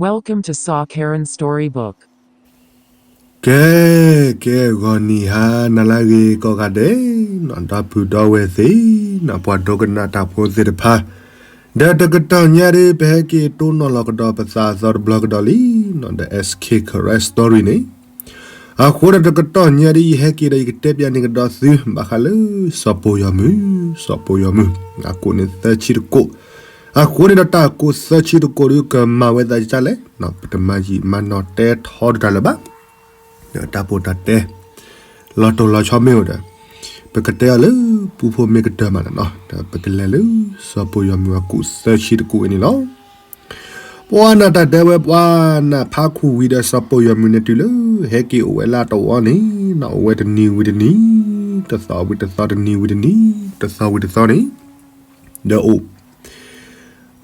Welcome to Saw Karen Storybook. ကဲ ကဲ ဂီၤနံၤဟါနၤလၢအဂ့ၤကိးဂၤဒဲး, နီၢ်ဒီပုၢ်ဒီဝဲၢ်သ့ၣ်, နီၢ်ပှၤဒိကနၣ်တၢ်ဖိသ့ၣ်တဖၣ်, ဒီးတကတီၢ်ညါဒ် ပဟဲက့ၤတိၢ်နီၣ်လီၤကဒီးပသးအသီတဘျီကဒီးလံ, နီၢ်ဒီး S K Karen Story န့ၣ်, အဃိဒီးတကတီၢ်ညါဒ် ယဟဲက့ၤဒီးယကတဲပျးန့ၢ်ကဒီးသု ဘၣ်ဃးလၢ စီၤပိာ်ယီၤမုၢ်, စီၤပိာ်ယီၤမုၢ်, အကိးန့ၣ်သၢဆံတကိး, အဃိန့ၣ်ဒီးတၢ်ကိးသၢဆံတကိးဒ် ကမၤဝဲသးဒ်လဲၣ်, ပတမၤယံာ်မၤနီၢ်တဲထီဒုးတၢ်လၢၤဘၣ်, ဒီးတၢ်ပိာ်တၢ်တဲ လီၤတိၢ်လီၤဆီမ့ၢ်အိၣ်ဒီး, ပကတဲအီၤလၢ ပူဖိမ့ၢ်ကတၢၢ်မးန့ၣ်နီၤ, ဒီးပကလဲၤလၢ စီၤပိာ်ယီၤမုၢ်အကိးသၢဆံတကိးအံၤန့ၣ်လီၤ. ပှၤနၢ်တၢ်တဲဝဲ ပှၤနၢ်ဖးခူၣ်ဝံၤဒီးစီၤပိာ်ယီၤမုၢ်န့ၣ် တုၤလၢဟဲက့ၤအိၣ်ဝဲလၢတဝီန့ၣ်, အိၣ်ဝဲတနံၤဝံၤတနံၤ, တသီဝံၤတသီ, တနံၤဝံၤတနံၤ, တသီဝံၤတသီန့ၣ်, ဒီးအိၣ် အိၣ်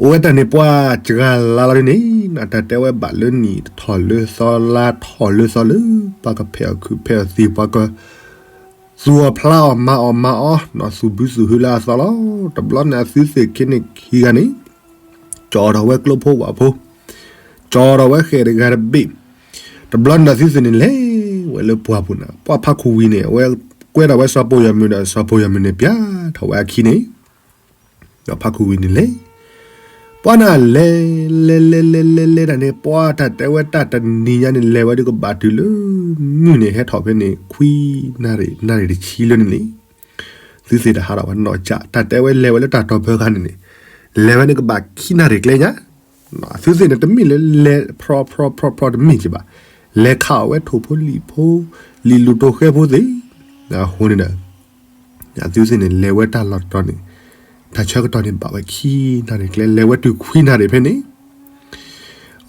ဝဲတၢ်န့ၣ် ပှၤစှၤလါလီၤဒ်န့ၣ်, နၢ်တၢ်တဲဝဲဘၣ်လၢနံၣ်ထီၣ်လၢသီ လါထီၣ်လၢသီလၢ ပှၤကဖဲးအီၣ်ခုးဖဲးအီၣ်သံး ပှၤက သူၣ်အီၣ်ဖျါအီၣ်မၤအီၣ်မၤအီၣ်, နီၢ်သူၣ်ဘုသူၣ်ဟုလၢအသီလီၤ. တဘျီန့ၣ်အသုသ့ၣ်ခံန့ၣ်ခံဂၤန့ၣ်, ကၠီထီၣ်ဝဲကျိဖိဝၣ်ဖိ, ကၠီထီၣ်ဝဲဃဲၣ်တဂၤတဘ့ၣ်, တဘျီန့ၣ်ဒီးသုသ့ၣ်န့ၣ် လဲၤဝဲလၢပှၢ်ပူၤန့ၣ်, ပှၢ်ဖးခူၣ်ဝံၤန့ၣ် အဝဲကွဲထီၣ်ဝဲစီၤပိာ်ယီၤမုၢ်ဒီး စီၤပိာ်ယီၤမုၢ်န့ၣ် ပျဲထီၣ်ဝဲအခံန့ၣ် ဒီးဖးခူၣ်ဝံၤန့ၣ်လဲၤ, ပှၤနၢ်လဲၤ လဲၤ လဲၤ လဲၤ လဲၤ လဲၤ လဲၤတၢ်န့ၣ် ပှၤတၢ်တဲဝဲတၢ်တနံၤညါန့ၣ် လဲၤဝဲဒုးကဘၣ်တုၤလၢ မုၢ်န့ၣ်ဟဲထီၣ်ဖဲန့ၣ် ခွံနၣ်ရံၣ် နၣ်ရံၣ်တဆံလၢန့ၣ်န့ၣ်, သုသ့ၣ်တဟးထီၣ်ဝဲနီၢ်ကၠၢ် တၢ်တဲဝဲလဲၤဝဲလၢတၢ်တီၢ်ဖၢခါန့ၣ်န့ၣ်, လဲၤဝဲန့ၣ်ကဘၣ်ခံနၣ်ရံၣ်ကျဲညါ, သုသ့ၣ်န့ၣ်တမ့ၢ်လၢလဲၤဖြီဖြီဖြီဖြီတမ့ၢ်က့ၤဘၣ်, လဲၤခးအီၣ်ဝဲထိၣ်ဖိလံာ်ဖိ, လံာ်လူၢ်တိၢ်ဃဲဖိသ့ၣ်, အဃိန့ၣ်ဒီး အသုသ့ၣ်န့ၣ် လဲၤဝဲတၢ်လီၢ်တတီၤန့ၣ်, တၢ်ဆၢကတီၢ်န့ၣ်ဘၣ်ဝဲခံနၣ်ရံၣ်ကျဲ လဲၤဝဲတုၤခွံနၣ်ရံၣ်ဖဲန့ၣ်,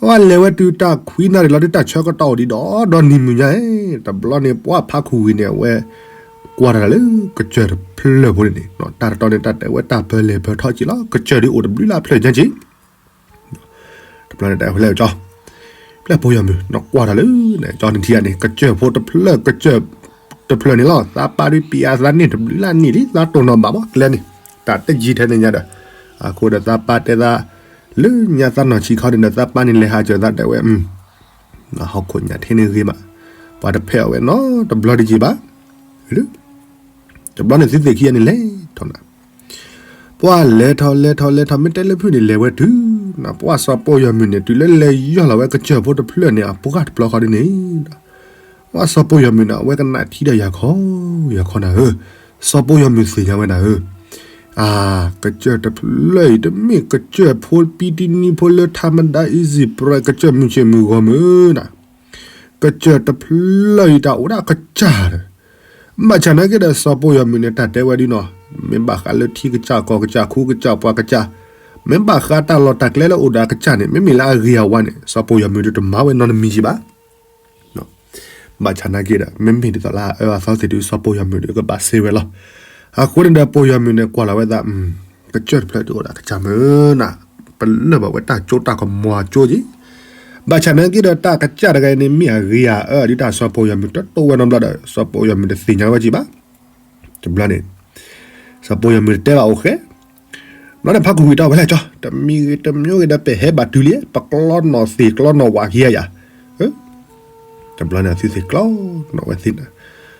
အဝဲလဲၤဝဲတုၤတၢ်ခွံနၣ်ရံၣ်လီၤဒုး တၢ်ဆၢကတီၢ်အိၣ်ဒံးဒီး ဒီနံၤမုၢ်ညါ, တဘျီန့ၣ် ပှၤဖးခူၣ်ဝံၤန့ၣ် အဝဲကွၢ်တၢ်လၢကစၢၢ်တဖျၢၣ်ဖိန့ၣ်န့ၣ်, တၢ်တတီၤန့ၣ် တၢ်တဲဝဲတၢ်ပၢလဲၤပၢထီၣ်က့ၤလီၤ ကစၢၢ်ဒုးအိၣ်တဘျုးလၢဖျၢၣ်ညါက့ၤ တဘျီန့ၣ် တၢ်ဝဲလဲၣ်ကၠီ, ပျဲၢ်ပိာ်ယီၤမုၢ် နကွၢ်တၢ်လၢ ကၠီနထံဂၤန့ၣ် ကစၢၢ်ဖိတဖျၢၣ် ကစၢၢ်တဖျၢၣ်န့ၣ်လီၤ. သးပၢ်ဒုးပံးအသးန့ၣ် တဘျုးလၢနံၣ်လံ သးတိၢ်နီၣ်ဘၣ်မး ကျဲန့ၣ် တၢ်တယံၤထဲန့ၣ်ညါဒီး အဃိဒီးသးပၢ်တဲသး လၢညါသးနီၢ်ဆံးခီန့ၣ်ဒီး သးပၢ်န့ၣ်လဲၤဟးစၢၤသးတဲဝဲ ဟီၣ်ခိၣ်ညၣ်ထဲန့ၣ်ဂ့ၤမး ပှၤတဖဲးအီၣ်ဝဲနီတဘျီတယံၤဘၣ် တဘျီန့ၣ်သုသ့ၣ်ခံဂၤန့ၣ်လဲၤထီၣ်နၤ ပှၤလဲၤထီၣ်လဲၤထီၣ်လဲၤထီၣ် မ့ၢ်တဲလၢဖုၣ်န့ၣ် လဲၤဝဲတုၤ ပှၤစီၤပိာ်ယီၤမုၢ်န့ၣ် တုၤလၢလဲၤယီၢ်လီၤဝဲကစၢၢ်ဖိတဖျၢၣ်န့ၣ် အပှၢ်တဘျီဃီဒ်န့ၣ်ဒီး ပှၤစီၤပိာ်ယီၤမုၢ်န့ၣ် အဝဲကနၣ်ထံဒီးယၤခီ ယၤခီနၤဧၢ, စီၤပိာ်ယီၤမုၢ်သ့ၣ်ညါဝဲနၤဧၢ, အါ ကစၢၢ်တဖျၢၣ်အံၤ တမ့ၢ်ကစၢၢ်ဖိပံတံနံဖိလၢ ထးမဒါ easy bread ကစၢၢ်မုၢ်ဆ့ၣ်မုၢ်ဂီၤမုၢ်နၤ ကစၢၢ်တဖျၢၣ်အံၤ တၢ်အိၣ်ဒၣ်ကစၢ်ဒီး ဘၣ်ဆၣ်နာ်က့ဒီး စီၤပိာ်ယီၤမုၢ်န့ၣ် တၢ်တဲဝဲဒ်နီၤ, မ့ၢ်ဘၣ်ဃးလၢထံကစၢ်ကီၢ်ကစၢ် ခူကစၢ်ပှၤကစၢ်, မ့ၢ်ဘၣ်ဃးတၢ်လီၢ်တၢ်ကျဲလၢအိၣ်ဒီးအကစၢ်န့ၣ် မ့မ့ၢ်လၢအဂ့ၤအဝါန့ၣ် စီၤပိာ်ယီၤမုၢ်ဒုးတမၤဝဲနီတမံၤယံၤဘၣ်. ဘၣ်ဆၣ်နာ်က့ဒီး မ့မ့ၢ်ဒ်သိးလၢအအၢအသီသ့ၣ်ဒုး စီၤပိာ်ယီၤမုၢ်ဒုးကဘၣ်စံးဝဲလီၤ. အဃိန့ၣ်ဒီး ပိာ်ယီၤမုၢ်န့ၣ် ကွၢ်လီၤဝဲသး ကစၢၢ်တဖျၢၣ်ဒုးအိၣ်ဒီးအကစၢ်မုၢ်နၤ, ပလၢၢ်ဘၣ်ဝဲတၢ်ကၠိတၢ်ကမီၤအကၠိက့ၤ ဘၣ်ဆၣ်နာ်က့ဒီး တၢ်ကစၢ်တဂၤအံၤန့ၣ် မ့ၢ်အဂ့ၤအအၢဒုးတၢ်စီၤပိာ်ယီၤမုၢ်တတိၢ်ဝဲနီတဘျီဒီး စီၤပိာ်ယီၤမုၢ်တသ့ၣ်ညါဝဲက့ၤဘၣ်. တဘျီန့ၣ် စီၤပိာ်ယီၤမုၢ်တတဲဘၣ်အိၣ်ဃဲ, ဘျီန့ၣ်ဖးခူၣ်ဝံၤတီၢ်ဝဲလဲၣ်ကၠီ, တမံၤဂ့ၤတမံၤဂ့ၤဒီး ပဟဲဘၣ်တုၤလံ ပကျီနီၣ်သ့ၣ်ကျီနီၣ်ဝးက့ၤယၤ, တဘျီန့ၣ်သုသ့ၣ်ကျီနီၣ်ဝဲသ့ၣ်န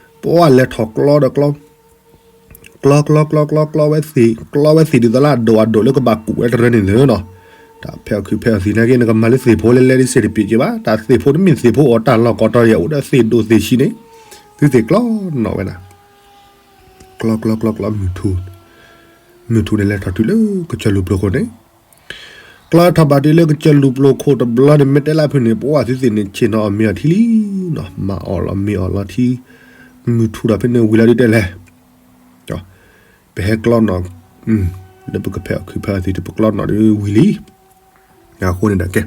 ၤ, ပှၤလဲၤထီၣ်ကျီဒီးကျီ ကျီကျီကျီကျီကျီဝဲသ့ၣ် ကျီဝဲသ့ၣ်ဒ်သိးလၢအဒိၣ်အဒိၣ်လၢကဘၣ်ကူးဝဲတရၢန့ၣ်လီၤနီၤ, တၢ်ဖဲအီၣ်ခုးဖဲအီၣ်သံးနာ်က့ နကမၤလၢသ့ၣ်ဖိလဲလဲဒ်စ့ၢ်တပ့ၢ်က့ၤဘၣ်, တၢ်သ့ၣ်ဖိတမ့ၢ်သ့ၣ်ဖိအီၣ်တၢ်လီၢ်ကီးတီၤယဲၢ်အိၣ်ဒီးသ့ၣ်ဒိၣ်သ့ၣ်ဆံးန့ၣ်, သုသ့ၣ်ကျီနီၣ်ဝဲနၤ, ကျီကျီကျီကျီ မုၢ်ထူ မုၢ်ထူန့ၣ်လဲၤထီၣ်တုၤလၢကစၢၢ်လူၢ်ပျိၤခိၣ်န့ၣ်, ကျီထီၣ်ဘၣ်တုၤလၢကစၢၢ်လူၢ်ပျိၤခိၣ်တဘျီန့ၣ် မ့ၢ်တဲလၢဖုၣ်န့ၣ် ပှၤသုသ့ၣ်န့ၣ် ဆ့ၣ်နီၤအီၣ်မ့ၤအီၣ်ထံလံနီၤ, မၤအီၣ်လီၤမ့ၤအီၣ်လီၤထံ, မုၢ်ထူဒီးဖဲန့ၣ်ဝံၤလီၤဒုးတဲလဲၣ် ပဟဲကျီနီၣ်, လၢပကဖဲအီၣ်ခုးဖဲအီၣ်သံး ပကျီနီၣ်ဒုးဝံၤလံ, အဃိန့ၣ်ဒီးကဲ,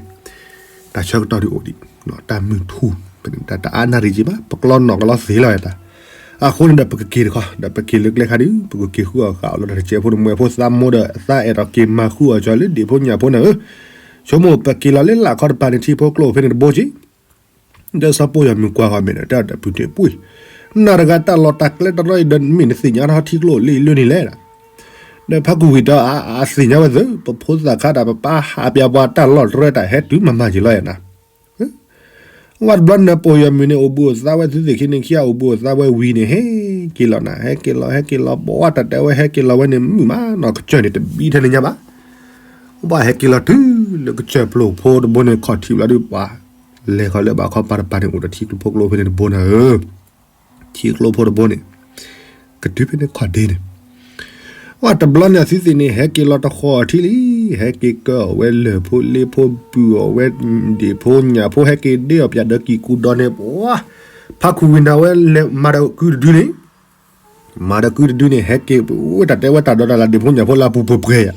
တၢ်ဆၢကတီၢ်ဒုးအိၣ်ဒံး, တၢ်မုၢ်ထူ, တၢ်တအါနၣ်ရံၣ်က့ၤဘၣ် ပကျီနီၣ်ကလီသ့လီၤတၢ်, အဃိန့ၣ်ဒီးပကက့ၤတခီ ဒီးပက့ၤလၢကျဲခါဒုး ပကက့ၤဃုအီၣ်ဃာ်အီၤလီၤတၢ်တစဲးဖိတမှဲၤဖိသးမိၢ်ဒီး သးအဲၣ်ဒိးက့ၤမၤဃုအီၣ်ကၠီလၢဒ့ၣ်ဖိညၣ်ဖိနၤဧၢ, ဆိကမိၣ်ပက့ၤလီၤလၢလာ်ခီတပၤန့ၣ် ထံဖိကျိအိၣ်ဖဲန့ၣ်တဘိက့ၤ ဒီးစီၤပိာ်ယီၤမုၢ်ကွၢ်ဃီၤမဲာ်ဒီး တၢ်တပူၤတ့ၢ်ပှ့ၤ, နၤတဂၤတၢ်လီၢ်တၢ်ကျဲတရီအံၤဒီး မ့ၢ်နသ့ၣ်ညါထီၣ်ထံကျိလၢအံၤလၢန့ၣ်လဲၣ်, ဒီးဖးခူဝံၤဒီး အသ့ၣ်ညါဝဲသ့ၣ် ပဖိသၣ်ခါတၢ် ပပၢ်ဟးပၠးပှၤတၢ်လီၢ်တြဲတၢ် ဟဲတုၤမၤမၤက့ၤလီၤယၤနၤ. ဝဲတဘျီန့ၣ် ပိာ်ယီၤမုၣ်န့ၣ် အိၣ်ဘှံးအိၣ်သါဝဲသုသ့ၣ်ခံန့ၣ် ခံဂၤအိၣ်ဘှံးအိၣ်သါဝဲဝံၤန့ၣ် ဟဲက့ၤလီၤနၤ ဟဲက့ၤလီၤ ဟဲက့ၤလီၤ ဘၣ်ဝဲတၢ်တဲဝဲ ဟဲက့ၤလီၤဝဲန့ၣ် မုာ်မးနီၤ ကစၢၢ်န့ၣ် တဘံထဲန့ၣ်ညါဘၣ်. ဘၣ်ဟဲက့ၤလီၤတုၤလၢကစၢၢ်ပျိၢ်ဖိတဘိန့ၣ် ခီၣ်ထံးဘျီဒုးပှၤ လဲၤဃီၤလၢဘၣ်ခီပၤတပၤန့ၣ် အိၣ်ဒီးထံကျိဖိကျိဖဲန့ၣ်တဘိနၤဧၢ ထံကျိဖိတဘိန့ၣ် ကတုၤဖဲန့ၣ်ခီၣ်ဒ့န့ၣ် ဝဲတဘျီန့ၣ် အသုသ့ၣ်န့ၣ် ဟဲက့ၤလီၤတဃီၤထံလံ, ဟဲက့ၤကၢအီၤဝဲလၢၢ်ဖိလ့ဖိ ပုၢ်အီၤဝဲဒ့ၣ်ဖိညၣ်ဖိ ဟဲက့ၤဒ့အီၤပၠးဒီးကံၢ်ကူဒီးန့ၣ် ပှၤ ဖးခူဝံၤနၤဝဲလဲၤမၤဒီးကုတဒုန့ၣ် မၤဒီးကုတဒုန့ၣ် ဟဲက့ၤဝဲတၢ်တဲဝဲတၢ်ဒီးတၢ်လၢဒ့ၣ်ဖိညၣ်ဖိလၢအပူၤပှဲၤပှဲၤယၤ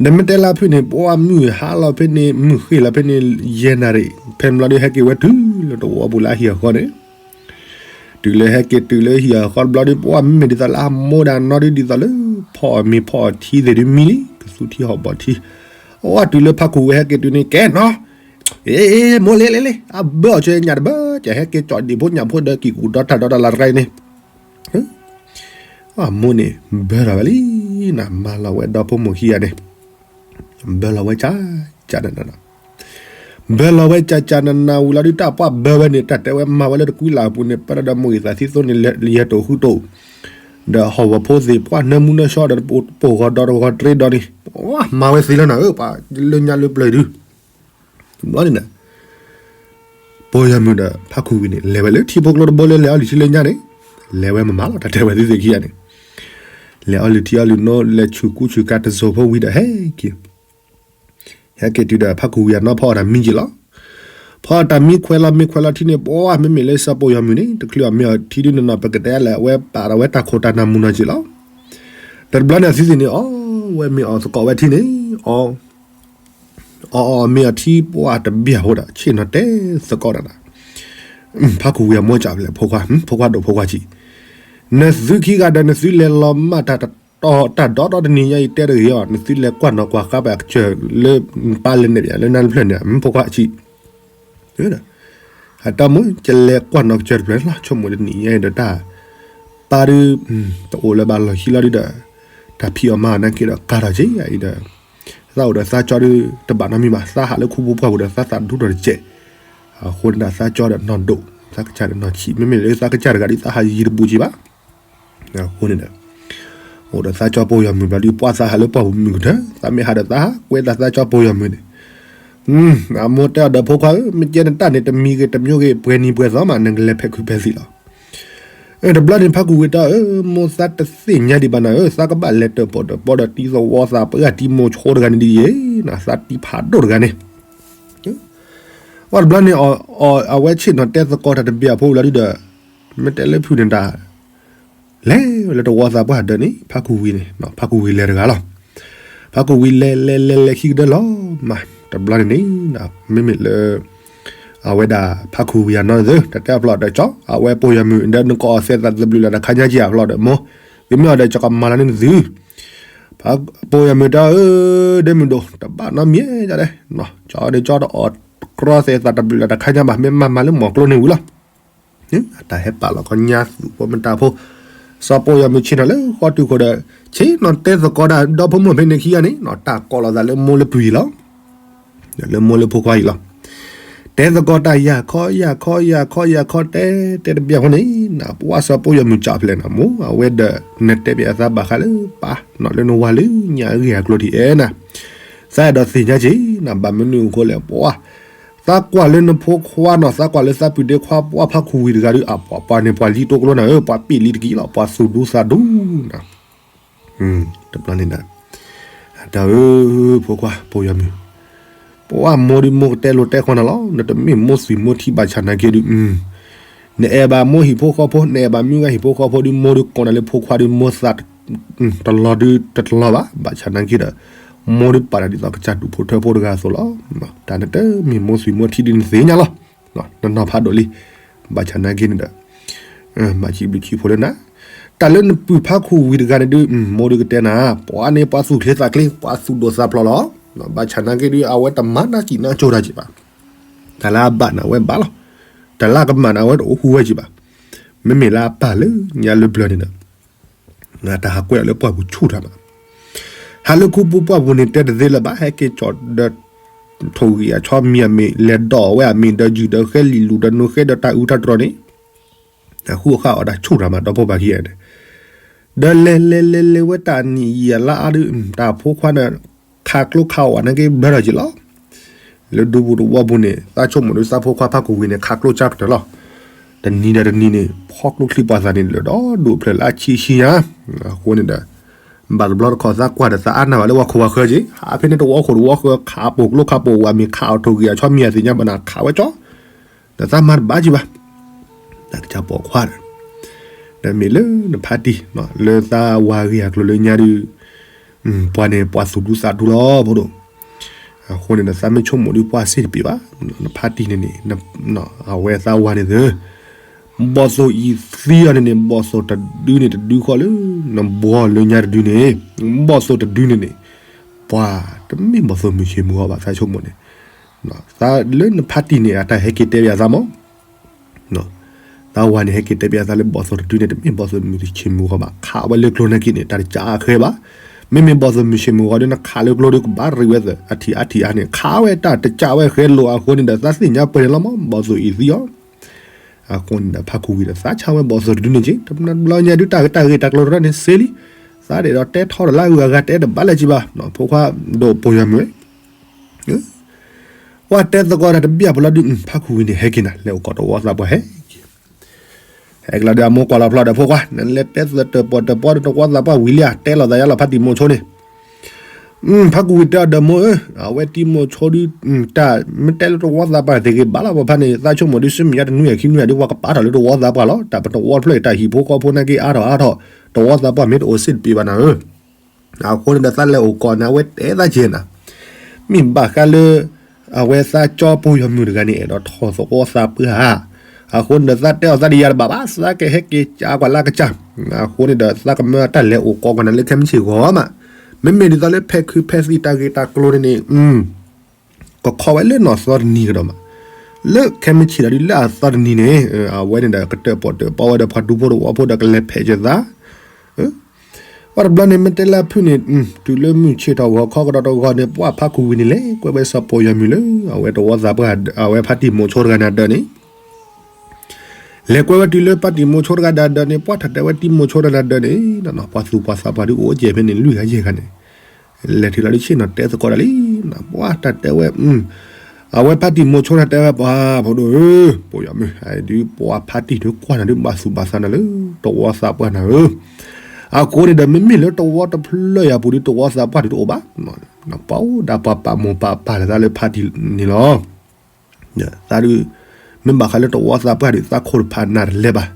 ဒီးမ့ၢ်တဲလၢဖုၣ်န့ၣ် ပှၤမုၢ်ဟါလီၤဖဲန့ၣ် မုၢ်ဃ့ၢ်လီၤဖဲန့ၣ် ယဲၢ်နၣ်ရံၣ် ဖဲန့ၣ်ဘျီဒုး ဟဲက့ၤဝဲတုၤလၢတဝီပူၤလၢအဟံၣ်အဃီန့ၣ် တုၤလၢဟဲက့ၤတုၤလၢဟံၣ်အဃီတဘျီဒုး ပှၤမ့မ့ၢ်ဒ်သိးလၢအမိၢ်ဒီးအနီၢ်ဒုး ဒ်သိးလၢ ဖီၣ်အီၣ်မ့ၤဖီၣ်အီၣ်ထံသ့ၣ်ဒုးမံလံ ကသူထံဟီၣ်ဘီၣ်ထံ အဝဲတုၤလၢဖးခူဝံၤဟဲက့ၤတုၤန့ၣ် ကဲနီၤ အ့ မိၢ်လ့လ့လ့ အဘၢအီၤကၠဲညၣ်တဘၢ ကဟဲက့ၤကၠီၣ်ဒ့ၣ်ဖိညၣ်ဖိဒီးကံၢ်ကူဒီးတၢ်ဒီးတၢ်လၢတဂၤအံၤန့ၣ် အမိၢ်န့ၣ် ဘၢထီၣ်ဝဲလံနၤ မၤလီၤဝဲဒီဖိမိၢ်ခံဂၤန့ၣ် ဘၢလီၤဝဲကၠၢ်ကၠၢ်နးနးနၤ ဘၢလီၤဝဲကၠၢ်ကၠၢ်နးနးဝံၤလီၤဒုး တၢ်ပှၢ်ဘၢဝဲန့ၣ် တၢ်တဲဝဲမၤဝဲလၢတကွံလၢ်အပူၤန့ၣ် ပၢတၢ်ဒီးမိၢ်ဂ့ၢ်သးသံသိန့ၣ် လဲၤတိာ်ဃုတိာ် ဒီးဟီၣ်ဝီၤဖိသ့ၣ်ပှၢ်နၢမူနၢဆှီဒီးပိာ်ဂီၤဒီးတဂီၤတြ့ဒီးန့ၣ် မၤဝဲသ့လၢနၤဧၢ ပှၤလၢညါလၢပျၢၤဒုး တဘျီန့ၣ်ဒီး ပိာ်ယီၤမုၣ်ဒီးဖးခူဝံၤန့ၣ် လဲၤဝဲလၢထံဖိကျိတဘိလၢလဲၤအီလုၢ်ထံလၢညါန့ၣ် လဲၤဝဲမမၤလီၤ တၢ်တဲဝဲသုသ့ၣ်ခံဂၤန့ၣ် လဲၤအီလုၢ်ထံအီလုၢ်နိ လဲၤဆူၣ်ကူဆူၣ်ကၤတစိၤဖိဝံၤဒီးဟဲက့ၤ ဟဲက့ၤတုၤဒီးဖးခူဝံၤအနီၢ်ဖီအီၣ်တၢ်မံက့ၤလီၤ. ဖီအီၣ်တၢ်မံခွဲးလီၤမ့ၢ်ခွဲးလီၤထံန့ၣ် ပှၤမ့မ့ၢ်လၢစီၤပိာ်ယီၤမုၣ်န့ၣ် တချုးအီၣ်မ့ၤအီၣ်ထံဒုးန့ၣ်နီၤ ပကတဲလၢအဝဲပာ်ဒီးဝဲတၢ်ခိၣ်တၢ်နၢ်မူနီၤက့ၤလီၤ. ဒီးတဘျီန့ၣ်အသုသ့ၣ်န့ၣ် အီၣ်ဝဲမ့ၤအီၣ်သကိးဝဲထံန့ၣ် အီၣ် အီၣ်အီၣ်မ့ၤအီၣ်ထံပှၢ်တဘျီအဃိဒီး ဆ့ၣ်နီၤတဲသကိးတၢ်ဒီး ဖးခူဝံၤအမိၢ်ကၠီၣ်ဖျဲၣ်ဖိခွါ ဖိခွါဒိၣ်ဖိခွါဆံး နသုခံဂၤဒီးနသုလဲၤလီၤမၢ်တၢ်တတီၤတၢ်ဒီဒီတနံၤညါအံၤတဲတဂ့ၤအီၤ နသုလဲၤကွၢ်နီၣ်ကွၢ်ဃါပှၤကစၢၢ်လၢပၢ်လဲၤနဲၣ်ပၠးလၢနါတဖျၢၣ်န့ၣ် ဖိခွါဆံး အတၢ်မိၢ် ကလဲၤကွၢ်နီၣ်ကစၢၢ်တဖျၢၣ်လီၤ ဆိကမိၣ်တနံၤညါအံၤဒီးတၢ် ပၢ်ဒုး တအိၣ်လၢၤဘၣ်လီၢ်ခံလီၤဒုးဒီး တၢ်ဖံးအီၣ်မၤအီၣ်နာ်က့ဒီးကၤထီၣ်က့ၤအံၤဒီး သးအိၣ်ဒီးသးကၠီဒုး တဘၣ်နီတမံၤဘၣ် သးဟးလၢခူပူၤပှၢ်ပူၤဒီးသးသးဒူထီၣ်တစဲး အဃိန့ၣ်ဒီးသးကၠီဒီးနီၢ်ဒိၣ် သးကစၢ်ဒီးနီၢ်ဆံး မ့မ့ၢ်လၢသးကစၢ်တဂၤဒုး သးဟးယံၤတဘူးက့ၤဘၣ် အဃိန့ၣ်ဒီး အိၣ်ဒီးသးကၠီပိာ်ယီၤမုၣ်ဘျီဒုး ပှၤသးဟးလၢပှၢ်ပူၤမုၢ်ကထၢ သးမ့ၢ်ဟးဒီးသးဟးကွဲးတၢ်သးကၠီပိာ်ယီၤမုၣ်န့ၣ် အမိၢ်တဲအီၤဒီးဖိခွါဧၢ မ့ၢ်ကဲနတၢ်န့ၣ် တမံၤဂ့ၤတမံၤဂ့ၤ ပှဲၤနံၤပှဲၤသီမး နကလဲၤဖဲးခုးဖဲးသံးလီၤ တဘျီန့ၣ် ဖးခူဝံၤတဲအီၤ မိၢ်သးတသ့ၣ်ညါဒံးဘၣ်နၤဧၢ သးကဘၣ်လဲၤတၢၣ်ပီၣ်တၢၣ်ပီဒီးတံၤသဝီသးပှၢ်တံၤမိၤဆိတဂၤန့ၣ်ဒ်အံၤ သးတံၤဖးဒိၣ်တဂၤန့ၣ် ဝဲတဘျီန့ၣ် အဝဲဆ့ၣ်နီၤတဲသကိးတၢ်တဘျီအဖိလီၤဒုးဒီး မ့ၢ်တဲလၢဖုၣ်န့ၣ်တၢ် လဲၤလၢတဝီသးပှၢ်ဒၢးန့ၣ် ဖးခူဝံၤန့ၣ် ဖးခူဝံၤလဲၤတဂၤလီၤ ဖးခူဝံၤလဲၤလဲၤလဲၤလဲၤခံကဒၢလီၤမး တဘျီန့ၣ်န့ၣ် မ့မ့ၢ်လၢ အဝဲဒၣ်ဖးခူဝံၤအနီၢ်သု တၢ်တဲအဖျီၣ်ဒီးကၠီ အဝဲပိာ်ယီၤမုၣ် ဒီးနကအီၣ်သဲးသးသဘျုးလၢတၢ်ခါညါက့ၤအဖျီၣ်ဒီးမိၢ် သုမ့ၢ်အီၣ်ဒီးကၠီကမၤလီၤန့ၢ်နသု ဖးပိာ်ယီၤမုၣ်တဲအီၤ ဒဲမုၢ်ဒိၣ် တဘၣ်နီတမံၤဒဲး ကၠီဒီးကၠီတအီၣ်ကြီသဲးသးတဘျုးလၢတၢ်ခါညါဘၣ် မ့ၢ်မၤမၤလၢမီၢ်ကျိန့ၣ်ဝံၤလီၤ အတၢ်ဟဲပာ်လီၤခီညါသူၣ်ဖိမတၤဖိ စီၤပိာ်ယီၤမုၣ်ဆ့ၣ်နီၤလၢဃီတုၤခိၣ်ဒီး ဆ့ၣ်နီၤတဲသကိးဒၣ်ဒီဖိမိၢ်ဖဲန့ၣ်ခံဂၤန့ၣ် တၢ်ကိးလီၤသးလၢမိၢ်လၢပှၤလီၤ လၢမိၢ်လၢဖိခွါအံၤလီၤ တဲသကိးတၢ်ယၤခီယၤခီယၤခီယၤခီတဲ တဲတဘျီဖိန့ၣ် ပှၤစီၤပိာ်ယီၤမုၣ်ကၠီၣ်ဖျဲးနၤမိၢ် အဝဲဒီး နတဲပၠးသးဘၣ်ဃးလၢပၢ်နီၤ လၢနဝၤလၢညါအဂ့ၢ်အကျိၤထံၣ်အဲၣ်နၤ သးအဲၣ်ဒိးသ့ၣ်ညါက့ၤနၤ ဘၣ်မနုၤအဃိလဲၣ် ပှၤ သးကွၢ်လၢနဖိခွါနီၤ သးကွၢ်လၢသးပုၢ်ဒ့ခွါ ပှၤဖးခူဝံၤတဂၤဒုး အပှၤပှၤန့ၣ် ပှၤလံတိကျိနၤဧၢ ပှၤပ့ၢ်လံတက့ၢ်လီၤ ပှၤသူၣ်ဒူသးဒူနၤ တဘျီန့ၣ်ဒီး တၢ်ဧၢ ဖိခွါ ပိာ်ယီၤမုၣ် ပှၤမိၢ်ဒုးမိၢ်ကတဲလိာ်တဲဃီနၤလီၤ နတမ့ၢ်မိၢ်သွံၣ်မိၢ်ထံဘၣ်ဆၣ်နာ်က့ဒုး နအဲၣ်ဘၣ်မိၢ်ဟံၣ်ဖိဃီဖိ နအဲၣ်ဘၣ်မုၢ်ဂၤဟံၣ်ဖိဃီဖိဒုး မိၢ်ဒုးကိးနၤလၢဖိခွါဒုး မိၢ်သး တလီၤဒုးတလီၤဘၣ် ဘၣ်ဆၣ်နာ်က့ဒီး မိၢ်ဒုးပာ်နၤဒ်သိးကစၢ်ဒူၣ်ဖိထၢဖိတဂၤအသိးလီၤ တၢ်နတမ့ၢ်မိၢ်သွံၣ်မိၢ်ထံဒုးနသ့ၣ်ညါလီၤ နနီၢ်ဖးဒိၣ်လံ ဘၣ်ဆၣ်နာ်က့န့ၣ်ဒီး မၤဆံးဘျုးဆံးဖှိၣ်လၢနၤ တၢ်လၢနပုၢ်ဖးခူဝံၤတဂၤန့ၣ်ဒုး မိၢ်ဒုးကတဲနၤ ပှၤန့ၣ်ပှၤသူၣ်ချ့သးချ့ ပှၤသူၣ်ဒိၣ်သးဖျိးလီၤ ဘၣ်ဆၣ်နာ်က့ဒုး အဝဲတမၤနၢ်စံၣ်နၢ်ကၠိတၢ်က့ၤဘၣ် တၢ်လၢအဘၣ်န့ၣ် အဝဲဘၣ်လီၤ တၢ်လၢအကမၣ်န့ၣ် အဝဲတအိၣ်ဃူဝဲက့ၤဘၣ် မ့မ့ၢ်လၢအပၢ်လၢညါလၢပျၢၤန့ၣ်ဒီး တၢ်ဟးကွဲးအီၤလၢပှၢ်ပူၤဆူၣ်ထီၣ်မး ဟးလၢခူပူၤပှၢ်ပူၤန့ၣ် တဲတသ့လၢၤဘၣ်, ဟဲက့ၤကၠီၤဒီး ထိၣ်ဂံၢ်အဆီမံၤအမ့ၢ် လဲၤဒိးဝဲအမ့ၢ် ဒီးယုၢ်ဒီးဃဲလံာ်လူၤဒီးနိဃဲဒီးတၢ်အူတၢ်တြီၤန့ၣ် အဃုအဃၢ်အီၤတၢ်ဆူၣ်တၢ်မး ဒီဖိပၢ်ခံဂၤန့ၣ်, ဒီးလဲၤလဲၤလဲၤလဲၤဝဲတၢ်နံၣ်ယံာ်အလါအါဒုး တၢ်ဖိခွါန့ၣ် ခးကျိခးဝးနာ်က့ဘျၢထီၣ်က့ၤလီၤ. လၢဒူပူၤတဝီပူၤန့ၣ် သးဆိကမိၣ်ဒုး သးဖိခွါဖးကူၣ်ဝံၤန့ၣ် ခးကျိကၢကတၢၢ်လီၤ. တနံၤဒီးတနံၤန့ၣ် ဖီကျိချံပှၤသးန့ၣ် လၢဒီဒူၣ်ဖျၢၣ်လၢအဆံဆံညါ, အဃိန့ၣ်ဒီး ဘၣ်တဘျီတခီၣ်သးကွၢ်ဒီးသးအါန့ၢ်ဘၣ်လၢဝဲခိၣ်ဝဲဃၢက့ၤ ဟးဖဲန့ၣ်တဝီခိၣ်တဝီဃၢ ခးပိာ်ကျိခးပိာ်ဝးမ့ၢ်ခးအီၤထိၣ်ဂံၢ်အဆီမံၤအသ့ၣ်ညါဘၣ်နၤ ခးဝဲကၠီ ဒီးသးမၤတဘၣ်က့ၤဘၣ်. တၢ်ကစၢ်ပိာ်ခွါဒီး ဒီးမ့ၢ်လၢနဖါတံၢ် လၢသးဝၤဂ့ၢ်အကျိၤလၢညါဒုး ပှၤန့ၣ်ပှၤသူၣ်ဒူသးဒူလီၤ ဖိဒိၣ်. အဃိန့ၣ်ဒီး သးမ့ၢ်ဆိကမိၣ်ဒုးပှၤစ့ၢ်တပ့ၤဘၣ်, နဖါတံၢ်န့ၣ်န့ၣ် အဝဲသးဝၤန့ၣ်သ့ ဘီၣ်သိၣ်အံၤသံအီၤန့ၣ်န့ၣ် ဘီၣ်သိၣ်တဒုန့ၣ်တဒုဃီလၢ နဘှီလၢညါတဒုန့ၣ်, ဘီၣ်သိၣ်တဒုန့ၣ်န့ၣ် ပှၤတမ့ၢ်ဘီၣ်သိၣ်မုၢ်ဆ့ၣ်မုၢ်ဂီၤဘၣ် သးဆိကမိၣ်န့ၣ်, သးလၢနဖါတံၢ်န့ၣ် အတၢ်ဟဲက့ၤတဲပၠးသးမး သးဝၤန့ၣ်ဟဲက့ၤတဲပၠးသးလၢဘီၣ်သိၣ်တဒုန့ၣ် တမ့ၢ်ဘီၣ်သိၣ်မုၢ်ဆ့ၣ်မုၢ်ဂီၤဘၣ်, ခးဝဲလၢကျိနာ်က့န့ၣ် တၢ်တကးအဃဲဘၣ်. မ့မ့ၢ်ဘီၣ်သိၣ်မုၢ်ဆ့ၣ်မုၢ်ဂီၤဒုး နခးလၢကျိဒုး ကဘၣ်ရံးဝဲသး အထံၣ်အါထံၣ်အါန့ၣ် ခးဝဲတၢ်တကးဝဲဃဲလိာ်အဃိန့ၣ်ဒီး သးသ့ၣ်ညါပှဲၤန့ၣ်လီၤမး ဘီၣ်သိၣ်အံၤသံအီၤ. အဃိန့ၣ်ဒီး ဖါကူၣ်ဝံၤဒီး သးဆါဝဲဘီၣ်သိၣ်တဒုန့ၣ်က့ၤ တဘျီညါဒုး တၢ်ဂ့ၢ်တၢ်ဂ့ၢ်တၢ်ကျိၤတရၢန့ၣ်စ့လံ, သးဒဲးဒီးတဲထီတလါဂုၤအဂၤတဲတဘၣ်လၢၤက့ၤဘၣ်, ဖိခွါဒိၣ်ပိာ်ယွၤမုၢ် ပှၤတဲသကိးတၢ်တဘၣ်ပလီၢ်ဒုး ဖါကူၣ်ဝံၤန့ၣ် ဟဲက့ၤနၤ လဲၤအိၣ်ကိးတဝီသးပှၢ်ဟဲက့ၤ, ဟဲက့ၤလီၤဒီးအမိၢ်ကွၢ်လီၤဖျီဒီး ဖိခွါ နလဲၤတဲသတၢၣ်ပီၣ်တၢၣ်ပီဒီးတဝီသးပှၢ်ဝံၤလံဧါ, တဲလိာ်သးယါလီၤ ဖါတံၢ်မိၤဆိန့ၣ်. ဖါကူၣ်ဝံၤတဲအီၤဒီး မိၢ်ဧၢ, အဝဲတံၤမိၤဆိဒုး တၢ်မ့ၢ်တဲလၢတဝီသးပှၢ်တဂ့ၤဘၣ်လီၤ ပှၤဖါန့ၣ် သးဆိကမိၣ်ဒုး ဆူမဲာ်ညါတနွံအခံနွံအဒုး ပှၤကပာ်ထီၣ်လၢတဝီသးပှၢ်လီၤ, တၢ်ပတဝီတဖျၢၣ်အံၤ တၢ်ဟံၣ်ဖိဃီဖိနာ်က့အါထီၣ်အါထီၣ် တဝီသးပှၢ်မ့ၢ်တအိၣ်စ့ၢ်တပ့ၤဘၣ်နၤဧၢ. အဃိန့ၣ်ဒီးသးလဲၤအိၣ်ကိးန့ၣ် အဝဲတဲသးက့ၤနၤ, မ့ၢ်ဘၣ်ဃးလၢ အဝဲသးကၠီပိာ်ယွၤမုၢ်တဂၤန့ၣ် အဲၣ်ဒိးထီၣ်သဝီသးပှၢ်ဧါ. အဃိန့ၣ်ဒီးသးတဲအီၤသးဒ်ယၤတဘၣ်ဘၣ်, သးကဟဲက့ၤကးကွၢ်လၢကစၢ်, အဃိန့ၣ်ဒီးသးကမၢတၢ်လဲၤအိၣ်ကိးကွၢ်နၤလၢခဲမုၢ်ဆ့ၣ်ဂီၤမး, မ့မ့ၢ်ဒ်သိးလၢဖဲခုဖဲသံးတၢ်ဂ့ၢ်တၢ်ကျိၤန့ၣ်န့ၣ် ကခီဝဲလၢနီၢ်သီတနံၤကဒီးမး, လၢခဲမုၢ်ဆ့ၣ်ဒီးဒုးလၢအသီတနံၤန့ၣ် အဝဲန့ၣ်ဒီးကတၢၣ်ပီၣ်တၢၣ်ပီဝဲဒီးပှၤဒူဖိတဝီဖိဒီးကလဲၤဖဲးက့ၤသး ပှၤတဘျီန့ၣ် မ့ၢ်တဲလၢအဖုၣ်န့ၣ် တုၤလၢမုၢ်ဆ့ၣ်ထီၣ်ဂီၤခီကဒီးတဂီၤန့ၣ် ပှၤဖါကူၣ်ဝံၤန့ၣ် လဲၤကွဲဝဲစီၤပိာ်ယွၤမုၢ်လၢ အဝဲတဝီသးပှၢ် အဝဲဖါတံၢ်မိၤဆိတဂၤန့ၣ်အဒၢးန့ၣ် လဲၤကွဲဝဲတုၤလၢဖါတံၢ်မိၤဆိတဂၤဒီးအဒၢးန့ၣ် ပှၤထီၣ်တဲဝဲတံၤမိၤဆိတဂၤဒီးအဒၢးန့ၣ် ပှၤသူၣ်ပှၤသးပှၢ်ဒုးအိၣ်ကဲၤဖဲန့ၣ် လွံၢ်ဂၤယဲၢ်ဂၤန့ၣ် လဲၤတုၤလီၤဒုးဆ့ၣ်နီၤတဲသကိးတၢ်လံ, ပှၤတၢ်တဲဝဲ အဝဲဖါတံၢ်မိၤဆိတၢ်တဲဝဲပှၤ ဖိဒိၣ်ဧၢ, ပိာ်ယွၤမုၢ် ဒုးပှၤဖါတံၢ်ဒုးကွၢ်နၤဒုးဘၣ်သူၣ်ဘၣ်သးနၤလၢ တဝီသးပှၢ်နၤဧၢ, အဃိန့ၣ်ဒီး မ့မ့ၢ်လၢတဝီတဖျၢၣ်အံၤအပူၤဒုး တဝီသးပှၢ်ဒုးတအိၣ်ဘၣ်, ပှၤအိၣ်ဒၣ်ပှၤပာ်မိၢ်ပာ်ပၢ်လၢသးလၢဖါတံၢ်န့ၣ်လီၤ. သးဒုး မ့ၢ်ဘၣ်ဃးလၢတဝီသးပှၢ်ဒုး သးခိၣ်တဖၣ်နၢ်တလဲၤဘၣ်.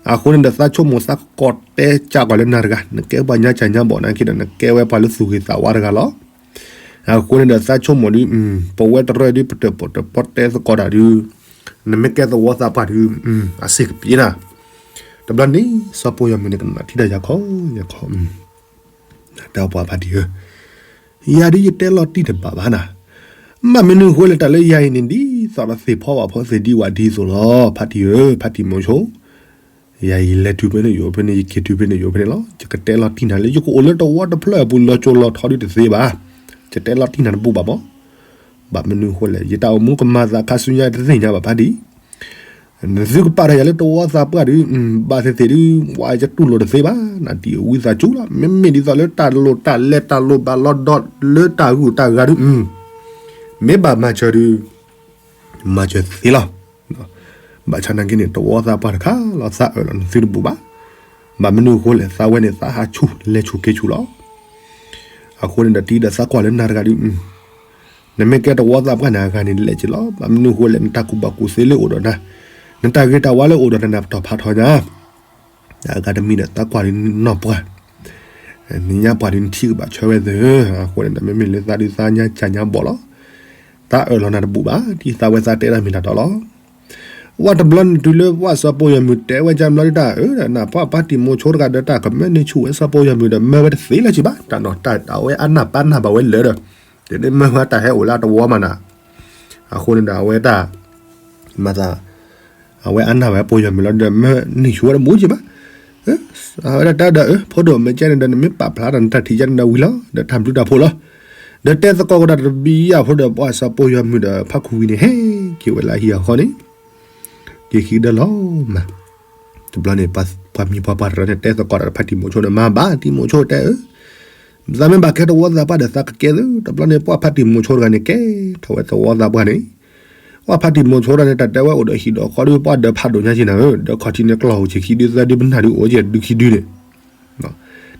အဃိန့ၣ်ဒီး သးဆိကမိၣ်သးကကိးတဲကးကွၢ်လၢနၤတဂၤ, နကဲပှၤညါစၢ်ညါဘီၣ်နာ်က့ဒီး နကဲဝဲပှၤလၢသူၣ်ဂ့ၤသးဝါတဂၤလီၤ. အဃိန့ၣ်ဒီး သးဆိကမိၣ်ဒုး ပဝဲတရၢဒုးပတၢၣ်ပီၣ်တၢၣ်ပီတဲသကိးတၢ်ဒုး နမ့ၢ်ကဲသဝီသးပှၢ်ဒုး အစ့ၢ်ကပ့ၤနၤ. တဘျီန့ၣ် စီၤပိာ်ယွၤမုၢ်န့ၣ် ကနၣ်ထံတၢ်ယၤခီယၤခီ တဲပှၤဖါတံၢ်ဧၢ, ယၤဒုးယတဲလီၤတံၢ်တဘၣ်ဘၣ်နၤ, ဘၣ်မနုၤဃိလဲၣ် တၢ်လၢယၤအံၤန့ၣ် ဒ်သိးဒီးသ့ၣ်ဖီဝၣ်ဖီသ့ၣ်ဒံဝၣ်ဒ်သိးလီၤ. ဖါတံၢ်ဧၢ, ဖါတံၢ်မိၤဆိ ယၤအံၤလဲၤတုၤဖဲန့ၣ်ယအိၣ်ဖဲန့ၣ် ယက့ၤတုၤဖဲန့ၣ်ယအိၣ်ဖဲန့ၣ်လီၤ. ယကတဲလီၤတံၢ်နၤလၢ ယကအိၣ်လၢတဝီတဖျၢၣ်အပူၤလီၤကၠိလီၤထီဒုးတသ့ဘၣ်. ယတဲလီၤတံၢ်နၤတဘူၣ်ဘၣ်မး. ဘၣ်မနုၤဃိလဲၣ် ယတၢ်အိၣ်မူကမၤသးခါဆူညါတသ့ၣ်ညါဘၣ်ဖါတံၢ် နသုကပာ်ထီၣ်ယၤလၢတဝီသးပှၢ်ဒုး ဘၣ်သ့ၣ်သ့ၣ်ဒုး ဝဲယတူၢ်လိာ်တသ့ဘၣ် နတံၢ်ဝံသးစူၤလီၤ. မ့မ့ၢ်ဒ်သိးလၢတၢ်လိၣ်တၢ်လဲတၢ်လိၣ်ဘၣ်လီၤဒီးလၢတၢ်ဂုၤတၢ်ဂၤဒုး မ့ၢ်ဘၣ်မၤစၢၤဒုး မၤစၢၤသ့လီၤ. ဘၣ်ဆၣ်နာ်က့န့ၣ် တဝီသးပှၢ်တခါလီၤ သးအၢၣ်လီၤနသုတဘူၣ်ဘၣ်. ဘၣ်မနုၤအဃိလဲၣ် သးဝဲန့ၣ် သးဟးဆူၣ်လဲၤဆူၣ်က့ၤဆူၣ်လီၤ. အဃိန့ၣ်ဒီးတံၤဒီးသးကွၢ်လၢနၤတဂၤဒုး နမ့ၢ်ကဲတဝီသးပှၢ်န့ၣ်အဂၤန့ၣ်လဲၣ်က့ၤလီၤ. ဘၣ်မနုၤအဃိလဲၣ် နတၢ်ကူၣ်ဘၣ်ကူၣ်သ့လၢအိၣ်ဒီးနၤ, နတၢ်ဂ့ၤတၢ်ဝါလၢအိၣ်ဒီးနၤ နပတီၢ်ဖးထီညါ အဂၤတမံၤဒီးသးကွၢ်ဒုးနီၢ်ပှၢ်, နညါပှၢ်ဒုး နထံၣ်ကဘၣ်ဆၢဝဲသ့ဧၢ. အဃိန့ၣ်ဒီး မ့မ့ၢ်လၢသးဒုးသးညါစၢ်ညါဘီၣ်လီၤ. သးအၢၣ်လီၤနၤတဘူၣ်ဘၣ် ဒ်သးဝဲသးတဲတၢ်မ့ၢ်တၢ်တီလီၤ. ဝဲတဘျီန့ၣ်တုၤလၢပှၤစီၤပိာ်ယွၤမုၢ်တဲဝဲကၢဘျီဒုးတၢ်အၢ နဖီၣ်ဖါတံၢ်မိၤဆိတဂၤဒီးတၢ်ကမၢန့ၢ်ဆူၣ်ဝဲစီၤပိာ်ယွၤမုၢ်ဒီး မၢဝဲတသ့လၢၤဘၣ် တၢ်နီၤတၢ်အဝဲအနၢ်ပၢ်နၢ်ဘၣ်ဝဲလၢာ်ဒီး တန့ၢ်မၢဝဲတၢ်ဟဲအိၣ်လၢအတဝီမးနၤ. အဃိန့ၣ်ဒီးအဝဲတၢ် မၤသး အဝဲအနၢ်ဝဲပိာ်ယွၤမုၢ်လီၤဒီး မၢန့ၢ်ဆူၣ်ဝဲတဘူၣ်က့ၤဘၣ်. အဝဲဒၣ်တဲဒီး အၢ ဖိဒိၣ် မ့ၢ်ကဲန့ၣ်ဒီး နမ့ၢ်ပာ်ဖျါဒီးနတၢ်ထံၣ်ကဲန့ၣ်ဒီးဝံၤလီၤ ဒီးတၢ်ဘျုးတၢ်ဖှိၣ်လီၤ. ဒီးတဲသကိးကဒီးတဘျီအံၤ ဖိဒီးပှၢ်စီၤပိၢ်ယွၤမုၢ်ဒီးဖါခူဝံၤန့ၣ် ဟဲက့ၤဝဲလၢအဟံၣ်အဃီန့ၣ် က့ၤခံကဒီးလီၤမး. တဘျီန့ၣ် ပှၤမံၤပှၤပှၢ်တရၢန့ၣ် တဲသကိးဒီးဖါတံၤမိၤဆိဒီး မၤဘၣ် တံၤမိၤဆိတဲအၢ သးမ့ၢ်ဘၣ်ကဲသဝီသးပှၢ်ဒီး သးကကဲသု, တဘျီန့ၣ် ပှၢ်ဖါတံၤမိၤဆိတဂၤန့ၣ် ကဲထီၣ်ဝဲသဝီသးပှၢ်န့ၣ်, ပှၢ်ဖါတံၤမိၤဆိတဂၤန့ၣ် တၢ်တဲဝဲအိၣ်ဒီးဟံၣ်ဒီးဃီဒီး ပှၢ်ဒီးဖးဒိၣ်ညါက့ၤနၤဧၢ, ဒီးခီၣ်ထံးန့ၣ် ကျီၢ်အိၣ်ဆံးခံဒု သၢဒု ပနၢ်ဒု အိၣ်က့ၤဒုခံဒုန့ၣ်,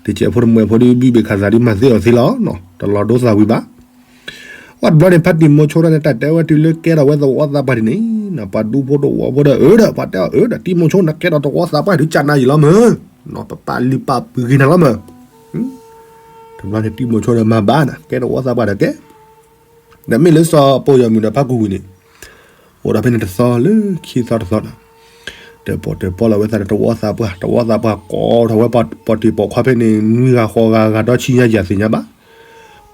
တကဲးဖိတမှဲးဖိဒု ဘုဘ့ၣ်ခးသးဒု မၤသ့အီၤသ့လီၤ, တလီၤဒိသးဝံၤဘၣ်. ပှၢ်တဘျီန့ၣ် ဖါတံၤမိၤဆိတဂၤန့ၣ် တၢ်တဲဝဲတုၤလၢကဲထီၣ်ဝဲသဝီသးပှၢ်ဒ်န့ၣ်, ပှၤဒူဖိတဝီဖိဒီးအၢဒီး ပှၤတဲအီၤအၢဒီး တံၤမိၤဆိ နကဲထီၣ်သဝီသးပှၢ်ဒု ကနၤယံာ်လီၤမး, ပပာ်လုၢ်ပာ်ပှ့ၤက့ၤနၤလီၤမး. တဘျီန့ၣ် တံၤမိၤဆိဒီးမၤဘၣ်နၤ ကဲထီၣ်သဝီသးပှၢ်ဒီးကဲ, ဒီးမ့ၢ်လၢစီၤပိၢ်ယွၤမုၢ်ဒီးဖါခူဝံၤန့ၣ်, အိၣ်ဒီးဖဲန့ၣ်တသီလၢခံသီတသီနီၤ, တၢၣ်ပီၣ်တၢၣ်ပီလီၤဝဲသးဒီးသဝီသးပှၢ်, သဝီသးပှၢ်ကိးထီၣ်ဝဲပီၣ်တံၢ်ပီၣ်ခွါဖဲန့ၣ် နွံဂၤဃိးဂၤဂၤဒီဆံညါယၤသ့ၣ်ညါဘၣ်.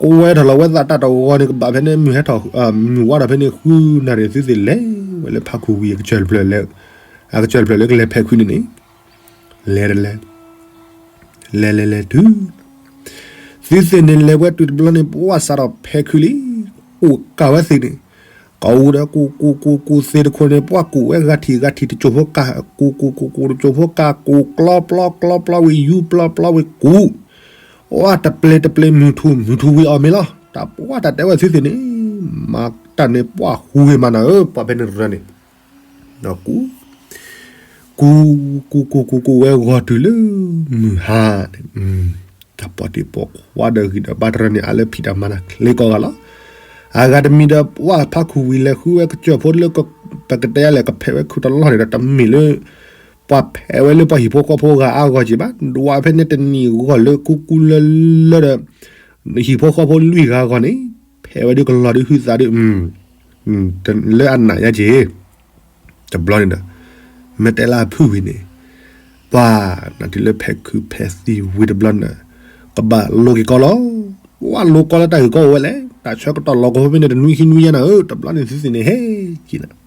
ကိးဝဲထီၣ်လီၤဝဲသးတၢ်တဝီန့ၣ် ကဘၣ်ဖဲန့ၣ် မုၢ်ဟဲထီၣ်, မုၢ်ဝါထီၣ်ဖဲန့ၣ် ဃုနၣ်ရံၣ်သုသ့ၣ်လဲၤဝဲလၢဖါခူဝံၤအကစၢၢ်တဖျၢၣ်လဲၤ, အကစၢၢ်တဖျၢၣ်လၢကလဲၤဖဲးခုန့ၣ်န့ၣ်, လဲၤတလဲၤ လဲၤလဲၤလဲၤတုၤ, သုသ့ၣ်န့ၣ်လဲၤဝဲတုၤတဘျီန့ၣ် ပှၢ်စးထီၣ်ဖဲးခုလံ, ကူၣ်ကၢ်ဝဲသ့ၣ်န့ၣ်, ကီးဝူဒီးကူၣ်ကူၣ်ကူၣ်ကူၣ်သ့ၣ်တခိၣ်န့ၣ် ပှၢ်ကူၣ်ဝဲဂၤထံၣ်ဂၤထံၣ်တစိၢ်ဖိကၢ်, ကူၣ်ကူၣ်ကူၣ်ကူၣ်တစိၢ်ဖိကၢ် ကူၣ်ကျီပျီကျီပျီဝံၤ ယူၤပျီပျီဝံၤကူၣ်, ပှၢ်တပျ့ၤတပျ့ၤမုၢ်ထူၣ်မုၢ်ထူၣ်ဝံၤအီၤမ့ၢ်လီၤ. တၢ်ပှၢ်တၢ်တဲဝဲသုသ့ၣ်န့ၣ်, မၤတၢ်န့ၣ်ပှၢ်ဟူးဂ့ၤမးနၤဧၢ, ပှၢ်ဖဲန့ၣ်တရၢန့ၣ် ကူၣ်, ကူၣ်, ကူၣ်ကူၣ်ကူၣ်ကူၣ်ဝဲဂီၤတုၤလၢမုၢ်ဟါန့ၣ်, တၢ်ပီၣ်တံၢ်ပီၣ်ခွါဒီးဂံၢ်ဒီးဘါတရၢန့ၣ် အါလၢဖံးတၢ်မၤတၢ်ချ့ကိးဂၤလီၤ. အဂၤတမံၤဒီး ပှၢ်ဖါခူဝံၤလဲၤဃုဝဲကစၢၢ်ဖိလၢ ပကတဲယါလဲၣ် ကဖဲးဝဲခုတလီၢ်န့ၣ်ဒီး တမ့ၢ်လၢ ပှၢ်ဖဲးဝဲလၢပှၤဟံၣ်ဖိဃီဖိဂၤအါဂီၢ်က့ၤဘၣ်, ဒွးဖဲန့ၣ်တနံၣ်ဂီၢ်လၢကူကူလၢလၢဒီး ဟံၣ်ဖိဃီဖိလွံၢ်ဂၤအဂီၢ်န့ၣ်, ဖဲးဝဲဒုးကလီၤဒုးဟုသးဒုး လၢအနးညါက့ၤ, တဘျီန့ၣ်ဒီး မ့ၢ်တဲလၢအဖုၣ်ဝံၤန့ၣ်, ပှၢ်နတုၤလၢဖဲးခုဖဲးသံဝံၤတဘျီန့ၣ်, ကဘၣ်လိက့ၤကီလီၤ. ပှၢ်လိကီလၢတၢ်ဂ့ၢ်ကီအိၣ်ဝဲလဲၣ်, တၢ်ဆၢကတီၢ်လီၤကီဖဲန့ၣ် တနွံခံနွံညါနၤဧၢ, တဘျီန့ၣ်သုသ့ၣ်န့ၣ်ဟဲက့ၤနၤ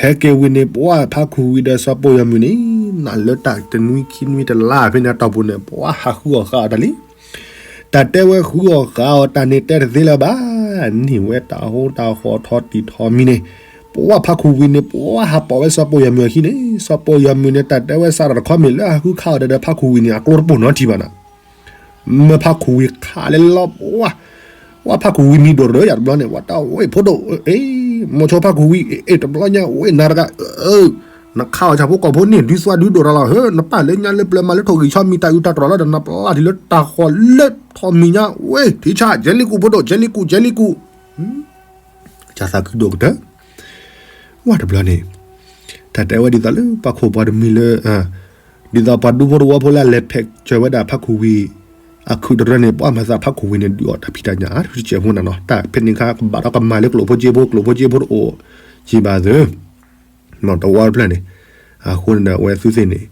ဟဲက့ၤဝံၤန့ၣ် ပှၢ်ဖါခူဝံၤဒီးစီၤပိၢ်ယွၤမုၢ်န့ၣ်, နၤလၢတၢ်တနွံခံနွံတလါဖဲန့ၣ်အတီၢ်ပူၤန့ၣ် ပှၢ်ဟးဃုအီၣ်ဃာ်အီၤတၢ်လံ. တၢ်တဲဝဲဃုအီၣ်ဃာ်အီၤတၢ်န့ၣ်တဲတသ့လၢၤဘၣ်, န့ၢ်ဝဲတၢ်ဟိတၢ်ဃီထီတံၢ်ထီမံၤန့ၣ်, ပှၢ်ဖါခူဝံၤန့ၣ် ပှၢ်ဟးပိာ်ဝဲစီၤပိၢ်ယွၤမုၢ်အခံန့ၣ်, စီၤပိၢ်ယွၤမုၢ်န့ၣ် တၢ်တဲဝဲစးထီၣ်တခီမ့ၢ်လၢအဃုခးအီၤဒီးဖါခူဝံၤန့ၣ် အကျိတပိၢ်နီတထံၣ်ဘၣ်နၤ မ့ၢ်ဖါခူဝံၤခးလဲလီၤ, ပှၢ်ဖါခူဝံၤမံၤဒိၣ်တရၢယၤတဘျီန့ၣ် ဝဲတၢ်ဝဲဖိဒိၣ်, မိၤဆိဖါခူဝံၤ, တဘျီညါဝဲနၤတဂၤ, နခးအီၣ်ဆၣ်ဖိကီၢ်ဖိန့ၣ် ဒုးသွါဒုးဒိၣ်တၢ်လီၤဧၢ, နပၢ်လၢညါလၢပျၢၤမၤလၢထိၣ်ဂံၢ်ဆီမံၤတၢ်အုးတၢ်တြီၤလီၤဒီး နပျၢ်ထံးလၢတၢ်ဃီၤလၢထီၣ်မံၤညါဝဲ, ထံဆၣ် ကဲလံကူၣ်ဖိဒိၣ် ကဲလံကူၣ် ကဲလံကူၣ် ကသးခုဒိၣ်ကတၢၢ်, ဝဲတဘျီန့ၣ်, တၢ်တဲဝဲဒ်သိးလၢပှၤခိၣ်ပှၤတမှံၤလၢ, ဒ်သိးပှၤဒူဖိတဝီဖိလၢအလဲၤဖဲးစၢၤဝဲဒၣ်ဖါခူဝံၤ, အခုတရၢန့ၣ် ပှၢ်မၤသးဖါခူဝံၤန့ၣ် ဒုးအီၣ်တၢ်ဖံးတၢ်ညၣ်အါတကဲးဖိနၤနီၤ, တၢ်ဖဲန့ၣ်ခါကဘၣ်ဒီးကမၤလၢကျိၣ်ဖိစ့ဖိ ကျိၣ်ဖိစ့ဖိတအိၣ်, ယံာ်ဘၣ်သု, တဝီတဖျၢၣ်န့ၣ်, အဃိန့ၣ်ဒီးအဝဲသုသ့ၣ်န့ၣ်,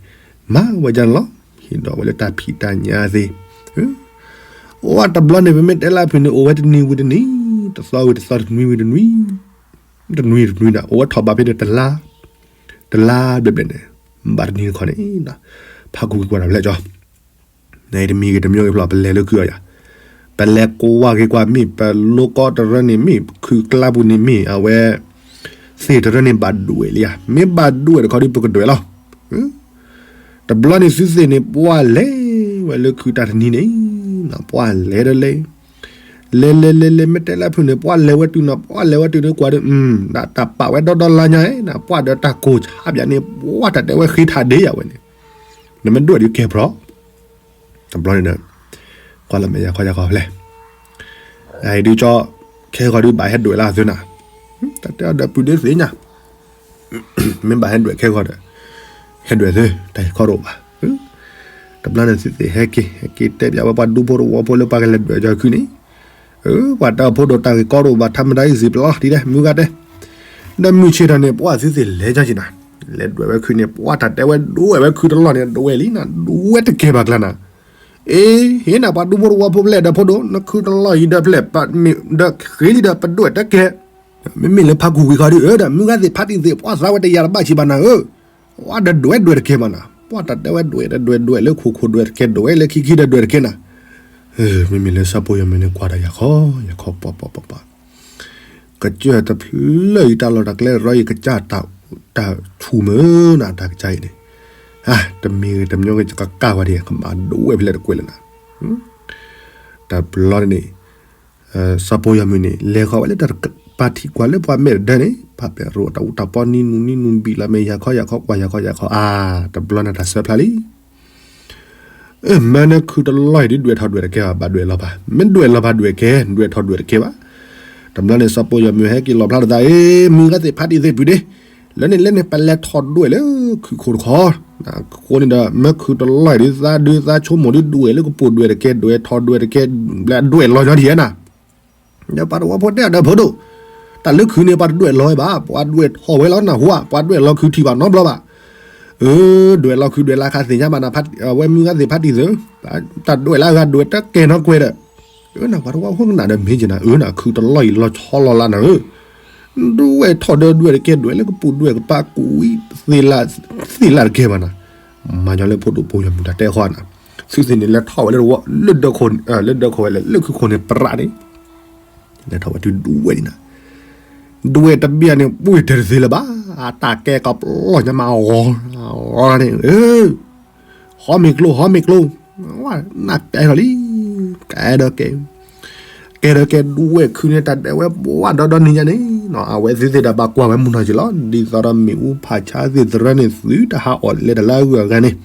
မၤဝဲဒ်န့ၣ်လီၤ, ဟ့ၣ်ဒီးဝဲလၢတၢ်ဖံးတၢ်ညၣ်သ့ၣ်, အိၣ်ဝဲတဘျီန့ၣ် ပမ့ၢ်တဲလၢဖုၣ်န့ၣ် အိၣ်ဝဲတနံၤဝံၤတနံၤ, တသီဝံၤတသီ တနွံဝံၤတနွံ, တနွံတနွံဒီး အိၣ်ဝဲထီၣ်ဘးဖဲန့ၣ်တလါ, တလါဘျဲၣ်ဘျဲၣ်န့ၣ်, ဘၣ်တနံၤတခီန့ၣ်, ဖါခူဝံၤကွၢ်တၢ်ဖျဲၣ်ကၠီ, နတမံၤဂ့ၤတမံၤဂ့ၤဖျီၣ် ပလဲၤလၢခုအီၤယၤ, ပလဲၤကွၢ်ဂ့ၤကွၢ်မ့ၢ် ပလိကီတရၢန့ၣ်မ့ၢ် ခုးကျါပူၤန့ၣ်မ့ၢ် အဝဲ သ့ၣ်တရၢန့ၣ်ဘၣ်ဒွဲၣ်လံဧါ, မ့ၢ်ဘၣ်ဒွဲၣ်တခီဒီး ပကဒွဲၣ်လီၤ. တဘျီန့ၣ်သုသ့ၣ်န့ၣ် ပှၢ်လဲၤဝဲလၢခုးတၢ်တနံၤန့ၣ်, ပှၢ်လဲၤဒီးလဲၤ, လဲၤလဲၤလဲၤလဲၤ မ့ၢ်တဲလၢဖုၣ်န့ၣ် ပှၢ်လဲၤဝဲတုၤနီၤ ပှၢ်လဲၤဝဲတုၤန့ၣ်ကွၢ်ဒီး, တၢ်ပာ်ဝဲဒီဒီလါညါ, ပှၢ်ဒီးတၢ်ကိၢ်ဆါဘၣ်န့ၣ် ပှၢ်တၢ်တဲဝဲဃ့ထးဒ့ယၤဝဲန့ၣ်, နမ့ၢ်ဒွဲၣ်ဒုးကဲၤဖျီၣ် တဘျီန့ၣ်ဒီး, ကွၢ်လၢမဲာ်ယၤခီယၤခီဖျဲၣ်, အအံၤဒုးကၠီ, ခဲဂီၤဒုးဘၣ်ဟဲဒွဲၣ်လၢသုနၤ, တၢ်တဲအီၤဒီးပုၢ်ဒ့သ့ၣ်ညါ, မ့ၢ်ဘၣ်ဟဲဒွဲၣ်ခဲဂီၤဒီး, ဟဲဒွဲၣ်သု တၢ်ဂ့ၢ်ကီတအိၣ်ဘၣ်, တဘျီန့ၣ်သုသ့ၣ်ဟဲက့ၤ ဟဲက့ၤတဲပၠးဝဲပှၤဒူဖိတဝီဖိလၢပှၤကလဲၤဒွဲၣ်ကၠီခုန့ၣ်, ပှၤတဲအီၤဖိဒိၣ်တၢ်ဂ့ၢ်ကီတအိၣ်ဘၣ် ထါမတၤအံၤစံးပျီ ဒ်လဲၣ် မုၢ်ဂၤတဲ ဒီးမုၢ်ဆ့ၣ်ထီၣ်န့ၣ် ပှၢ်သုသ့ၣ်လဲၤကၠီက့ၤနၤ, လဲၤဒွဲၣ်ဝဲခုန့ၣ် ပှၢ်တၢ်တဲဝဲဒွဲၣ်ဝဲခုတလီၢ်န့ၣ် ဒွဲၣ်လံနၤ ဒွဲၣ်တကဲဘၣ်ကျါနၤ, အ့ ဟ့ၣ်နၤပှၤဒူဖိတဝီဖိဖျဲၣ်ဒီးဖိဒိၣ် နခုတလီၢ်အံၤဒီးဖျဲၣ် ဒီးဃ့လံဒီးပဒွဲၣ်တကဲ, မ့မ့ၢ်လၢဖါခူဝံၤခီဒုး အၢ ဒီးမုၢ်ဂၤသ့ၣ်ဖါတံၢ်သ့ၣ် ပှၢ်သးဝဲတယၤတဘၣ်ဆံးဘၣ်နၤဧၢ, ပှၢ်ဒီးဒွဲၣ်ဒွဲၣ်တကဲဘၣ်နၤ ပှၢ်တၢ်တဲဝဲဒွဲၣ်ဒီးဒွဲၣ် ဒွဲၣ်လၢခိခိၣ် ဒွဲၣ်တကဲ ဒွဲၣ်လၢခံခံဒီးဒွဲၣ်တကဲနၤ. မ့မ့ၢ်လၢစီၤပိၢ်ယီၤမုၣ်န့ၣ် ကွၢ်ဒီးယၤခီ ယၤခီ ပှၤပှၤပှၤပှၤ ကစၢၢ်တဖျၢၣ်အံၤ တၢ်လီၢ်တၢ်ကျဲတရီအံၤ ကစၢ်တၢ်ဆူၣ်မုၢ်နၤ တၢ်ကစၢ်အံၤန့ၣ်, တမံၤဂ့ၤတမံၤဂ့ၤ ကကၢ်ဝဲဒၣ် ကမၤဒွဲၣ်ဖဲလဲၣ်တကွဲးလၢၤနၤ. တဘျီန့ၣ်န့ၣ် စီၤပိၢ်ယီၤမုၣ်န့ၣ် လဲၤဃီၤဝဲလၢတၢ်ပာ်ထံကွၢ်လၢပှၤမဲာ်တဒၢန့ၣ် ပာ်ပဲာ်ရိၣ်တၢ်အူတၢ်ပီနံၤနူနံၤနူဘံၣ်လီၤမဲာ် ယၤခီယၤခီ ကွၢ်ယၤခီယၤခီ အါ တဘျီန့ၣ်တၢ်ဆၢဖျါလံ. မ့ၢ်နခုတလီၢ်အံၤဒ်ဒွဲၣ်ထီၣ်ဒွဲၣ်တကဲဘၣ် ဘၣ်ဒွဲၣ်လီၤဘၣ်, မ့ၢ်ဒွဲၣ်လီၤဘၣ်ဒွဲၣ်ကဲ ဒွဲၣ်ထီၣ်ဒွဲၣ်တကဲဘၣ်. တဘျီန့ၣ် စီၤပိၢ်ယီၤမုၣ်ဟဲက့ၤလီၣ်ဖျါတသး အ့ မုၢ်ဂၤသ့ၣ်ဖးတံၢ်သ့ၣ်ပုၢ်ဒ့, လၢန့ၣ်လၢန့ၣ် ပလဲၤထီၣ်ဒွဲၣ်လၢခုခိၣ်တခီ, အဃိန့ၣ်ဒီး မ့ၢ်ခုတလီၢ်အံၤဒ်သးဒုးသးဆိကမိၣ်ဒ်ဒွဲၣ်လၢကပိာ်ဒွဲၣ်တကဲ ဒွဲၣ်ထီၣ်ဒွဲၣ်တကဲ ဒွဲၣ်လီၤညီဒ်ယဲနၤ ဒီးပှၤတဝီဖိတဲအီၤဒီးဖိဒိၣ်, တၢ်လၢခုန့ၣ် ပှၤတဒွဲၣ်လီၤဝဲဘၣ်, ပှၤဒွဲၣ်ထီၣ်ဝဲလီၤနၢ်ဟူဧါ, ပှၤဒွဲၣ်လီၤခုထံၣ်ဘၣ်နီတဘျီဘၣ်. အၢ ဒွဲၣ်လီၤခုဒွဲၣ်လီၤခးသ့ၣ်ညါဘၣ်နၤ, ဝဲမုၢ်ဂၤသ့ၣ်ဖးတံၢ်သ့ၣ်, တၢ်ဒွဲၣ်လၢအဂၤဒွဲၣ်တကဲနီတကွဲးဒီး, အၢ နပှၤတဝီဖိကနၣ်ဒီးမ့ၢ်က့ၤနၤ, အၢ နခုတလီၢ်အံၤလီၤဆီလီၤလးနၤဧၢ ဒွဲၣ်ထီၣ်ဒီးဒွဲၣ်တကဲ ဒွဲၣ်လၢကပိာ်ဒွဲၣ်ကပၤကူးဝံၤ သ့ၣ်လၢ်တကဲဘၣ်နၤ, မၤညီလၢဖိဒိၣ်ပိၢ်ယီၤမုၣ်တၢ်တဲဃီနၤ, သုသ့ၣ်န့ၣ် လဲၤထီၣ်ဝဲလၢတဝီ လၢဒၢခိၣ် လၢဒၢခိၣ်ဝဲလဲၣ် လၢခုခိၣ်န့ၣ်ပြးန့ၣ်, လဲၤထီၣ်ဝဲတုၤဒွဲၣ်န့ၣ်နၤ, ဒွဲၣ်တဘ့ၣ်န့ၣ် ပှ့ၤတၢ်တသ့လၢၤဘၣ်, တၢ်ကဲကပျီညါမးဂီၤ, ဂီၤန့ၣ်, ဟီမ့ၢ်ကျိ ဟီမ့ၢ်ကျိ, နကဲထီၣ်လံ, ကဲဒီးကဲ ကဲဒီးကဲဒွဲၣ်ခုန့ၣ် တၢ်တဲဝဲပှၢ်ဒီဒီနံၤညါန့ၣ်, အဝဲသ့ၣ်သ့ၣ်ဒီးဘၣ်ကွၢ်ဝဲမုၢ်နီၢ်က့ၤလီၤ, ဒ်သိးဒီးမ့ၣ်အူဖးဆါသ့ၣ်သရၢန့ၣ် သုတဟးအီၣ်လဲၤတၢ်လၢအဂုၤအဂၤန့ၣ်,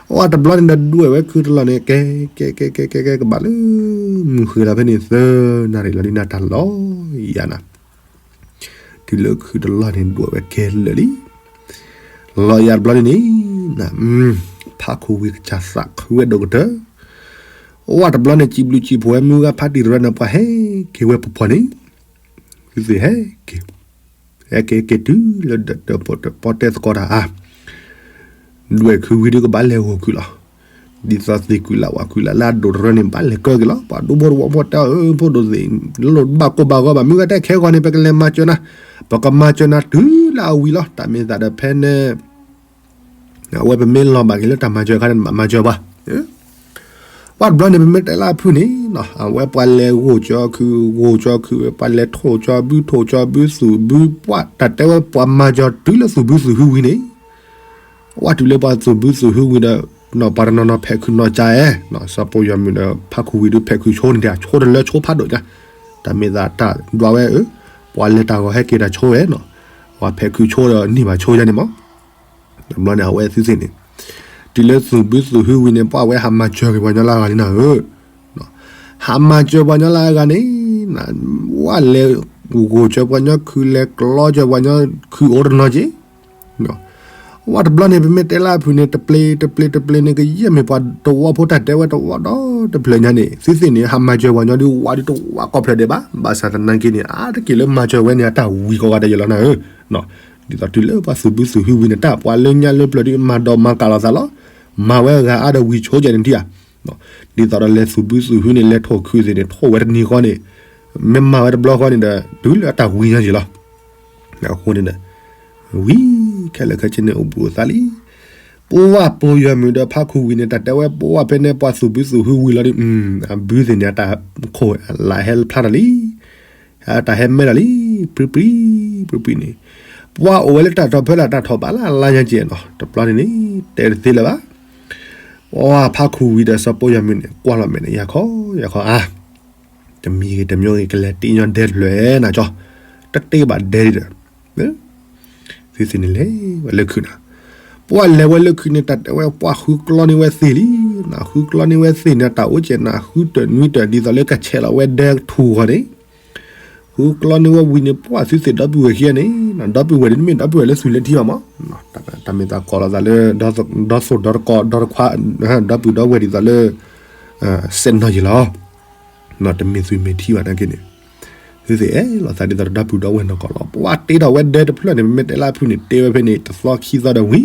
အဝဲတဘျီန့ၣ်ဒီးဒွဲၣ်ဝဲခုတလီၢ်န့ၣ် ကဲ ကဲ ကဲ ကဲ ကဲ ကဘၣ်လၢ မုၢ်ဃ့လီၤဖဲန့ၣ်သၢနၣ်ရံၣ်လီၤဒ်နၤတၢ်လီၤယၤနၤ တုၤလၢခုတလီၢ်န့ၣ်ဒွဲၣ်ဝဲကဲလၢာ်လံ, လီၤယၤတဘျီန့ၣ်န့ၣ်, ဖးခူဝံၤကစၢ်သးခုဝဲဒိၣ်ကတၢၢ်, ဝဲတဘျီန့ၣ် စံးဘျုးစံးဖှိၣ်ဝဲမုၢ်ဂၤဖးတံၢ်တရၢန့ၣ် ပှၤဟဲက့ၤဝဲပူၤပူၤန့ၣ်, သုသ့ၣ်ဟဲက့ၤ ဟဲက့ၤက့ၤတုၤလၢဒီးပီၣ်တဲသကိးတၢ်အါ, ဒွဲၣ်ခုဝံၤဒုးကဘၣ်လဲၤဂိၢ်ခုလီၤ, ဒ်သိးသ့ၣ်ကုၢ်လၢ်ဝၣ်ကုၢ်လၢ်လၢအဒိၣ်တရၢန့ၣ် ဘၣ်လဲၤကၢက့ၤလီၤ, ပှၤဒူဖိတဝီဖိတဲအီၤ ဖိဒိၣ်သ့ၣ် လိၣ်ဘၣ်ကိၢ်ဘၣ်ဂီၤဘၣ် မုၢ်ဂၤတဲခဲဂီၤန့ၣ် ပကလဲၤမၤစၢၤနၤ, ပကမၤစၢၤနၤတုၤလၢအဝံၤလီၤ, တၢ်မ့ၢ်သးဒီးဖဲန့ၣ် အဝဲပမ့ၢ်လီၤဘၣ်က့ၤလၢတၢ်မၤစၢၤအခါန့ၣ် မၤစၢၤပှၤ, ပှၤတဘျီန့ၣ် ပမ့ၢ်တဲလၢအဖုၣ်န့ၣ်, အဝဲပှၤလဲၤဂိၢ်ကၠီခု ဂိၢ်ကၠီခု ပှၤလဲၤထိၣ်ကၠီဘု ထိၣ်ကၠီဘု သူၣ်ဘု ပှၤတၢ်တဲဝဲပှၤမၤစၢၤတုၤလၢသူၣ်ဘုသူၣ်ဟုဝံၤန့ၣ်, ဝဲတုၤလၢပှၤသူၣ်ဘုသူၣ်ဟုဝံၤဒီး ပှၤတနီၤနီၤဖဲးခုးနီၢ်ကၠါအဲ, စီၤပိၢ်ယီၤမုၣ်ဒီး ဖးခူဝံၤဒုးဖဲးခုးဆိန့ၣ် တၢ်ဆိတလၢဆိဖးဒိၣ်ညါ, တၢ်မ့ၢ်သးတၢ်ဒွးဝဲ, ပှၤလဲၤတၢ်ဂီၤဟဲက့ၤတၢ်ဆိဝဲနီၤ, ပှၤဖဲးခုးဆိဒီးန့ၢ်ဘၣ်ဆိယါန့ၣ်မး တဘျီန့ၣ် အဝဲသုသ့ၣ်န့ၣ်, တုၤလၢသူၣ်ဘုသူၣ်ဟုဝံၤန့ၣ် ပှၤဝဲဟးမၤစၢၤက့ၤပှၤညီလၢအဂၤလံနၤဧၢ, ဟးမၤစၢၤပှၤညီလၢအဂၤန့ၣ်, ဝဲလဲၤဂိၢ်ကၠီပှၤညီခု လဲၤကျီကၠီပှၤညီခုအိၣ်တနီၤက့ၤ, ဝဲတဘျီန့ၣ် ပမ့ၢ်တဲလၢအဖုၣ်န့ၣ် တပျ့ၤတပျ့ၤတပျ့ၤန့ၣ် ကယဲၢ်မ့ၢ်ပှၤတဝီဖိတၢ်တဲဝဲတဝီဒီတဖျၢၣ်ညါန့ၣ် သုသ့ၣ်န့ၣ် ဟးမၤစၢၤပှၤညီဒုးဝးဒုးတဝးကိးဖျၢၣ်ဒဲးဘၣ်, ဘၣ်ဆၣ်သနာ်က့န့ၣ် အါတက့ၢ်လၢမၤစၢၤဝဲန့ၣ် အတၢ်ဝံၤကိးဂၤဒဲးယဲလီၤနၤဧၢ ဒ်သိးတုၤလၢပှၤသူၣ်ဘုသူၣ်ဟုဝံၤန့ၣ် တၢ်ပှၤလၢညါလၢပျၢၤဒုးမၤဒိးမၤကးလိာ်သးလီၤ, မၤဝဲအဂၤအါဒီးဝံၤဆိကဲန့ၣ်ထံၣ်ဧါ, ဒ်သိးဒီးလဲၤသူၣ်ဘုသူၣ်ဟုန့ၣ် လဲၤထိၣ်ခုသ့ၣ်န့ၣ် ထိၣ်ဝဲတနံၤဃီန့ၣ်, မ့ၢ်မၤဝဲတဘျီဃီန့ၣ်ဒီး တုၤလၢအတၢ်ဝံၤညါယဲလီၤ, အဃိန့ၣ်ဒီး ဝံၤခဲလၢာ်ခဲဆ့န့ၣ်အိၣ်ဘှံးအိၣ်သါလံ, ပှၤပိာ်ယွၤမုၣ်ဒီးဖးခူဝံၤန့ၣ် တၢ်တဲဝဲပှၤဖဲန့ၣ် ပှၤသူၣ်ဘုသူၣ်ဟုဝံၤလီၤဒီး အဘုသ့ၣ်န့ၣ် အတၢ်ခိၣ်လၢဟဲဖျါထီၣ်လံ တၢ်ဟဲမဲထီၣ်လံ, ပြံပြံ ပြံပြံန့ၣ်, ပှၤအိၣ်ဝဲလၢတၢ်ထီၣ်ဖဲလၢတၢ်ထီၣ်ဘးလၢအလါညါကဲနီၤ တဘျီန့ၣ်န့ၣ် တဲတသ့လၢၤဘၣ်, ပှၤဖးခူဝံၤဒီးစီၤပိာ်ယွၤမုၣ်န့ၣ် ကွၢ်လီၤမဲာ်န့ၣ် ယၤခီ ယၤခီအါ, တမံၤဂ့ၤတမံၤဂ့ၤ ကလဲၤတ့ညီဒဲတဖျၢၣ်နၤကၠီ, တတ့ဘၣ်ဒဲဒံးဒီး သုသ့ၣ်န့ၣ်လဲၤဝဲလၢခုးနၤ, ပှၤလဲၤဝဲလၢခုးန့ၣ် တၢ်တဲဝဲပှၤဃုကျီန့ၢ်ဝဲသ့ၣ်လံ, နဃုကျီန့ၢ်ဝဲသ့ၣ်န့ၣ် တၢ်အိၣ်ကဲနၤ ဃုတၢၢ်နွံတၢၢ် ဒ်သိးလၢကဆဲးလီၤဝဲဒဲထူၣ်ဂီၤန့ၣ်, ဃုကျီန့ၢ်ဝဲဝံၤန့ၣ် ပှၤသုသ့ၣ်ဒီပုၢ်ဝဲၢ်ခံဂၤန့ၣ်, ဒီပုၢ်ဝဲၢ်ဒ်တမ့ၢ်ဒီပုၢ်ဝဲၢ်လၢသူၣ်လၢထံဘၣ်မး, တၢ်မ့ၢ်သးကိးလိာ်သးလၢ ဒီသိၣ်ဒီတကီၢ် ဒီတခွါ ဒီပုၢ်ဒီဝဲၢ်ဒ်သိးလၢ စဲးနီၢ်ယံၤလီၤ တမ့ၢ်သွံၣ်မ့ၢ်ထံဘၣ်နာ်က့န့ၣ်, သုသ့ၣ်အဲၣ်လိာ်သးဒ်သိးဒီပုၢ်ဒီဝဲၢ်နီၢ်ကီၢ်လီၤ. ပှၤတ့ထီၣ်ဝဲဒဲတဖျၢၣ်န့ၣ် ပမ့ၢ်တဲလၢအဖုၣ်န့ၣ် တ့ဝဲဖဲန့ၣ် တသီခံသီဒီးဝံ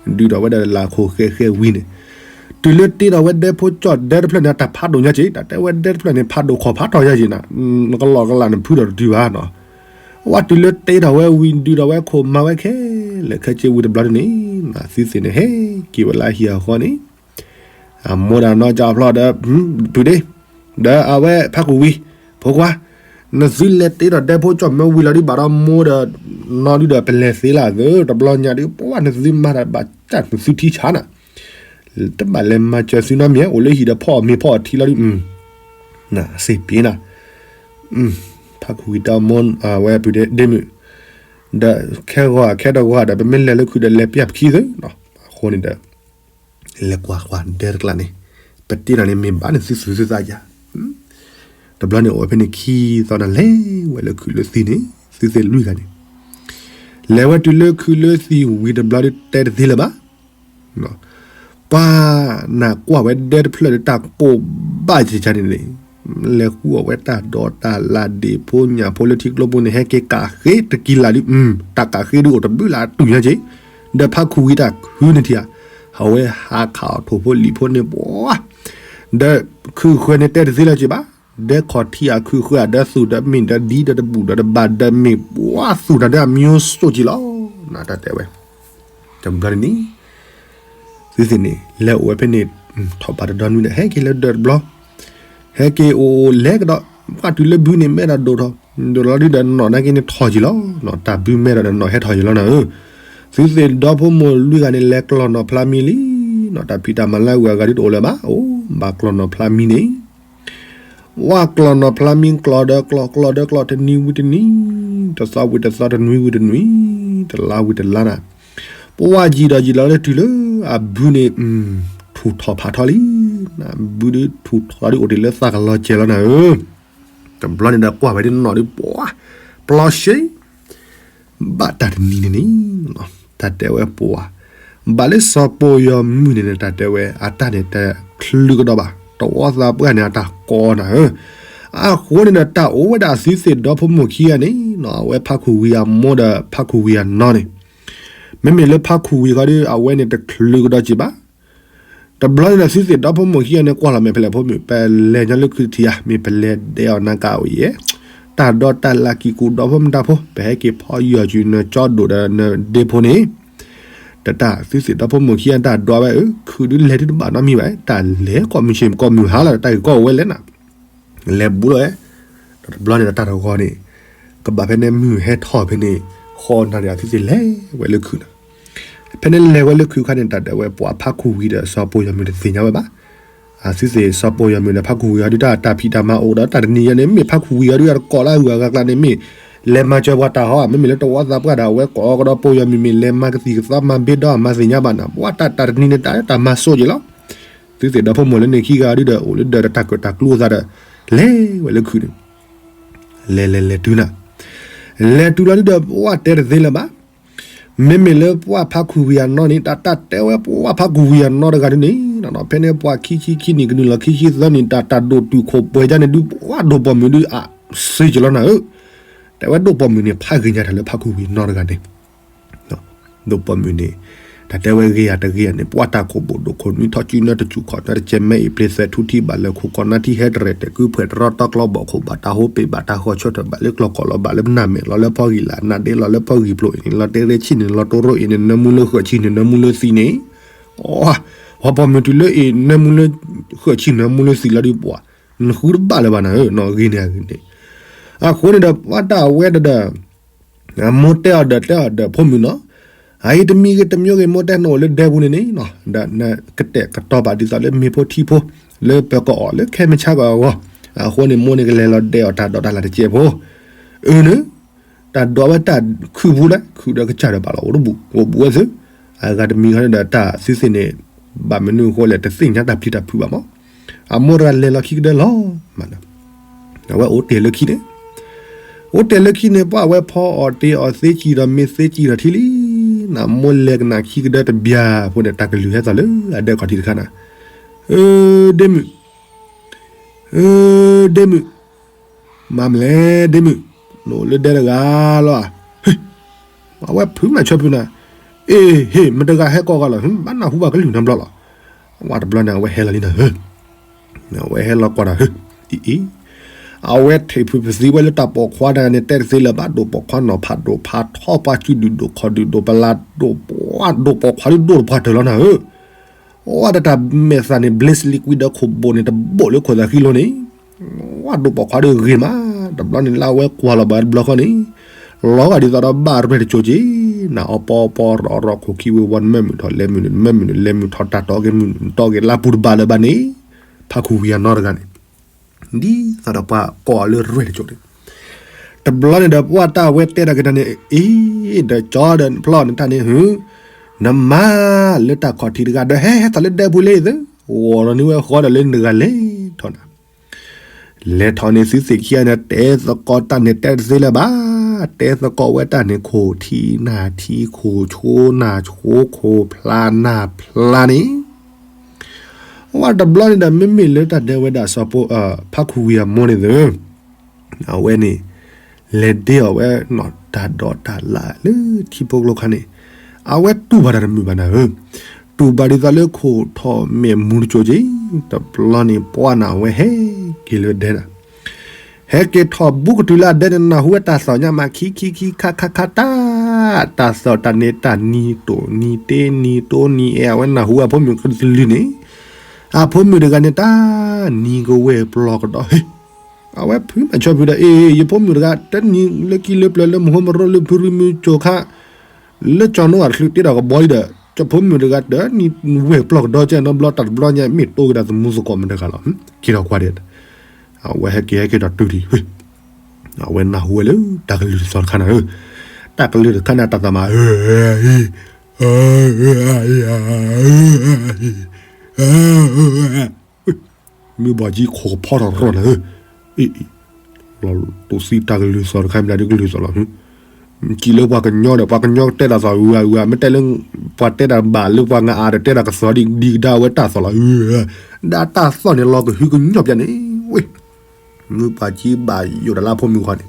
ၤ, ဒုးထီၣ်ဝဲဒီးလၢခိၣ်ဃဲဃဲဝံၤန့ၣ်, တုၤလၢတ့ထီၣ်ဝဲဒဲဖိကၠီၣ်ဒဲတဖျၢၣ်န့ၣ် အတၢ်ဖးဒိၣ်ညါက့ၤ, တၢ်တဲဝဲဒဲတဖျၢၣ်န့ၣ် ဖးဒိၣ်ခီၣ်ဖးထီၣ်ညါက့ၤနၤ, နကလီၢ်ကလးနဖုထီၣ်တတုၤဘၣ်နီၤ ဝဲတုၤလၢတ့ထီၣ်ဝဲဝံၤ ဒုးထီၣ်ဝဲခိၣ်မၤဝဲခဲလၢာ်ခဲဆ့ဝံၤတဘျီဒ်န့ၣ် သုသ့ၣ်န့ၣ် ဟဲက့ၤဝဲလၢဟံၣ်အဃီန့ၣ် အမိၢ်ဒီးနီၢ်ကၠီဖျီဒီး ပုၢ်ဒ့ ဒီးအဝဲဖးခူၣ်ဝံၤ ဖိခွါ နသုလဲၤတ့ထီၣ်ဒဲဖိကၠီၣ်မၢဝံၤလီၤဒုး ဘၣ်ဒီးမိၢ်ဒီးနီၢ်ဒုးဒီး ပလဲၤသ့လၢအသၢ တဘျီညါဒုး ပှၢ် နသုမၤတၢ်ဘၣ်ဆၣ် နသုထံဆးနၤ တဘၣ်လဲၤမၤစၢၤသုနီတမံၤ အိၣ်လၢဟံၣ်ဒီးဖီအီၣ်မ့ၤဖီအီၣ်ထံလီၤဒုး စ့ပ့ၤနၤ ဖးခူၣ်ဝံၤတၢ်မိၢ် အဝဲပုၢ်ဒ့မုၣ် ဒီးခဲဂီၤခဲတဂီၤဒီး ပမ့ၢ်လဲၤလၢခုးဒီး လဲၤပျၢ်ပခံသၢ အဃိန့ၣ်ဒီး လဲၤကွၢ်ကွၢ်ဒဲတကျါန့ၣ် ပတ့ထီၣ်န့ၣ် မ့ၢ်ဘၣ်န့ၣ်သုသူၣ်သုသးယၤ တဘျီန့ၣ်အိၣ်ဝဲဖဲန့ၣ်ခံသီန့ၣ် လဲၤဝဲလၢခုးလၢသံၣ်န့ၣ် သုသ့ၣ်လွံၢ်ဂၤန့ၣ် လဲၤဝဲတုၤလၢခုးလၢသံၣ်ဝံၤတဘျီဒုး တဲတသ့လၢၤဘၣ် ပှၤနၢ်ကွၢ်ဝဲဒဲတဖျၢၣ်ဒီး တၢ်ကိၢ်ဘၣ်စ့ၢ်ကီးန့ၣ်န့ၣ် လဲၤဃုအီၣ်ဝဲတၢ်ဒိးတၢ်လၢ်ဒ့ၣ်ဖိညၣ်ဖိလၢထံကျိပူၤန့ၣ် ဟဲက့ၤကးဃ့တကံလၢ်ဒုး တၢ်ကးဃ့ဒုးအိၣ်တဘျုးလၢအတူၢ်ညါက့ၤ ဒီးဖးခူၣ်ဝံၤတၢ်ခုန့ၣ်ထံၣ်ဧါ အဝဲဟးခးအီၣ်ထိၣ်ဖိလံာ်ဖိန့ၣ်ပှၤ ဒီးခုၣ်ဃၢၤန့ၣ်တဲတသ့လၢၤက့ၤဘၣ် ဒဲခီၣ်ထံးအခုၣ်ဃၢၤဒီးသူၣ်ဒီးမ့ၢ်ဒီးဒ်ဒီးတဘူၣ်ဒီးတဘၣ်ဒီးမ့ၢ်ပှၤသူၣ်တၢ်ဒီးအမံၤစိၣ်က့ၤလီၤ တၢ်တဲဝဲ တဘျီန့ၣ် သုသ့ၣ်န့ၣ် လဲၤအိၣ်ဝဲဖဲန့ၣ် ထီၣ်ဘးတဒီနွံဒီး ဟဲက့ၤလၢဒၢးတဘျီ ဟဲက့ၤအိၣ်လဲၤကဒီး ပှၢ်တုၤလၢဘုန့ၣ်မဲထီၣ်ဒိၣ်ထီၣ် ဒိၣ်လီၤဒုးဒီးနီၢ်နာ်က့န့ၣ်ထီၣ်က့ၤလီၤ တၢ်ဘုမဲထီၣ်ဒီးနီၢ်ဟဲထီၣ်က့ၤလီၤနၤဧၢ သုသ့ၣ်ဒီဖိမိၢ်လွံၢ်ဂၤန့ၣ် လဲၤကျီၢ်နီၢ်ဖျါမံလံ တၢ်ဖံးတၢ်မၤလၢအဂုၤအဂၤဒုးတအိၣ်လၢၤဘၣ် အိၣ်ဘၣ်ကျီၢ်နီၢ်ဖျါမံန့ၣ် ဝဲကျီၢ်နီၢ်ဖျါမံ ကျီၢ်ဒီးကျီၢ် ကျီၢ်ဒီးကျီၢ် တနံၤဝံၤတနံၤ တသီဝံၤတသီ တနွံဝံၤတနွံ တလါဝံၤတလါနၤ ပှၢ်ယံာ်ဒီးယံာ်လီၤလၢတုၤလၢ အဘုန့ၣ် ထူၣ်ထီၣ်ဖးထီလံ ဘုဒုးထူၣ်ထီၣ်ဒုးအိၣ်တ့ၢ်လၢသးကလီၤစဲၤလီၤနၤဧၢ တဘျီန့ၣ်ဒီးကွၢ်ဝဲဒ်နီၢ်ဒုးပှၤ ပျီရှဲ ဘၣ်တၢ်တနံၤန့ၣ်န့ၣ် တၢ်တဲဝဲပှၤ ဘၣ်လၢစီၤပိာ်ယီၤမုၢ်န့ၣ်န့ၣ် တၢ်တဲဝဲ အတၢ်န့ၣ်တချုးကဒီးဘၣ် တဝီသးပှၢ်န့ၣ် အတၢ်ကိးနၤဧၢ အဃိန့ၣ်ဒီး တၢ်အိၣ်ဝဲဒၣ်သုသ့ၣ်ဒီဖိမိၢ်ခံဂၤန့ၣ် အဝဲဖးခူၣ်ဝံၤအမိၢ်ဒီးဖးခူၣ်ဝံၤအနီၢ်န့ၣ် မ့မ့ၢ်လၢဖးခူၣ်ဝံၤဃီဒီး အဝဲန့ၣ်တချုးကဒီးက့ၤဘၣ် တဘျီန့ၣ်ဒီး သုသ့ၣ်ဒီဖိမိၢ်ခံဂၤန့ၣ် ကွၢ်လီၤမဲာ်ဖဲလဲၣ်ဖိမုၣ် ပလဲၤညီလၢခုးတထံၣ်ဧါ မ့ၢ်ပလဲၤဒဲးအီၣ်နၤကအိၣ်ယဲၢ် တၢ်ဒိးတၢ်လၢကံၢ်ကူၣ်ဒီဖိမတၤဖိ ပဟဲက့ၤဖီယီၤစုနကၠီဒိၣ်ဒီးနဒ့ဖိန့ၣ် တၢ်သုသ့ၣ်ဒီဖိမိၢ်ခံဂၤတၢ်ဒွးဝဲဧၢ ခုးဒုးလဲၤဒုးတဘၣ်နီတမံၤဘၣ် တၢ်လဲၤကိးမုၢ်ဆ့ၣ်ကိးမုၢ်ဟါလီၤ တၢ်ဂ့ၢ်ကီအိၣ်ဝဲလဲၣ်နၤ လဲၤဘူးလီၤဝဲ ဒီးတဘျီန့ၣ်ဒီးတၢ်တဂီၤန့ၣ် ကဘၣ်ဖဲန့ၣ်မုၢ်ဟဲထီၣ်ဖဲန့ၣ် ဃီနၤဒီးသုသ့ၣ်လဲၤဝဲလၢခုးနၤ ဖဲန့ၣ်လဲၤဝဲလၢခုးခါန့ၣ် တၢ်တဲဝဲပှၤဖးခူၣ်ဝံၤဒီးစီၤပိာ်ယီၤမုၢ်တသ့ၣ်ညါဝဲဘၣ် သုသ့ၣ်စီၤပိာ်ယီၤမုၢ်ဒီးဖးခူၣ်ဝံၤအီၤဒုးတၢ်တၢ်ဖံးတၢ်မၤအိၣ်ဒီးတၢ်တနံၤညါန့ၣ် မ့ၢ်ဖးခူၣ်ဝံၤအီၤဒုးတၢ်တကိးလၢအဂုၤအဂၤကျါန့ၣ် မ့ၢ် လဲၤမၤစၢၤပှၤတၢ်ဟီ မ့မ့ၢ်လၢတဝီသးပှၢ်ဒီးအဝဲကိးကဒီးပိာ်ယီၤမုၢ်မ့ၢ်လဲၤမၤကသံၣ်ကသီမၤဘ့ဒီးမၤသ့ၣ်ညါဘၣ်နၤ ပှၤတၢ်တၢ်တနံၤန့ၣ်တၢ်တၢ်မၤစိးက့ၤလီၤ သုသ့ၣ်ဒီဖိမိၢ်လၢန့ၣ်ခံဂၤဒုးဒီး အိၣ်လၢဒၢးတၢ်ကၢၣ်တၢ်ကျူအသးဒီး လဲၤဝဲလၢခုးန့ၣ် လဲၤလဲၤလဲၤတုၤနၤ လဲၤတုၤလီၤဒုးဒီး ပှၤတဲတသ့လၢၤဘၣ် မ့မ့ၢ်လၢပှၤဖးခူၣ်ဝံၤအနီၢ်န့ၣ် တၢ်တၢ်တဲဝဲပှၤဖးခူၣ်ဝံၤအနီၢ်တဂၤဒုးန့ၣ် ဖဲန့ၣ်ပှၤခံဆံခံနံၣ်ကနုာ်လီၤခံဆံသၢနံၣ် တၢ်တၢ်ဒိၣ်တုာ်ခိၣ်ပှဲၤဒ်န့ၣ်ဒုး ပှၤဒိၣ်ပိာ်မုၣ်ဒုးအစ့က့ၤလီၤနၤဧၢ တဲဝဲဒိၣ်ပိာ်မုၣ်န့ၣ် ဖးဂ့ၤညါတၢ်လၢဖးခူၣ်ဝံၤအနီၢ်တဂၤန့ၣ် ဒိၣ်ပိာ်မုၣ်န့ၣ် တၢ်တဲဝဲဂ့ၤယၤတဂ့ၤယၤန့ၣ် ပှၤတၢ်ခိၣ်ဘိၣ်ဒိၣ်ခိၣ်နွံထီၣ်စုနၢတစူၢ်ခီၣ်နၢတကဲမဲအံၤ ပျ့ၤသဲးထူထံဘၣ်လၢခိၣ်ကီၢ်နၢ်ထံဟဲတရဲၣ်တဲာ်ကုဖှဲးတရီတီကျီဘီၣ်ခိၣ်ဘၣ်တၢ်ဟိပ့ၤဘၣ်တၢ်ဃီၤဆၢထၢၣ်ဘၣ်လၢကျီၢ်ကီၢ်လီၤဘၣ်လၢပနၢ်မဲာ်လီၤလၢဖီဂံၢ်လၢ်နၢ်ဒ့လီၤလၢဖီဂံၢ်ပျိအံၤန့ၣ် လီၤတဲရ့ဆံၣ်န့ၣ် လီၤတိရိအံၤန့ၣ် နၢမူလၢဃၢၤဆံၣ်န့ၣ် နၢမူလၢသံန့ၣ် အီ ပှၤပိာ်မုၣ်တုၤလၢအံၤ နၢမူလၢဃၢၤဆံၣ်နၢမူလၢသံလီၤဒုးပှၤ နဃုတဘၣ်လၢၤဘၣ်နၤဧၢ နီၢ်ဂ့ၤန့ၣ်အဂ့ၤန့ၣ် အဃိန့ၣ်ဒီး ပှၤတၢ်အဝဲဒီး မိၢ်တဲအီၤဒီးတဲအီၤဒီးဖိမုၣ်နီၤ, အအံၤတမံၤဂ့ၤတမံၤဂ့ၤ မိၢ်တဲနအိၣ်လၢဒဲပူၤန့ၣ်န့ၣ်, ဒီးနကတဲာ်ကတီၤဘၣ်ဒ်သိးလၢမ့ၤဖိထံဖိ, လၢပကအိၣ်လၢခဲမုၢ်ဆါကီၢ်အဂီၢ်, အဃိန့ၣ်မိၢ်န့ၣ်ကလဲၤလီၤဒဲးအီၤတၢ်ဒိးတၢ်လၢ်တစဲးဖိ, အၢန့ၣ်, တၢ်ဒိးဝဲတၢ်ခုၣ်ဖိလဲၣ် ခုၣ်ဒီးကစၢ်ဒီးဘၣ်လီၤ အိၣ်တဘူၣ် အိၣ်ဘူးဝဲသု, အဂၤတမံၤဃီန့ၣ်ဒီးတၢ်သုသ့ၣ်န့ၣ်, ဘၣ်မနုၤအဃိလဲၣ် တသ့ၣ်ညါတၢ်ပျံၤတၢ်ဖုးဘၣ်မး, အမိၢ်တဂၤလဲၤလီၤခံကဒၢလီၤ, အဝဲအိၣ်တ့ၢ်လၢခံန့ၣ် အိၣ်တ့ၢ်လၢခံန့ၣ် ပှၤအဝဲဖီအီၣ်တ့ၢ်အီၣ်သ့စံၣ်ဒီးမ့ၢ်သ့စံၣ်ဒီးထံလံ, နမိၢ်လဲၤကနၣ်ခံကဒၢတဘျီဖိန့ၣ် တၢ်ကလုၢ်ဟဲသီၣ်လၢအဒဲခီၣ်ထံးတခါနၤ, ဧၢ, ဒ့မုၣ်, ဧၢ, ဒ့မုၣ်, မၤမလဲၣ် ဒ့မုၣ်, နအိၣ်လၢဒဲတဂၤလီၤဧါ, အဝဲဖုးမၤဆၢဖုးနၤ, အ့ဟ့ၣ် မတဂၤဟဲကိးဂၤလီၤ ဘၣ်နၢ်ဟူဘၣ်ကလုၢ်နၤဘျီလီၤ, ဝဲတဘျီန့ၣ် အဝဲဟဲလီၤလံနၤဧၢ အဝဲဟဲလီၤကွၢ်ဒီး အံၤအံၤ, အဝဲထံးဖုးပသံဝဲလၢတၢ်ပိာ်ခွါတဂၤန့ၣ် တဲတသ့လၢၤဘၣ်, ဒိၣ်ပိာ်ခွါနီၤဖးဒိၣ်ဖးထီ ပှၤစုဒုၣ်ဒိၣ်ခီၣ်ဒုၣ်ဒိၣ်ပလၢ်ဒိၣ်ပှၤဒိၣ်ပိာ်ခွါဒိၣ်ဒိၣ်တပှၢ်တၢၢ်လီၤနၤဧၢ. ဝဲဒၣ်တၢ်မဲာ်သၣ်န့ၣ် ဘျ့လံကွံဒီးခိၣ်ဘိၣ်န့ၣ် တဘိၣ်လၢခိၣ်သၣ်ဃံလိၤန့ၣ်, ဝဲဒိၣ်ပိာ်ခွါဒုးဂ့ၤမး, တဘျီန့ၣ်လၢအဝဲကွၢ်လီၤဘၣ်တဘျီဃီန့ၣ်, လီၤဂာ်ဒ်သိးဒီးဘၣ်ရဲၣ်တကၠိက့ၤ, နအီပီပီရီရီခိၣ်ခံဝ့ၤဝီၤ နမ့ၢ်မုာ်ထီၣ်လဲၤမုာ်န့ၣ် နမ့ၢ်မုာ်န့ၣ်လဲၤမုာ်ထီၣ် တၢ်တီက့ၤမုာ်တီက့ၤလၢပူၤတဘၣ်လၢၤဘၣ်န့ၣ်, ဖးခူဝံၤအနီတဂၤန့ၣ် ဒ်သိးဒီးပှၤကိးအီၤလၢရဲၣ်တကၠိန့ၣ်, တဘျီန့ၣ်ဒီးပှၤတၢ်ဝဲတဲတၢ်က့ၤတၢ်န့ၣ် အံၤ ဒီးကၠီဒီးဖျီၣ်န့ၣ်တၢ်န့ၣ် ဟူ နမါလၢတၢ်ခီၣ်ထံးတဂၤဒီး ဟဲ ဟဲသးလၢဒဲပူၤလံသု, ဂီၤလီၤန့ၢ်ဝဲဃီဒီးလၢနဂၤလဲၤထီၣ်နၤ, လဲၤထီၣ်န့ၣ်သုသ့ၣ်ခံဂၤန့ၣ် တဲသကိးတၢ်န့ၣ်တဲတသ့လၢၤဘၣ်, တဲသကိးဝဲတၢ်န့ၣ် ခိၣ်ထံနၢ်ထံ ခိၣ်ဆိနၢ်ဆိ ခိၣ်ဖျါနၢ်ဖျါန့ၣ် ဝဲတဘျီန့ၣ်ဒီး မ့မ့ၢ်လၢတၢ်ဒဲဝဲဒၣ်စီၤဖိ ဖးခူဝံၤအမိၢ်န့ၣ်သု, အဝဲန့ၣ် လဲၤဒ့အီၤဝဲနီၢ်တၢ်ဒိးတၢ်လၢ်လၢထံဖိကျိခါန့ၣ်, အဝဲတူၢ်ဘၣ်တၢ်တမုာ်ဘၣ်နၤဧၢ, တူၢ်ဘၣ်ဒ်သိးလၢခိၣ်ထီၣ်မဲာ်မူတကၠိက့ၤ, တဘျီန့ၣ်ပှၢ်နၤဝဲဟဲက့ၤလၢဒဲနၤ ဟဲက့ၤထီၣ်ဘူးကတုၤလၢအဒဲန့ၣ် နၢ်ဟူဝဲတၢ်သီၣ်ညါမး ခံခံခံခါခါခါတၢ်, တၢ်သီၣ်တၢ်န့ၣ် တၢ်နံၤတိၢ်နံၤတ့နံၤတိၢ်နံၤအဲၣ် အဝဲနၢ်ဟူဝဲအဖိမုၣ်ကတလုာ်န့ၣ်, အဖိမုၣ်တဂၤန့ၣ် တၢ်နံၤကဝဲၢ်ပျီၢ်ကဒီး, အဝဲဖုမၤဆီဖုဒီး အ့ ယဖိမုၣ်တဂၤ တနံၤလၢခံလၢပျၢၤလၢမဟိမရီလၢဖုရံမုၢ်ကၠိခါ လၢကၠီၤနိအတချုးတ့ထီၣ်ကဘီအံၤဒီး ကၠီဖိမုၣ်တဂၤတနံၤဝဲၢ်ပျီၢ်ကဒီးကဲနီတဘျီ တၢ်တဘျီညါမ့ၢ်တိၢ်က့ၤဒၣ်သမူသကိးမတၤတဂၤလီၤ, က့ၤထီၣ်ကွၢ်ဒဲး, အဝဲဟဲက့ၤဟဲက့ၤဒီးတုၤလံ, အဝဲနၢ်ဟူဝဲလၢတၢ်ကလုၢ်တသီတခါနၤဧၢ, တၢ်ကလုၢ်တခါန့ၣ် တၢ်သးမၤ မုၢ်ဘၣ်ကံခိၣ်ကဖီထီၣ်ရီၣ်နၤဧၢ, အ့ လီၤတိၢ်သံတၢ်ကလုၢ်သီၣ်တခါမ့ၢ်ဒၣ်ဒ်ကလုၢ်သီၣ်လီၤ, စံးလၢပှၤကညီဒီး ပှၤကညီတဲတၢ်သီၣ်ဝံၤဝံၤ မ့ၢ်တဲလၢ ပှၤတဲတၢ်ဘၣ်လၢပှၤငါအါဒီး တဲတၢ်ကသီၣ်ဒံးဒံးကဒါဝဲတၢ်သီၣ်လီၤ, ဒ်တၢ်သီၣ်န့ၣ်လီၤကဟုကညီၢ်ပျၢ်န့ၣ်, ဝ့ၢ် မုၢ်ဘၣ်ကံဘၣ်ယိၣ်တၢ်လၢအဖိမုၣ်ဂီၢ်န့ၣ်,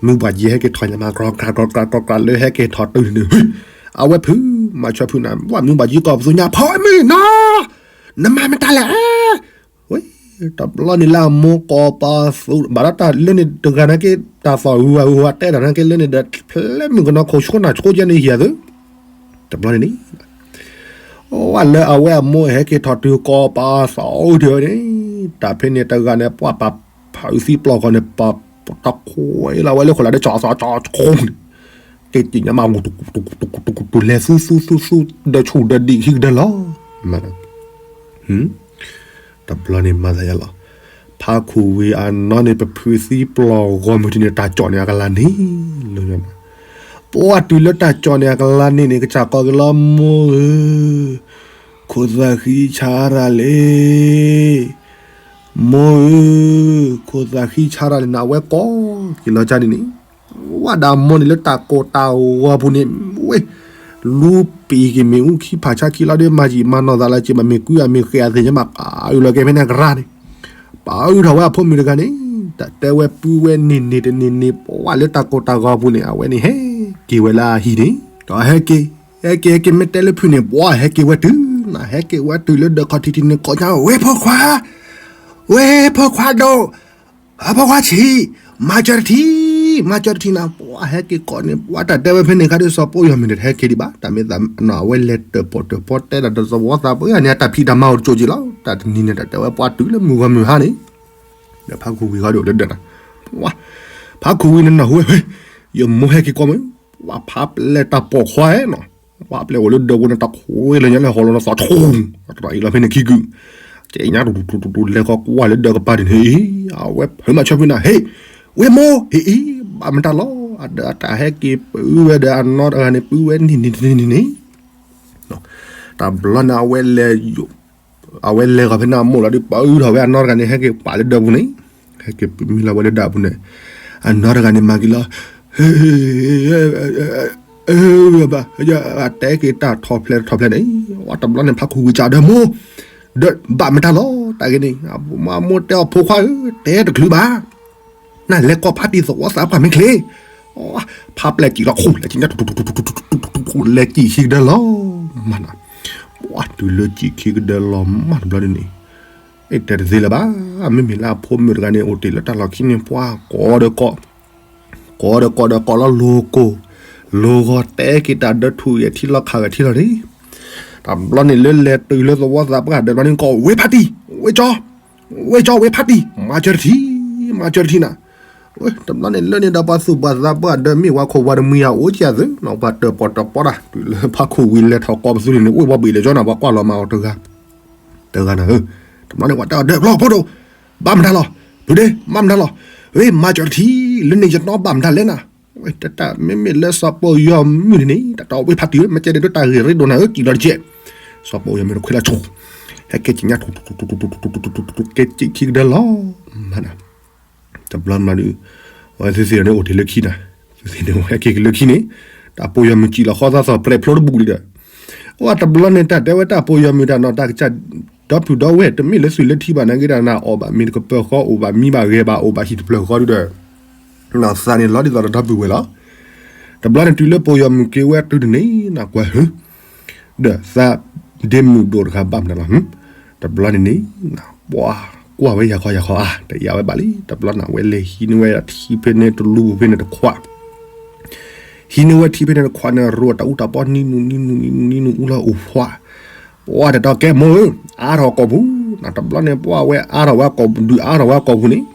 မုၢ်ဘၣ်ကံဟဲက့ၤထီၣ်ညါမး ကြၢကြၢကြၢကြၢလၢဟဲက့ၤထီၣ်တုၤန့ၣ်, အဝဲဖုမၤဆီဖုနၤ ဝဲမုၢ်ဘၣ်ကံကိးပသူညါ ဖိမုၣ်နီၤ, နမၤမတၤလဲၣ် ဝဲ တဘျီန့ၣ်လၢအမိၢ်ကိးပသူ ဘၣ်ဒီးတၢ်လၢန့ၣ်တဂၤနာ်က့ တၢ်သီၣ်ဝံၤဝံၤဝံၤ တဲတၢ်နာ်က့လၢန့ၣ်ဒီး ဖျဲမုၣ်ကနီၤခိၣ်ဆိနၢ်ဆိကဲန့ၣ်ဟံၣ်အသု, တဘျီန့ၣ်န့ၣ် ဝဲလၢအဝဲအမိၢ်ဟဲက့ၤထီၣ်တုၤကိးပသူဒံးဝဲန့ၣ်, တၢ်ဖဲန့ၣ်တဂၤန့ၣ် ပှၤပာ်ဖးအုးသံပျီၢ်ဂီၢ်န့ၣ် ပာ်တၢ်ခွဲးလီၤဝဲလၢဃိးလၢ်ဒီး ကၠီသီကၠီဆိန့ၣ် က့ၤက့ၤညါမး ဝူတူတူတူတူတူတူ လဲၤသူသူသူသူ ဒီးဆူၣ်ဒီးဒံးခံကဒၢလီၤ, တဘျီန့ၣ်မၤသးယါလီၤ, ဖးခူဝံၤအနီၢ်န့ၣ် ပဖုသံပျီၢ်ဂီၢ်မုၢ်ထံန့ၣ် တၢ်ကၠီၣ်န့ၣ်အကလါန့ၣ်လီၤ, ပှၤတုၤလၢတၢ်ကၠီၣ်န့ၣ်အကလါန့ၣ်န့ၣ် ကစၢ်ကိးက့ၤလီၤ မိၢ်ဧၢ ခိၣ်သၣ်ဃံဆါရၣ်လံ, မိၢ်ဧၢ ခိၣ်သၣ်ဃံဆါရၣ်လံ နဝဲကိးက့ၤလီၤကၢ်န့ၣ်န့ၣ်, ဝဲဒၣ်မိၢ်န့ၣ်လၢတၢ်ကိၢ်တၢ်ဂီၤပူၤန့ၣ်, ဝဲ လူပံာ်က့ၤမ့ၣ်အူခံဖးဆါခံလီၤဒီး မၤယံာ်မၤနီၢ်သးလၢက့ၤ မ့ၢ်ကွံအမ့ၢ်ဃဲၤအသ့ၣ်ညါမး ပာ်အုးလီၤက့ၤဖဲန့ၣ်အကရၢန့ၣ်, ပာ်အုးထီၣ်ဝဲအဖိမုၣ်တဂၤန့ၣ်, တၢ်တဲဝဲပုၢ်ဝဲန့ၢ်န့ၢ်တန့ၢ်န့ၢ် ပှၤလၢတၢ်ကိၢ်တၢ်ဂီၤပူၤန့ၣ် အဝဲန့ၣ်ဟဲက့ၤဝဲလၢအဟံၣ်န့ၣ်, ဒီးဟဲက့ၤ ဟဲက့ၤဟဲက့ၤ မ့ၢ်တဲလၢဖုန့ၣ် ပှၤဟဲက့ၤဝဲတုၤ, နဟဲက့ၤဝဲတုၤလၢဒၢးခီၣ်ထံးထံးန့ၣ် ကိးညါ ဝဲဖိခွါ, ဝဲဖိခွါဒိၣ်, အဖိခွါဆံး, မၤစၢၤတထံၣ်, မၤစၢၤတထံၣ်နၤ, ပှၤဟဲက့ၤကိးန့ၣ် ပှၤတၢ်တဲဝဲဖဲန့ၣ်ခါဒီး စီၤပိယီၤမ့ၢ်တဟဲက့ၤဒံးဘၣ်, တၢ်မ့ၢ်သးနီၢ် အဝဲလဲၤတၢၣ်ပီၣ်တၢၣ်ပီတဲတၢ်ဒီးသဝီသးပှၢ်န့ၣ် အတၢ်ဖံးတၢ်မၤအိၣ်တကၠိက့ၤလီၤ, တၢ်တနံၤန့ၣ် တၢ်တဲဝဲပှၤတုၤလၢမုၢ်ဂီၤမုၢ်ဟါန့ၣ်, ဒီးဖးခူဝံၤဃီဒိၣ်လၢဒၢးနၤ, ဖးခူဝံၤန့ၣ်နၢ်ဟူဝဲ, ယမိၢ်ဟဲက့ၤကိးမ့ၢ်, ပှၤဖးပျဲၢ်တၢ်ပိာ်ခွါနီၤ ပှၤပျဲၢ်အိၣ်လၢဒၢးပူၤန့ၣ် တၢ်ခွဲးလၢညါလၢဟီၣ်လီၤနသီၣ်ထူ, တၢ်အံၤလီၤဖဲန့ၣ်ခံကုာ်, ကဲညါတူတူတူတူတူ လဲၤဃီကွၢ်လၢဒၢးကပၤဒ်န့ၣ် ဟ့ၣ်အံၤ, အဝဲဖုမၤဆီဖုနၤ ဟ့ၣ်, ဝဲမိၢ် ဟ့ၣ်အံၤ, ဘၣ်မတၤလီၤ, အဒၢးအတၢ်ဟဲက့ၤပုၢ်ဝဲဒီးအနီၢ်တဂၤန့ၣ် ပုၢ်ဝဲန့ၢ်န့ၢ်တန့ၢ်န့ၣ်န့ၣ်, တဘျီန့ၣ် အဝဲလဲၤဃီၤဖဲန့ၣ်အမိၢ်လီၤဒီး ပၢထီၣ်ဝဲအနီၢ်တဂၤန့ၣ် ဟဲက့ၤပာ်လၢဒၢးပူၤန့ၣ်, ဟဲက့ၤမံလီၤဝဲလၢဒၢးပူၤန့ၣ်, အနီၢ်တဂၤန့ၣ် မၤက့ၤလီၤ ဘၣ် တဲက့ၤတၢ်ထီၣ်ဖျဲးထီၣ်ဖျဲးန့ၣ်, ဝဲတဘျီန့ၣ် ဖးခူဝံၤကဒီးမိၢ်, ဒီးဘၣ်မတၤလီၤ တၢ်ဂ့ၢ်န့ၣ်, မိၢ်တဲအီၤဖိခွါဧၢ, တဲတချုးဘၣ်, နလဲၤကိးဖးတံၢ်သဝီသးပှၢ်မ့ၢ်ချ့, ဖးပျဲၢ်စံၣ်လီၤခူၣ် လဲၤစံၣ်ညါ လဲၤစံၣ်ခံကဒၢလီၤ, မၤနၤ, ပှၤတုၤလၢစံၣ်ခံကဒၢလီၤမးတဘျီန့ၣ်န့ၣ် တဲတသ့လၢၤဘၣ်. မ့မ့ၢ်လၢအဖိမုၣ်တဂၤန့ၣ် အိၣ်တ့ၢ်လၢတၢ်လီၢ်ခံန့ၣ် ပှၤကိးဒီးကိး, ကိးဒီးကိးဒီးကိးလီၤလိၤကိၢ်, လိၤဂီၤတဲက့ၤတၢ်ဒၢထူၣ်ယဲၢ် ထံလီၤခးဂဲၤထံလီၤန့ၣ်, တဘျီန့ၣ်လၢလဲၤတုၤလၢသဝီသးပှၢ်ဒီး တဘျီန့ၣ်ကိး ဝ့ၢ်ဖါတံၢ်, ဝ့ၢ်ကၠီ, ဝ့ၢ်ကၠီ ဝ့ၢ်ဖါတံၢ်, မၤစၢၤတထံၣ်, မၤစၢၤတထံၣ်နၤ. တဘျီန့ၣ်လၢန့ၣ်ဒီး ပှၤသူၣ်ပှၤသးပှၢ်ဒီး မ့ၢ်ဝဲခိၣ်ဝဲတမှံၤဧိၤ အိၣ်ကသ့, ပှၤတၢၣ်ပီၣ်တၢၣ်ပီတၢ် တုၤလၢဖါခိၣ်ဝံၤလဲၤထီၣ်ကိးပသူန့ၣ်န့ၣ် အိၣ်ဝဲဘှံးလၢကၠီနၤ ပှၤကွၢ်လီၤမၤအီၤတဂၤ တဂၤနၤဧၢ. တဘျီန့ၣ်ပှၤတဲအီၤ ဒၢးကျီဖိဒိၣ်, ဘၣ်မတၤလီၤ, ဖုဒ့ ဘၣ်မတၤလီၤ, ဝ့ၢ်မၤစၢၤတထံၣ် လၢန့ၣ်ယနီၣ်ဘၣ်မတၤလဲၣ်နၤ. ဝဲတၢ်မ့မ့ၢ်လၢစီၤပီၢ်ယီၤမုၢ်န့ၣ်န့ၣ် တၢ်တဝ့ၢ်ဖါတံၢ် မ့ၢ်ကဲဒဲးဒိၣ်တၢ်ဂ့ၢ်ရ့ဒိၣ်နၤဧၢ စံၣ်လီၤတကဲး. စီၤပီၢ်ယီၤမုၢ်တခွဲးလၢဆိ ဟဲကဲစံၣ်ညါ ကဲစံၣ်ခံကဒၢလီၤ မၤနၤ တဘျီမးဒုး အဝဲသုသ့ၣ်န့ၣ်အိၣ်တ့ၢ်လၢခံနၤ, သုသ့ၣ်န့ၣ်အိၣ်ဟဲက့ၤက့ၤလၢခံန့ၣ်, တၢ်ပီၢ်ယီၤမုၢ်စံၣ်လီၤဃီသးသီၣ် ပြဲးဖျိတဘူၣ်လံဒီး, အတဘျီန့ၣ် တၢ်တဲဝဲတၢ်ပီၢ်ယီၤမုၢ်တၢ်နီၤ တၢ်ကစၢ်ဒီပုၢ်ဒီဝဲၢ် တမ့ၢ်လၢသွံၣ်လၢထံဘၣ် နာ်က့ဒၣ်နၤ အီၣ်ဘၣ်မ့ၤတကပၢၤဃီ အိၣ်ဘၣ်မံဘၣ်ဂဲၤဘၣ် အိၣ်ဘၣ်ဟံၣ်တဖျၢၣ်ဃီဒုးဒီး နီၢ်သးန့ၣ်လီၤဒ်သိးဒီပုၢ်ဝဲၢ်လီၤ. တဘျီန့ၣ်တုၤလၢပီၢ်ယီၤမုၢ်က့ၤဝဲတုၤတန့ၣ် နကွၢ်ဟု ဒီးသးဒ့မုၣ်ဒိၣ်တဂၤဘၣ်မနုၤလီၤ. တဘျီန့ၣ်န့ၣ် ပှၤကွၢ်ဝဲယၤခီယၤခီဧါ တယာ်ဝဲဘၣ်လံ. တဘျီန့ၣ် အဝဲလဲၤဟံးန့ၢ်ဝဲထံဖဲန့ၣ်တလူပူၤဖဲန့ၣ်တခွး, ဟံးန့ၢ်ဝဲထံဖဲန့ၣ်တခွးန့ၣ် ရိၣ်တၢ်အူတၢ်ပီနံနုၤနံနုၤနံနုၤနံနုၤအူလီၤအိၣ်ဖှး, ပှၤတတီၤကဲမိၢ်ဧၢ, အါထီၣ်ကိာ်ပူၤ, တဘျီန့ၣ် ပှၤဝဲအါထီၣ်ဝဲကိာ်ပူၤ ဒုးအါထီၣ်ဝဲကိာ်ပူၤန့ၣ်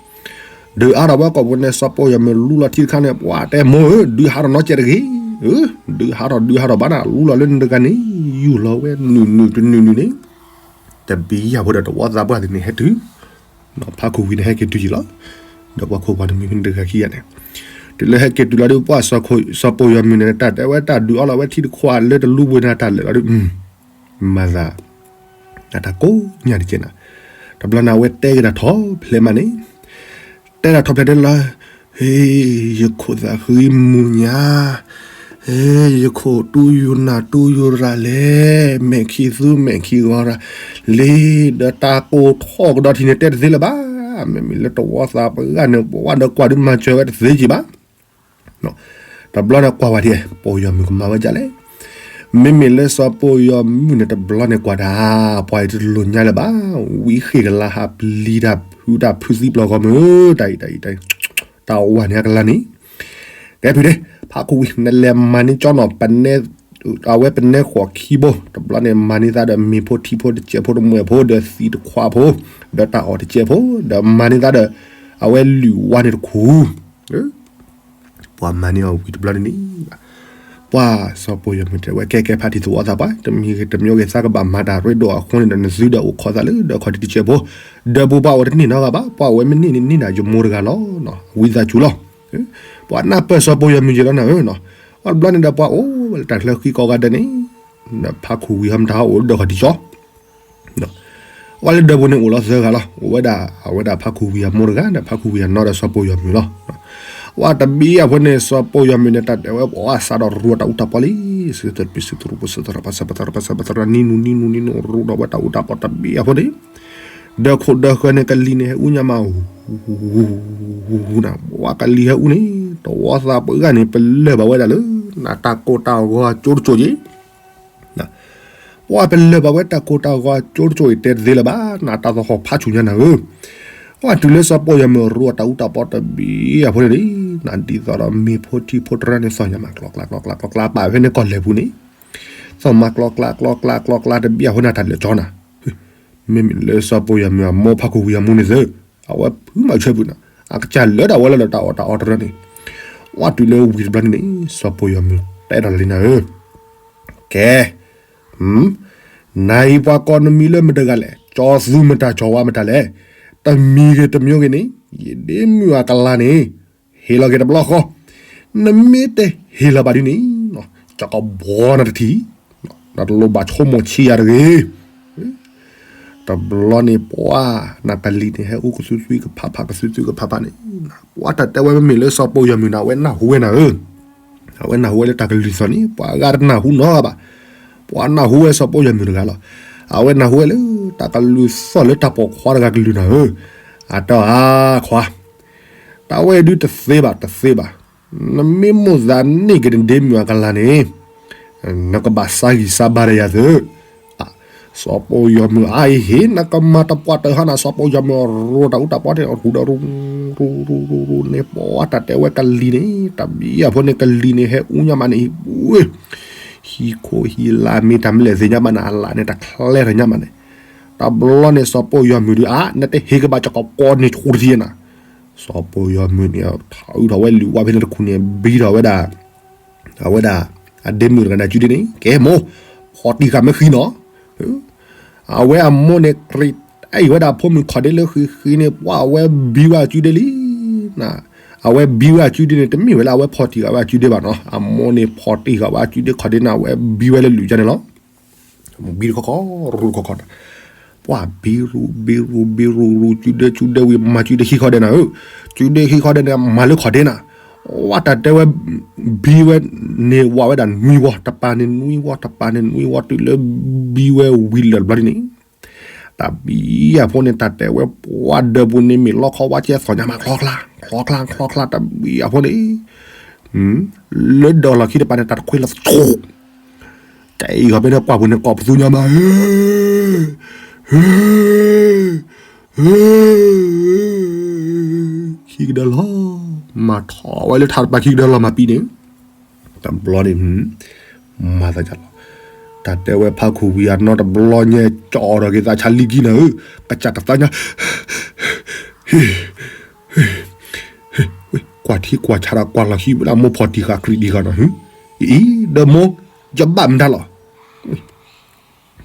ဒုးအါထီၣ်ဝဲကိာ်ပူၤန့ၣ် စီၤပီၢ်ယီၤမုၢ်လူလီၤထံတခါန့ၣ် ပှၤတဲမိၢ်ဧၢ ဒုးဟးထီၣ်နီတစဲးတဂ့ၤ, ဒုးဟးထီၣ်ဒုးဟးထီၣ်ဘၣ်နၤ လူလီၤလၢနတဂၤန့ၣ် ယူၢ်လီၤဝဲနုာ်နုာ်တနုာ်နုာ်န့ၣ်, တဘံယၢ်ဖိဒီးတဝီသးပှၢ်သ့ၣ်န့ၣ်ဟဲတုၤ, ဖးခိၣ်ဝံၤန့ၣ်ဟဲက့ၤတုၤယံၤလီၤ. ဒီးပှၤခိၣ်ပှၤတမံၤဖဲန့ၣ်တဂၤခံဂၤန့ၣ်, တုၤလၢဟဲက့ၤတုၤလီၤဒုး ပှၤစီၤပီၢ်ယီၤမုၢ်န့ၣ် တၢ်တဲဝဲတၢ်ဒုးအီလီၤဝဲထံတခွးလၢတလူပူၤန့ၣ် တၢ်လဲၤလီၤဒုး မၤသး အတၢ်ကိးညါတကဲးနၤ, တဘျီန့ၣ် အဝဲတဲက့ၤတၢ်ထီၣ်ဖျဲးမးန့ၣ်, တဲတၢ်ထီၣ်ဖျဲးဒ်လၢ, ဟ့, ယခိၣ်သးဃံမူညါ, ဟ့, ယခိၣ်တူၢ်ယူၤနၢ်တူၢ်ယူၤရၤလဲၣ်, မဲာ်ခံသူမဲာ်ခံဂီၤရၤလံ, ဒီးတၢ်ကိးထီၣ်ကဒီးထံန့ၣ် တဲတသ့လၢၤဘၣ်, မ့မ့ၢ်လၢတဝီသးပှၢ်ဂၤန့ၣ် ပဝဲဒီးကွၢ်ဒုးမၤစၢၤဝဲတသ့က့ၤဘၣ် တဘျီန့ၣ်ကွၢ်ဝဲဒ် ပီၢ်ယီၤမုၢ်ကမၤဝဲဒ်လဲၣ်, မ့မ့ၢ်လၢစီၤပီၢ်ယီၤမုၢ်န့ၣ် တဘျီန့ၣ်ကွၢ်ဒၣ်, ပှၤအံၤတလိၣ်ညါလၢၤဘၣ်, ဝံဃ့ၢ်ကလါဟးပျံၤတၢ်ဖုတၢ်ဖုသံပျီၢ်ဂီၢ်မုၢ်, တၢ်အံၤတၢ်အံၤတၢ်အံၤ, တၢ်ဝၤန့ၣ်အကလါန့ၣ်, ကဲဖုဒ့, ဖးခိၣ်ဝံၤ နလဲၤမၤန့ၢ်ကၠီနီၤ, အဝဲပနဲဃိးခံဘိ, တဘျီန့ၣ်မၤန့ၢ်သးဒီးမ့ၤဖိထံဖိတစဲးဖိတမှဲၤဖိဒီးသံးတခွးဖိ, ဒီးတၢ်အီၣ်တစဲးဖိ, ဒီးမၤန့ၢ်သးဒီး, အဝဲလုၢ်ဝါန့ၣ်တခူ ပှၤမၤန့ၢ်အီၤဝံၤတဘျီန့ၣ်န့ၣ်, ပှၤစီၤပီၢ်ယီၤမုၢ်တဲဝဲ ကဲကဲဖးတံၢ်သဝီသးပှၢ်, တမံၤဂ့ၤတမံၤဂ့ၤ သးကဘၣ်မၤတၢ်ရ့ဒိၣ်အဃိန့ၣ်ဒီး နသုဒီးအိၣ်ခိးသးလၢဒီးခီၣ်ထံးတစဲးဖိ, ဒီးပူၤပှၤအိၣ်တန့ၢ်နီတဂၤဘၣ်, ပှၤအိၣ်ဝဲမ့ၢ်န့ၢ်န့ၣ်န့ၢ်ဒၣ်ယမိၢ်တဂၤလီၤ, ဝံသးစူၤလီၤ, ပှၤနၢ်ပၢၢ်စီၤပီၢ်ယီၤမုၢ်ယဲလီၤနၤဧၢ, ပှၤတဘျီန့ၣ်ဒီး ပှၤအိၣ်ဝဲလၢတၢ်ချၢဃံကိးဂၤဒဲးန့ၣ်, ဒီးဖးခိၣ်ဝံၤဟီမတၤဟီၣ်အိၣ်လၢဒီးခီၣ်ထံးကၠီ ပှၤလၢဒၢးပူၤန့ၣ်အိၣ်လီၤသၢဂၤလီၤ, အိၣ်ဝဲဒၣ် အဝဲဒၣ်ဖးခိၣ်ဝံၤအမိၢ်တဂၤ ဒီးဖးခိၣ်ဝံၤအနီၢ်ဒီးစီၤပီၢ်ယီၤမုၢ်လီၤ, ပှၤတဘံအဖိန့ၣ် စီၤပီၢ်ယီၤမုၢ်န့ၣ် တၢ်တဲဝဲပှၤအစးဒီးရူးတၢ်အူတၢ်ပီလံ, စံသရူးပစံသရူးပစံသရူးပစံသရူးပစံသရူးနံနုၤနံနုၤနံနုၤရူးဒီးဝဲတၢ်အူတၢ်ပီတဘံအဖိန့ၣ်, ဒီးခိၣ်ဒီးဃၢၤန့ၣ် ကလံၤန့ၣ်ဟဲအူညါမး နၤ, ပှၤကလံၤဟဲအူန့ၣ် တဝီသးပှၢ်ဂၤန့ၣ် ပလၢၢ်ဘၣ်ဝဲဒၣ်လၢ နတၢ်ကိၢ်တၢ်ဂီၤအကၠိတစိၤက့ၤ ပှၤပလၢၢ်ဘၣ်ဝဲတၢ်ကိၢ်တၢ်ဂီၤအကၠိတစိၤအံၤ တဲတသ့လၢၤဘၣ်, နတၢ်သဟီၣ်ဖးဆူၣ်ညါနၤဧၢ, ပှၤတုၤလၢစီၤပီၢ်ယီၤမုၢ်ရူးတၢ်အူတၢ်ပီတဘံအဖိန့ၣ်လံ, နဒ်သိးဒီးမ့ၤဖိထံဖိတရၢန့ၣ် သီၣ်ညါမးကျီကျါကျီကျါကျီကျါ ပာ်ဖဲန့ၣ်ကီၢ်လဲၤပူၤန့ၣ်, သီၣ်မးကျီကျါကျီကျါကျီကျါတဘံအဖိန့ၣ် တၢ်လဲၤကၠီနၤ, မ့မ့ၢ်လၢစီၤပီၢ်ယီၤမုၢ်အမိၢ်ဖးခိၣ်ဝံၤအမိၢ်န့ၣ်သ့, အဝဲဖုမၤဆၢပူၤနၤ, အကစၢ်လၢတၢ်ဝဲလၢဒီးတၢ်အီၣ်တၢ်အီတရၢန့ၣ်, ပှၤတုၤလၢဝံၤတဘျီန့ၣ်န့ၣ် စီၤပီၢ်ယီၤမုၢ်တဲဒီးလံနၤဧၢ ကဲ, နၤအံၤပှၤကိးနမံၤလၢမတၤတဂၤလဲၣ်, ကၠီသူမတၤ ကၠီဝါမတၤလဲၣ်, တမံၤဂ့ၤတမံၤဂ့ၤန့ၣ် ယဒ့မုၣ်အကလါန့ၣ် ဟ့ၣ်လီၤက့ၤတဘျီဃီ, နမ့ၢ်တဟ့ၣ်လီၤဘၣ်ဒ်န့ၣ်, ကၠီကဘီနၤတထံၣ်, နတလိၣ်ဘၣ်ဆိကမိၣ်ဆံးယၤတဂ့ၤ တဘျီန့ၣ်ပှၤ နကလံၤန့ၣ် ဟဲအူကသုသုကဖးဖးကသုသုကဖးဖးန့ၣ်, ပှၤတၢ်တဲဝဲမ့မ့ၢ်လၢစီၤပီၢ်ယီၤမုၢ်န့ၣ် အဝဲနၢ်ဟူဝဲနၤဧၢ, အဝဲနၢ်ဟူဝဲလၢတၢ်ကလုၢ်သီၣ်န့ၣ် ပှၤဂၤတနၢ်ဟူနီတဂၤဘၣ်, ပှၤနၢ်ဟူဝဲစီၤပီၢ်ယီၤမုၢ်တဂၤလီၤ, အဝဲနၢ်ဟူဝဲလၢတၢ်ကလုၢ်သီၣ်လၢတၢ်ပိာ်ခွါတဂၤကလုၢ်နၤဧၢ, အတၢ်ဧါခွါ တၢ်ဝဲဒုးတသ့ဘၣ် တသ့ဘၣ်, နမ့ၢ်မိၣ်သးန့ၢ်က့ၤနဒ့မုၣ်အကလါန့ၣ်, နကဘၣ်ဆါဂံၢ်ဆါဘါဒီးယၤသု, စီၤပီၢ်ယီၤမုၣ်အါအံၤဟ့ၣ် နကမၤတပှၢ်တၢၢ်ဟါနၤ စီၤပီၢ်ယီၤမုၣ်ရိတၢ်အူတၢ်ပီၢ်န့ၣ် ရူဒီးရူ ရူ ရူ ရူ ရူန့ၣ် ပှၤတၢ်တဲဝဲကလံၤန့ၣ် တဘံၣ်အဖိန့ၣ်ကလံၤန့ၣ် ဟဲအူညါမးန့ၣ် ဟံၣ်ခိၣ်ဟံၣ်လါမ့ၢ်တၢ်မ့ၢ်လဲၣ်သ့ၣ်ညါဘၣ်န့ၣ် အလၣ်န့ၣ် တၢ်ချဲထီၣ်ညါမးန့ၣ် တဘျီန့ၣ် စီၤပီၢ်ယီၤမုၣ်ဒုး အါ နတဟ့ၣ်ကဘၣ်ကကိးန့ၢ်ဆိတထံၣ်နၤ စီၤပီၢ်ယီၤမုၣ်န့ၣ် ထီၣ်အုးထီၣ်ဝဲလံာ်ဝါဖဲန့ၣ်တခူၣ်န့ၣ် ဘံထီၣ်ဝဲဒၣ် အဝဲဒၣ် အဒ့မုၣ်တဂၤန့ၣ် အစုဒ့န့ၣ် ကဲမိၢ် ဖီၣ်တံၢ်ဃာ်မ့ၢ်ဃံနီၤ အဝဲအမိၢ်န့ၣ် ကြံးအံၤဝဲဒၣ်ဖိမုၣ်ခီၣ်ဒ့လၢဃံဃံန့ၣ် ပှၤအဝဲဘံဝဲအစုဒ့လံ အဝဲဘံဝဲအစုဒ့န့ၣ် တမ့ၢ်ဝဲလၢအဝဲဖီၣ်တံၢ်ဃာ်ဝဲအစုဒ့ဘၣ်နီၤ အမိၢ်န့ၣ်ဖီၣ်တံၢ်ဃာ်ဝဲအစုဒ့ခီၣ်ဒ့န့ၣ် အဝဲဘံဝဲလၢလံာ်ကန့ၣ်လီၤ ဘံတခီခီ ရူတခီခီ ပှၤဘံရူ ဘံရူ ဘံရူ ရူ စုဒ့ စုဒ့ဝံၤ မၤစုဒ့ခံခီဒဲးနၤဧၢ, စုဒ့ခံခီဒဲးန့ၣ် မၤလၢခီၣ်ဒ့နၤ, ဝဲတၢ်တဲဝဲ ဘံဝဲန့ၣ်ဝးဝဲဒၣ်နွံဝီ တပၤန့ၣ်နွံဝီ တပၤန့ၣ်နွံဝီ တုၤလၢဘံဝဲဝံၤလၢာ်တဘျီဒ်န့ၣ်, တၢ်ဘံအဖိန့ၣ် တၢ်တဲဝဲပှၤဒၢးပူၤန့ၣ် မ့ၢ်လီခီဝါကဲသီၣ်ညါမး ချီချါ ချီချါ ချီချါ တၢ်ဘံအဖိန့ၣ် လၢဒၢးလီၢ်ခံတပၤန့ၣ် တၢ်တခွ့လီၤသကိး တအံၤဂီၤဖဲန့ၣ် ပှၢ်ပူၤန့ၣ် ကိးပသူညါမး ခံကဒၢလီၤ, မၤထီၣ်ဝဲလၢထးတပၤခံကဒၢလီၤမၤပံန့ၣ်, တဘျီန့ၣ် မၤသးလီၤ, တၢ်တဲဝဲဖးခူၣ်ဝံၤအနီတဘျီညါ ကၠီဒီးက့ၤသးဆါလံကံနၤဧၢ, ကစၢ်တသးညါ ကွၢ်ထံကွၢ်ဆးဒီးကွၢ်လီၢ်ခံဝဲဒၣ်မိၢ်ဖီၣ်တံၢ်ဃာ် ကြံးတံၢ်ဃာ်နီၤ, အံၤ ဒီးမိၢ် ယဘၣ်မတၤလီၤ,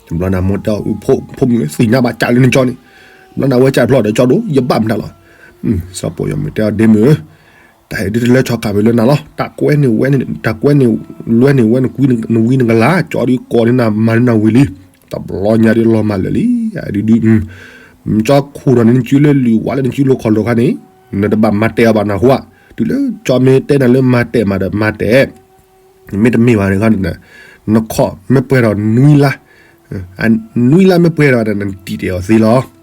တဘျီန့ၣ်မိၢ်တဲအီၤ ဖိမုၣ်သ့ၣ်ညါဘၣ်ကၠးလၢနကၠီန့ၣ်, တဘျီန့ၣ်အဝဲကၠးဖျီၣ်ဒီးကၠီဒိၣ် ယဘၣ်မတၤလီၤ, စီၤပီၢ်ယီၤမုၣ်တဲအီၤ ဒ့မုၣ်ဧၢ, တၢ်အံၤဒ်တလၢဆီၣ်ခးဝဲလၢနၤလီၤ, တၢ်ကွဲန့ၣ်ဝဲန့ၣ် တၢ်ကွဲန့ၣ်လွဲန့ၣ်ဝဲ နဝံနကလၤ ကၠီဒုးကိးန့ၢ်နၤမၤန့ၢ်နၤဝံၤလံ, တဘျီညါဒုးလီၤမၢ်လၢာ်လံ, ဒုးဒုး ကၠီခူၣ်ဒီးန့ၣ် နစုလၢလံာ်ဝါလၢနစုလိၤခီၣ်လိၤခါန့ၣ်, နတဘၣ်မၤတဲအီၤဘၣ်နၢ်ဟူဧါ, တုၤလၢကၠီမ့ၢ်တဲနၤလၢမၤတဲမးဒီးမၤတဲ မ့တမ့ၢ်ဘၣ်န့ၣ်ခီန့ၣ်, နခီၣ်မ့ၢ်ပှဲၤဒီးနွံလါ, နွံလါမ့ၢ်ပှဲၤဒီးနတံာ်တဲာ်အီၤသ့လီၤ,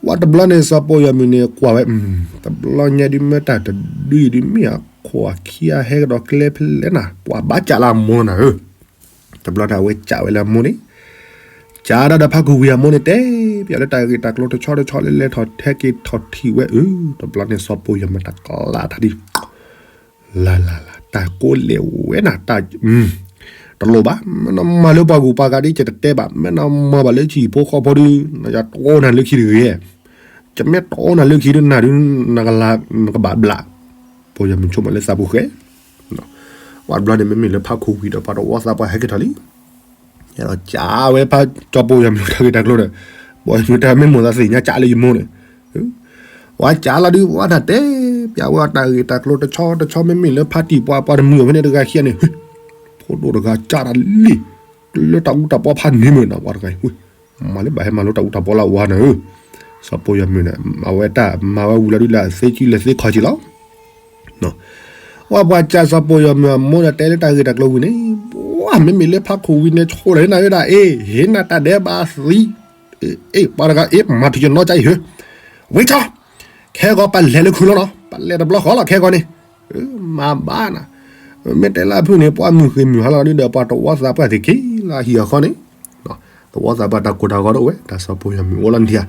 ဝဲတဘျီန့ၣ် စီၤပီၢ်ယီၤမုၣ်န့ၣ်ကွၢ်ဝဲ, တဘျီညါဒုးမ့ၢ်တၢ်တဒုအံၤဒုးမ့ၢ်အခိၣ်အခံအဟဲကဒီးကျဲဖဲလဲၣ်နၤ ပှၤဘၣ်ကၠးလၢအမိၢ်နၤဧၢ, တဘျီန့ၣ်အဝဲကၠးဝဲလၢအမိၢ်န့ၣ်, ကၠးဒၣ်ဒီးဖးခူၣ်ဝံၤအမိၢ်န့ၣ်တဲ, ပျးလၢတၢ်ဂ့ၢ်တၢ်ကျိၤတဆီတဆီလၢလဲၤထီၣ်ထဲက့ၤထီၣ်ထံၣ်ဝဲအၢ, တဘျီန့ၣ်စီၤပီၢ်ယီၤမုၣ်တၢ်ကလးတၢ်ဒ် လၢ်လၢ်လၢ် တၢ်ကိးလဲၤဝဲနၤ တၢ် တလိၣ်ဘၣ်, မ့ၢ်နမၤလၢပှၤဂုၤပှၤဂၤဒ် ယတတဲဘၣ်, မ့ၢ်နမၤဘၣ်လၢဟံၣ်ဖိဃီဖိဒုး ယတအိၣ်နၤလၢခံတဂ့ၤ, ယမ့ၢ်တအိၣ်နၤလၢခံဒုး နၤဒုး နကလၤ နကဘၣ်ဘျး, ပီၢ်ယီၤမုၣ်ဆိကမိၣ်လၢသးပူၤဃဲ, ဝဲတဘျီန့ၣ် မ့မ့ၢ်လၢဖးခူၣ်ဝံၤဒီးပှၤတဝီသးပှၢ်ဟဲက့ၤထီၣ်လံ ဒီးကၠးဝဲဖးကၠီပီၢ်ယီၤမုၣ်တၢ်ဂ့ၢ်တၢ်ကျိၤဒီး, ပီၢ်ယီၤမုၣ်တၢ်မ့ၢ်မိၢ်သးသ့ၣ်ညါကၠးလၢယမိၢ်န့ၣ်, ဝဲကၠးလီၤဒုး ဝဲတၢ်တဲပျးဝဲအတၢ်ဂ့ၢ်တၢ်ကျိၤတဆီတဆီ မ့မ့ၢ်လၢဖါတံၢ်ပှၤပှၤတမုာ်အီၤဖဲန့ၣ်တဂၤခံဂၤန့ၣ်, ဖိဒိၣ်တဂၤကၠးတၢ်လံ, လၢတၢ်အူတၢ်ပီဖးန့ၢ်မုာ်နၤ ပှၤတဂၤအံၤ, မၤလၢဘၣ်ဟဲမၤလိတၢ်အူတၢ်ပီလၢအဝၤနၤဧၢ, စီၤပီၢ်ယီၤမုၣ်န့ၣ် အဝဲတၢ်မၤဝဲဝံၤလီၤဒုးလၢအသ့ကံလၢသ့ခီၣ်ကံလီၤ ဝဲပှၤကၠးစီၤပီၢ်ယီၤမုၣ်အမိၢ်ဒီးတဲလၢတၢ်ဂ့ၢ်တၢ်ကျိၤဝံၤန့ၣ်, ပှၤမ့မ့ၢ်လၢဖးခူၣ်ဝံၤန့ၣ် ဆိၣ်လီၤနၤဝဲဒၣ် အ့ၣ် ဟ့ၣ်နၤတၢ်ဒဲးဘးသံ, အ့ၣ် ပှၤတဂၤ အ့ၣ် မၤထူၣ်ယနီၢ်ကၠါအံၤဧၢ, ဝံၤကၠီ, ခဲဂီၤပလဲၤလၢခုလီၤနီၤ ပလဲၤတဘျီဃီလီၤ ခဲဂီၤန့ၣ်, မၤဘၣ်နၤ, မ့ၢ်တဲလၢအဖုၣ်န့ၣ် ပှၤမုၢ်ဃ့ၢ်မုၢ်ဟါလီၤဒုးဒီး ပှၤတဝီသးပှၢ်သ့ၣ်ခံလၢဟံၣ်အဃီန့ၣ်, တဝီသးပှၢ်တၢ်ကိၢ်တၢ်ဂီၤတအိၣ်ဝဲ တၢ်စီၤပီၢ်ယီၤမုၣ်အိၣ်လီၤနထံၣ်ဧါ,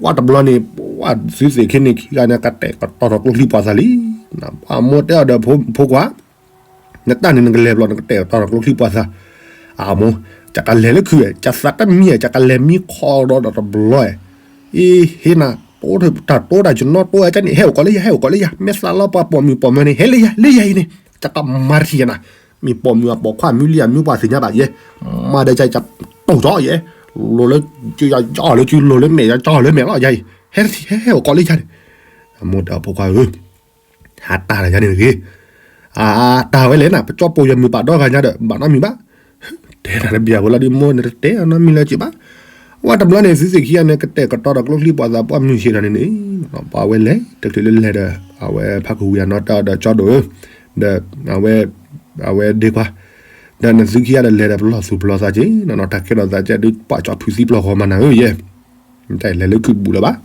ဝဲတဘျီန့ၣ် ပှၤသုသ့ၣ်ခ့န့ၣ်ခံဂၤန့ၣ် ကတဲာ်ကတီၤထီၣ်ကျိချံပှၤသးလံ, ပှၤမိၢ်တဲအီၤဒီးဖိခွါ နတၢ်န့ၣ်နကလဲၤဘျီ နကတဲာ်ကတီၤထီၣ်ကျိချံပှၤသး, အမိၢ်, ယကလဲၤလၢခုဝဲ ယသးတမံဧါ ယကလဲၤမံခီဒီးဒီးတဘျီဧါ, အ့ၣ် ဟ့ၣ်နၤ, တၢ်တိတၢ်ယနီၢ်တိအကန့ၣ် ဟဲအိၣ်ကီးလၢယၤ ဟဲအိၣ်ကီးလၢယၤ မ့ၢ်သးလီပှၤပိာ်မုၣ်ပိာ်မၢၤန့ၣ် ဟဲလၢယၤ လၢယၤအံၤန့ၣ် ယကမၤတထံၣ်ယနၤ, မ့ၢ်ပိာ်မုၣ်အပိာ်ခွါမုၢ်လံအမုၢ်ပှၢ်သ့ၣ်ညါဘၣ်ယဲ, မၤဒီးယၤယတိၢ်ကီးယဲ, လိၤလၢ ယကၠီလၢ လိၤလၢမဲာ် ယကၠီလၢမဲာ်လီၤယၤအံၤ, ဟဲ ဟဲအိၣ်ကီးလၢယၤန့ၣ်, အမိၢ်တဲအဖိခွါဧၢ ဟးတၢ်ဒီးယၤန့ၣ်တဂ့ၤ, အတၢ်ဝဲလဲၣ်နၤ ပကၠီပိာ်ယီၤမုၢ်ပာ်ဒီဂၤညါဒီး ဘၣ်နီတမံၤဘၣ်, တဲတၢ်တဘၣ်ဝဲလီၤဒုးမိၢ် နတတဲအီၤနီတမံၤလၢၤဘၣ်, ဝဲတဘျီန့ၣ် သုသ့ၣ်ခံဂၤန့ၣ် ကတဲာ်ကတီၤဒီးကျိချံပှၤသးပှၢ်မုၢ်ဆ့ၣ်ထီၣ်န့ၣ်န့ၣ်, ပှၤဝဲလဲၤ တချုးလၢလဲၤဒီး အဝဲဖးခူၣ်ဝံၤအနီၢ်တၢ်ဒီးကၠီဒိၣ်ဧၢ, ဒီး အဝဲ အဝဲဒ့ခွါ, ဒီးနသုခံဂၤဒီးလဲၤဒီးပလီၢ်သူၣ်ပလီၢ်သးက့ၤ နီၢ်နီၢ်တၢ်ကဲထီၣ်သးကဲဒုးပာ်ကၠီဖုးသံပျီၢ်ဃီမးနၤဧၢယဲ, တလဲၤလၢခုဘူးလၢၤဘၣ်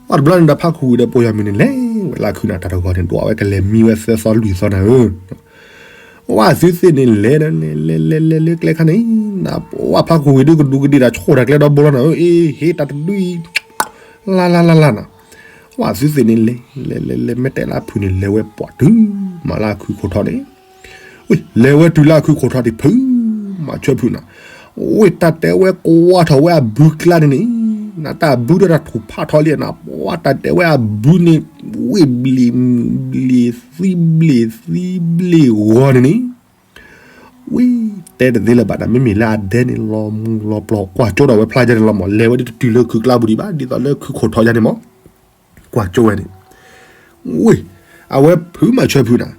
အတဘျီန့ၣ်ဒီးဖးခူၣ်ဝံၤဒီးပိာ်ယီၤမုၢ်န့ၣ်လဲၤဝဲလၢခုနၤတၢ်တဂီၤန့ၣ် ဒွးဝဲကလဲၤမံဝဲသၢသီလွံၢ်သီနၤဧၢ, ဝဲသုသ့ၣ်န့ၣ်လဲၤဒီး လဲၤလဲၤလဲၤလဲၤလၢကျဲခါန့ၣ်, နပှၤဖးခိၣ်ဝံၤဒုးကဒူးကဒ့ၣ်တၢ်ဆှိၣ်တၢ်ကျဲဒီဘိလီၤနၤဧၢ, အ့ ဟ့တၢ်တဒုအံၤ လၢ်လၢ်လၢ်လၢ်နၤ, ဝဲသုသ့ၣ်န့ၣ်လဲၤ လဲၤလဲၤလဲၤ မ့ၢ်တဲလၢအဖုၣ်န့ၣ် လဲၤဝဲပှၤတုၤမးလၢအခုခိၣ်ထီန့ၣ်, ဝ့ၢ် လဲၤဝဲတုၤလၢအခုခိၣ်ထီဒံး ဖုမၤဆၢဖုၣ်နၤ, ဝ့ၢ်တၢ်တဲဝဲကွၢ်ထီၣ်ဝဲအဘုကျါန့ၣ်န့ၣ်, နတၢ်ဘုဒီးတၢ်ထူၣ်ဖးထီလံနၤ, ပှၤတၢ်တဲဝဲအဘုန့ၣ် ဝ့ၢ်ဘျံး ဘျံးသံဘျံးသံဘျံး ဂီၤန့ၣ်န့ၣ်, ဝ့ၢ် တဲတသ့လၢၤဘၣ်နၤ, မ့မ့ၢ်လၢအဒဲန့ၣ် လီၤမူလီၤပျီၢ် ကွၢ်ကၠိဒီးဝဲဖျါယါန့ၣ်လီၤမး, လဲၤဝဲဒ်တတုၤလၢခုးကျါပူၤဒံးဘၣ်, ဒ်သိးလၢခုးခိၣ်ထီယါန့ၣ်မး, ကွၢ်ကၠိဝဲန့ၣ်, ဝ့ၢ် အဝဲဖုမၤဆၢဖုၣ်နၤ,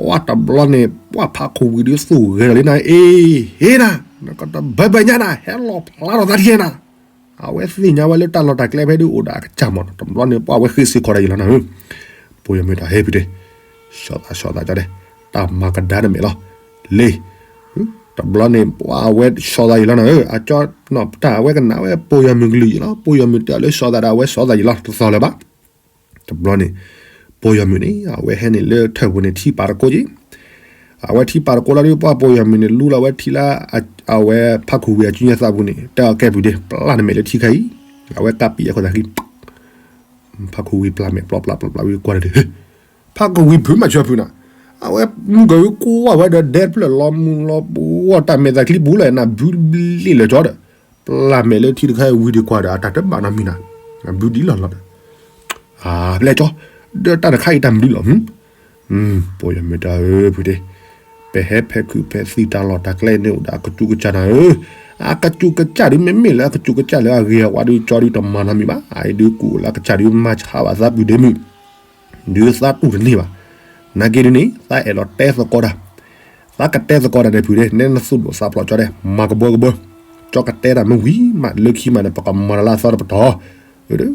ဝဲတဘျီန့ၣ် ပှၤဖးခိၣ်ဝံၤဒုးသူၣ်ဂဲၤဒီးလံနၤ, အ့ ဟ့နၤ, နကတဘၢဘၢညါနၤ, ဟဲလီၤဖျါထီၣ်သးတက့ၢ်နၤ, အဝဲသ့ၣ်ညါဝဲလၢတၢ်လီၢ်တၢ်ကျဲဖဲဒုးအိၣ်ဒီးအကစၢ်မးနီၤ, တဘျီန့ၣ် ပှၤဝဲဃ့စ့ၢ်ကီးတၢ်ယံၤလီၤနၤဧၢ, ပိာ်ယီၤမုၣ်တၢ်ဟဲဖုးဒ့, ဆှီသးဆှီသးကၠီဒဲး, တၢ်မၤကဒါနမဲာ်လီၤ, လ့ တဘျီန့ၣ် ပှၤအဝဲဆှီသးယံၤလီၤနၤဧၢ, အကၠီနီၢ်ပတၢ်အဝဲကနၣ်ဝဲပိာ်ယီၤမုၣ်ကလုၢ်ယံၤလီၤ, ပိာ်ယီၤမုၣ်တဲအီၤလၢဆှီသးဒီးအဝဲဆှီသးယံၤလီၤ, တသီၣ်လၢၤဘၣ်, တဘျီန့ၣ် ပိာ်ယီၤမုၣ်န့ၣ် အဝဲဟဲန့ၣ်လၢထၢၣ်ပူၤန့ၣ် ထံပာ်တကိးက့ၤ, အဝဲထံပာ်တကိးလီၤဒုး ပှၤပိာ်ယီၤမုၣ်န့ၣ် လူလီၤဝဲထံလၢ အဝဲဖးခိၣ်ဝံၤအစုညါသးပူၤန့ၣ် တဲအီၤကဲပူၤဒ့ ပျၢ်နမဲာ်လၢထံခါအံၤ, အဝဲကးပံာ်အခိၣ်သးဃံ ဖးခိၣ်ဝံၤပျၢ်မဲာ် ပျီပျၢ်ပျီပျၢ်ဝံၤကွၢ်ဒီး ဖးခိၣ်ဝံၤဖုးမၤဆၢဖုးနၤ, အဝဲမုၢ်ကဝံၤကွၢ်ဝဲဒီးဒဲတဖျၢၣ်လီၤမူလီၤပှီၢ်တၢ်မဲာ်သးချံပူၤလီၤ နဘုဘျ့လၢာ်ကၠီဒီး, ပျၢ်မဲာ်လၢထံတခါဝံၤဒံးကွၢ်ဒီး အတၢ်တဘၣ်နီတမံၤနၤ, ဘုဒ်လီၢ်လီၤဒီး, အဘျဲၣ်ကၠီ, ဒီးတၢ်တခါအံၤတၢ်မနုၤလီၤ ပိာ်ယီၤမုၣ်တၢ်ဧၢ ဖုးဒ့, ပဟဲဖဲခုးဖဲသံးတၢ်လီၢ်တၢ်ကျဲန့ၣ်အိၣ်ဒီးအကစူးကစၢ်နၤဧၢ, အကစူးကစၢ်ဒုးမ့မ့ၢ်လၢအကစူးကစၢ်လၢအဂ့ၤအဝါဒုးကၠီဒုးတမၤနီတမံၤဘၣ်, အအံၤဒုးကူၣ်လၢအကစၢ်ဒုးမၤဆါဘၣ်သးပုၢ်ဒ့မုၣ်, ဒုးသးတူၢ်တန့ၢ်ဘၣ်, နာ်က့ဒုးန့ၣ် သးအဲၣ်လီၤတဲသကိးတၢ် သးကတဲသကိးတၢ်န့ၣ်ဖုးဒ့ နဲနသူၣ်ဒိၣ်သးဖျိးကၠီဒဲး မၤကဘၢကဘၢ, ကၠီကတဲတၢ်မ့ၢ်ဝံၤမး လၢခံမးန့ၣ် ပကမၤတၢ်လၢအသီတပတီၢ်,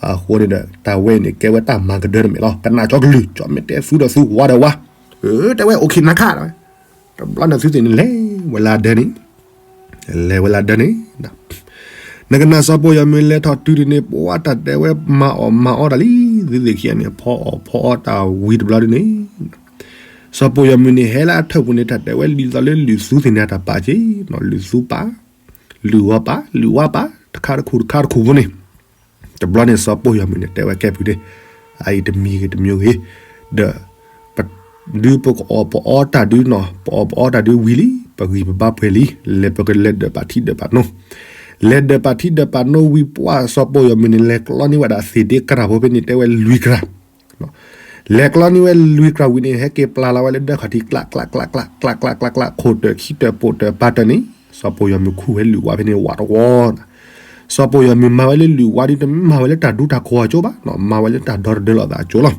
အဃိန့ၣ်ဒီး တၢ်ဝဲန့ၣ် ကဲဝဲတၢ်မၤကဒၢတမံၤလီၤ, ကနၣ်ကၠီကလုၢ် ကၠီမ့ၢ်တဲသူဒီးသူ ဝါဒီးဝါ, တဲဝဲ okay နၤခါ တဘျီန့ၣ်သုသ့ၣ်န့ၣ်လဲၤဝဲလၢဒၢန့ၣ်, လဲၤဝဲလၢဒၢန့ၣ်, နကနၣ်စီၤပိာ်ယီၤမုၣ်လဲၤထီၣ်တုၤဒ်န့ၣ် ပှၤတၢ်တဲဝဲမၤအီၣ်မၤအီတၢ်လံ, သုသ့ၣ်ခံဂၤန့ၣ် ဖီအီၣ်ဖီအီတၢ်ဝံၤတဘျီဒ်န့ၣ်, စီၤပိာ်ယီၤမုၣ်န့ၣ် ဟဲလၢအထၢၣ်ပူၤန့ၣ် တၢ်တဲဝဲဒ်သိးလၢလုၢ်သူသ့ၣ်န့ၣ် အတၢ်ပာ်က့ၤ, လုၢ်သူပာ်, လုၢ်ဝီပာ်, လုၢ်ဝါပာ်, တခါတခူၣ်တခါတခူၣ်ဖိန့ၣ်, တဘျီန့ၣ် စီၤပိာ်ယီၤမုၣ်န့ၣ် တဲဝဲကဲဖုးဒ့, အအံၤတမံၤဂ့ၤတမံၤဂ့ၤ, ဒီး ဒုးပကအီၣ်ပအီတၢ်ဒုးနီၤ ပအီၣ်ပအီတၢ်ဒုးဝံၤလံ ပဂံၢ်ပဘါပှဲၤလံ လဲၤပကလဲၤဒၢးပာ်ထံဒၢးပာ်နိ, လဲၤဒၢးပာ်ထံဒၢးပာ်နိဝံၤ ပှၤစီၤပိာ်ယီၤမုၣ်န့ၣ် လဲၤကျီန့ၢ်ဝဲဒၣ်သ့ၣ်ဒ့ကရၢ်ဖိဖဲန့ၣ် တဲဝဲလွံၢ်ကရၢ်, လဲၤကျီန့ၢ်ဝဲလွံၢ်ကရၢ်ဝံၤန့ၣ် ဟဲက့ၤပျၢ်လီၤဝဲလၢဒၢးခီၣ်ထံး ကျးကျးကျးကျး ကျးကျးကျးကျး ခိၣ်တၢၢ်ခံတၢၢ်ပိာ်တၢၢ်ပၢ်တၢၢ်န့ၣ် စီၤပိာ်ယီၤမုၣ်ခူၣ်ဝဲလုၢ်ဝါဖဲန့ၣ်ဝးတဝီ, စီၤပိာ်ယီၤမုၣ်မၤဝဲလၢလုၢ်ဝါဒုး တမ့ၢ်မၤဝဲလၢတၢ်ဒူတၢ်ခိၣ်အကၠိဘၣ်နီၤ မၤဝဲလၢတၢ်ဒီတဒၢလိာ်သးအကၠိလီၤ.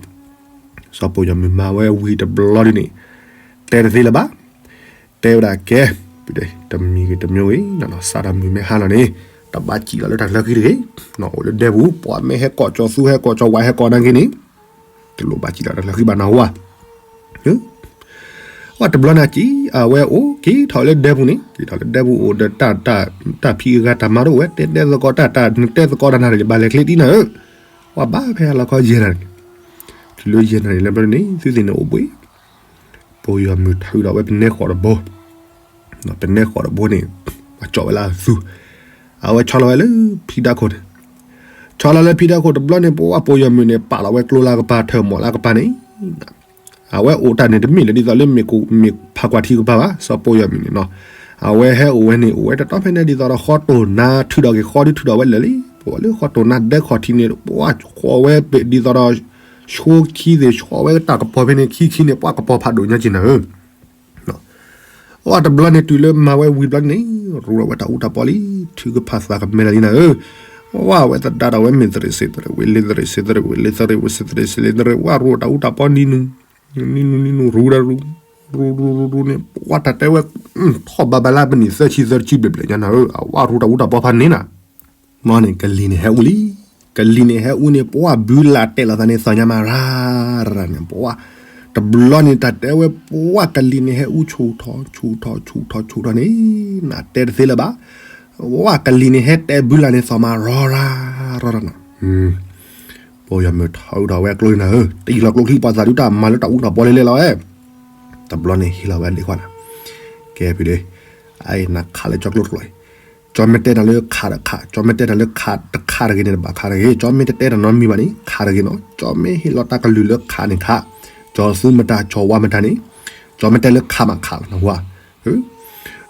စီၤပိာ်ယီၤမုၣ်မၤဝဲဝံၤတဘျီဒုးန့ၣ် တဲတသ့လၢၤဘၣ်, တဲဝဲဒၣ်ကဲ, တမံၤဂ့ၤတမံၤဂ့ၤ, စးထီၣ်မုၢ်မ့ၢ်ဟါလီၤန့ၣ် တဘၣ်စံၣ်လီၤလၢတၢ်လၢခံတဂ့ၤ, အိၣ်လၢဒဲပူၤ ပှၤမ့ၢ်ဟဲကိးကၠီသူ ဟဲကိးကၠီဝါ ဟဲကိးနာ်က့န့ၣ် တလိၣ်ဘၣ်စံၣ်လီၤတၢ်လၢခံဘၣ်နၢ်ဟူဧါ. ဝဲတဘျီန့ၣ်စံၣ် အဝဲအိၣ်က့ၤထီၣ်လၢဒဲပူၤန့ၣ် က့ၤထီၣ်လၢဒဲပူၤအိၣ်ဒီးတၢ် တၢ်ဖံးဂၤတၢ်မၤတအိၣ်ဝဲ တဲတဲသကိးတၢ် တၢ်နတဲသကိးတၢ်နၤန့ၣ် ဘၣ်လဲၤချ့ဒ်နၤဧၢ, ဝဲဘၣ်ဖဲဟါလီၤခီယဲၢ်နၤန့ၣ်, တုၤလၢယဲၢ်နၤန့ၣ် လၢဘျီန့ၣ် သုသ့ၣ်န့ၣ်အိၣ်ဘှံး, ပိာ်ယီၤမုၣ်ထုးဒီးဝဲပနဲဃီးတဘိ ပနဲဃီးတဘိန့ၣ် ပှၤကၠီၣ်ဝဲလၢအသူ, အဝဲဆီလီၤဝဲလၢဖံတၢ်ခိၣ်န့ၣ်, ဆီလီၤလၢဖံတၢ်ခိၣ်တဘျီန့ၣ် ပဝဲပိာ်ယီၤမုၣ်န့ၣ် ပာ်လီၤဝဲကျိလၢအကပၤ ထၢၣ်မီၣ်လၢအကပၤန့ၣ်, အဝဲအိၣ်တၢ်န့ၣ် တမ့ၢ်လၢဒ်သိးလၢမ့ၣ်ကိ မ့ၣ်ဖးကွၢ်ထံကပၤဘၣ် စီၤပိာ်ယီၤမုၣ်န့ၣ်နီၤ, အဝဲဟဲအိၣ်ဝဲန့ၣ် အိၣ်ဝဲတတီၤဖဲန့ၣ် ဒ်သိးဒီးဃီတိၢ်နါထုးဒီးက့ၤဃီဒုးထုးဒီးဝဲလၢာ်လံ, ပဝဲလၢဃီတိၢ်နါဒဲခီၣ်ထံးန့ၣ် ပှၤဃီဝဲဒ်သိးဒီး ဆိခံသ့ၣ် ဆိဝဲတၢ်ကပီၤဖဲန့ၣ် ခံခံန့ၣ် ပှၤကပီၤဖးဒိၣ်ညါက့ၤနၤဧၢ အဝဲတဘျီန့ၣ်တုၤလၢမၤဝဲဝံၤတဘျီန့ၣ် ရူးလီၤဝဲတၢ်အူတၢ်ပီလံ, ထုကဖၣ်သးကမဲလၢာ်လံနၤဧၢ, ဝဲဝဲသဒါဒီးဝဲမ့ၢ်သရ့ၣ်စ့သရ့ၣ်ဝ့ၣ်လ့သရ့ၣ်စ့သရ့ၣ်ဝ့ၣ်လ့သရ့ၣ်ဝ့ၣ်စ့သရ့ၣ်စ့လ့သရ့ၣ် ဝဲရူးတၢ်အူတၢ်ပီနံၤနူၤ, နံၤနူၤနံၤနူၤ ရူးဒီးရူး, ရူးရူးရူးရူးန့ၣ် ပှၤတၢ်တဲဝဲ ထီၣ်ဘးဘးလၢပနံၣ်သၢဆံသၢဆံဘျဲၣ်ဘျဲၣ်ညါနၤဧၢ, အဝဲရူးတၢ်အူတၢ်ပီဖးန့ၣ်နၤ မ့ၢ်န့ၣ် ကလံၤန့ၣ်ဟဲအူလံ, ကလံၤန့ၣ်ဟဲအူန့ၣ် ပှၤဘုလၢ်တဲာ်လီၤသးန့ၣ် သီၣ်ညါမးရၤရၤန့ၣ် ပှၤ, တဘျီန့ၣ် တၢ်တဲဝဲ ပှၤကလံၤန့ၣ်ဟဲအူဆူၣ်ထီၣ် ဆူၣ်ထီၣ် ဆူၣ်ထီၣ် ဆူၣ်ထီၣ်န့ၣ်, နတဲတသ့လၢၤဘၣ်, ပှၤကလံၤန့ၣ်ဟဲတဲဘုလၢ်န့ၣ် သီၣ်မးရၤရၤရၤရၤနီၤ, ပိာ်ယီၤမုၣ်ထီၣ်အူထီၣ်ဝဲကျိန့ၣ်နၤဧၢ, တအံၤလီၤကျိချံ ပှၤသးဒုးတၢ်မၤလၢတၢ်အူတၢ်ပီလဲၤလဲၤလီၤဝဲ တ တဘျီန့ၣ်ဟ့ၣ်လီၤဝဲဒၣ်ခွါနၤ, ကဲဖုဒ့, အအံၤနခးလၢကၠီကျိတကျိအံၤ, ကၠီမ့ၢ်တဲနၤလၢခးဒီးခး, ကၠီမ့ၢ်တဲနၤလၢခးတခးတဂ့ၤန့ၣ် တဘၣ်ခးတဂ့ၤ, ကၠီမ့ၢ်တတဲတၢ်နီတမံၤဘၣ်န့ၣ် ခးတဂ့ၤနီၤ, ကၠီမ့ၢ်ဟ့ၣ်လီၤတၢ်ကလုၢ်လၢခးန့ၣ်ခး, ကၠီသူမတၤကၠီဝါမတၤန့ၣ်, ကၠီမ့ၢ်တဲလၢခးမးခးလီၤနဟူဧါ.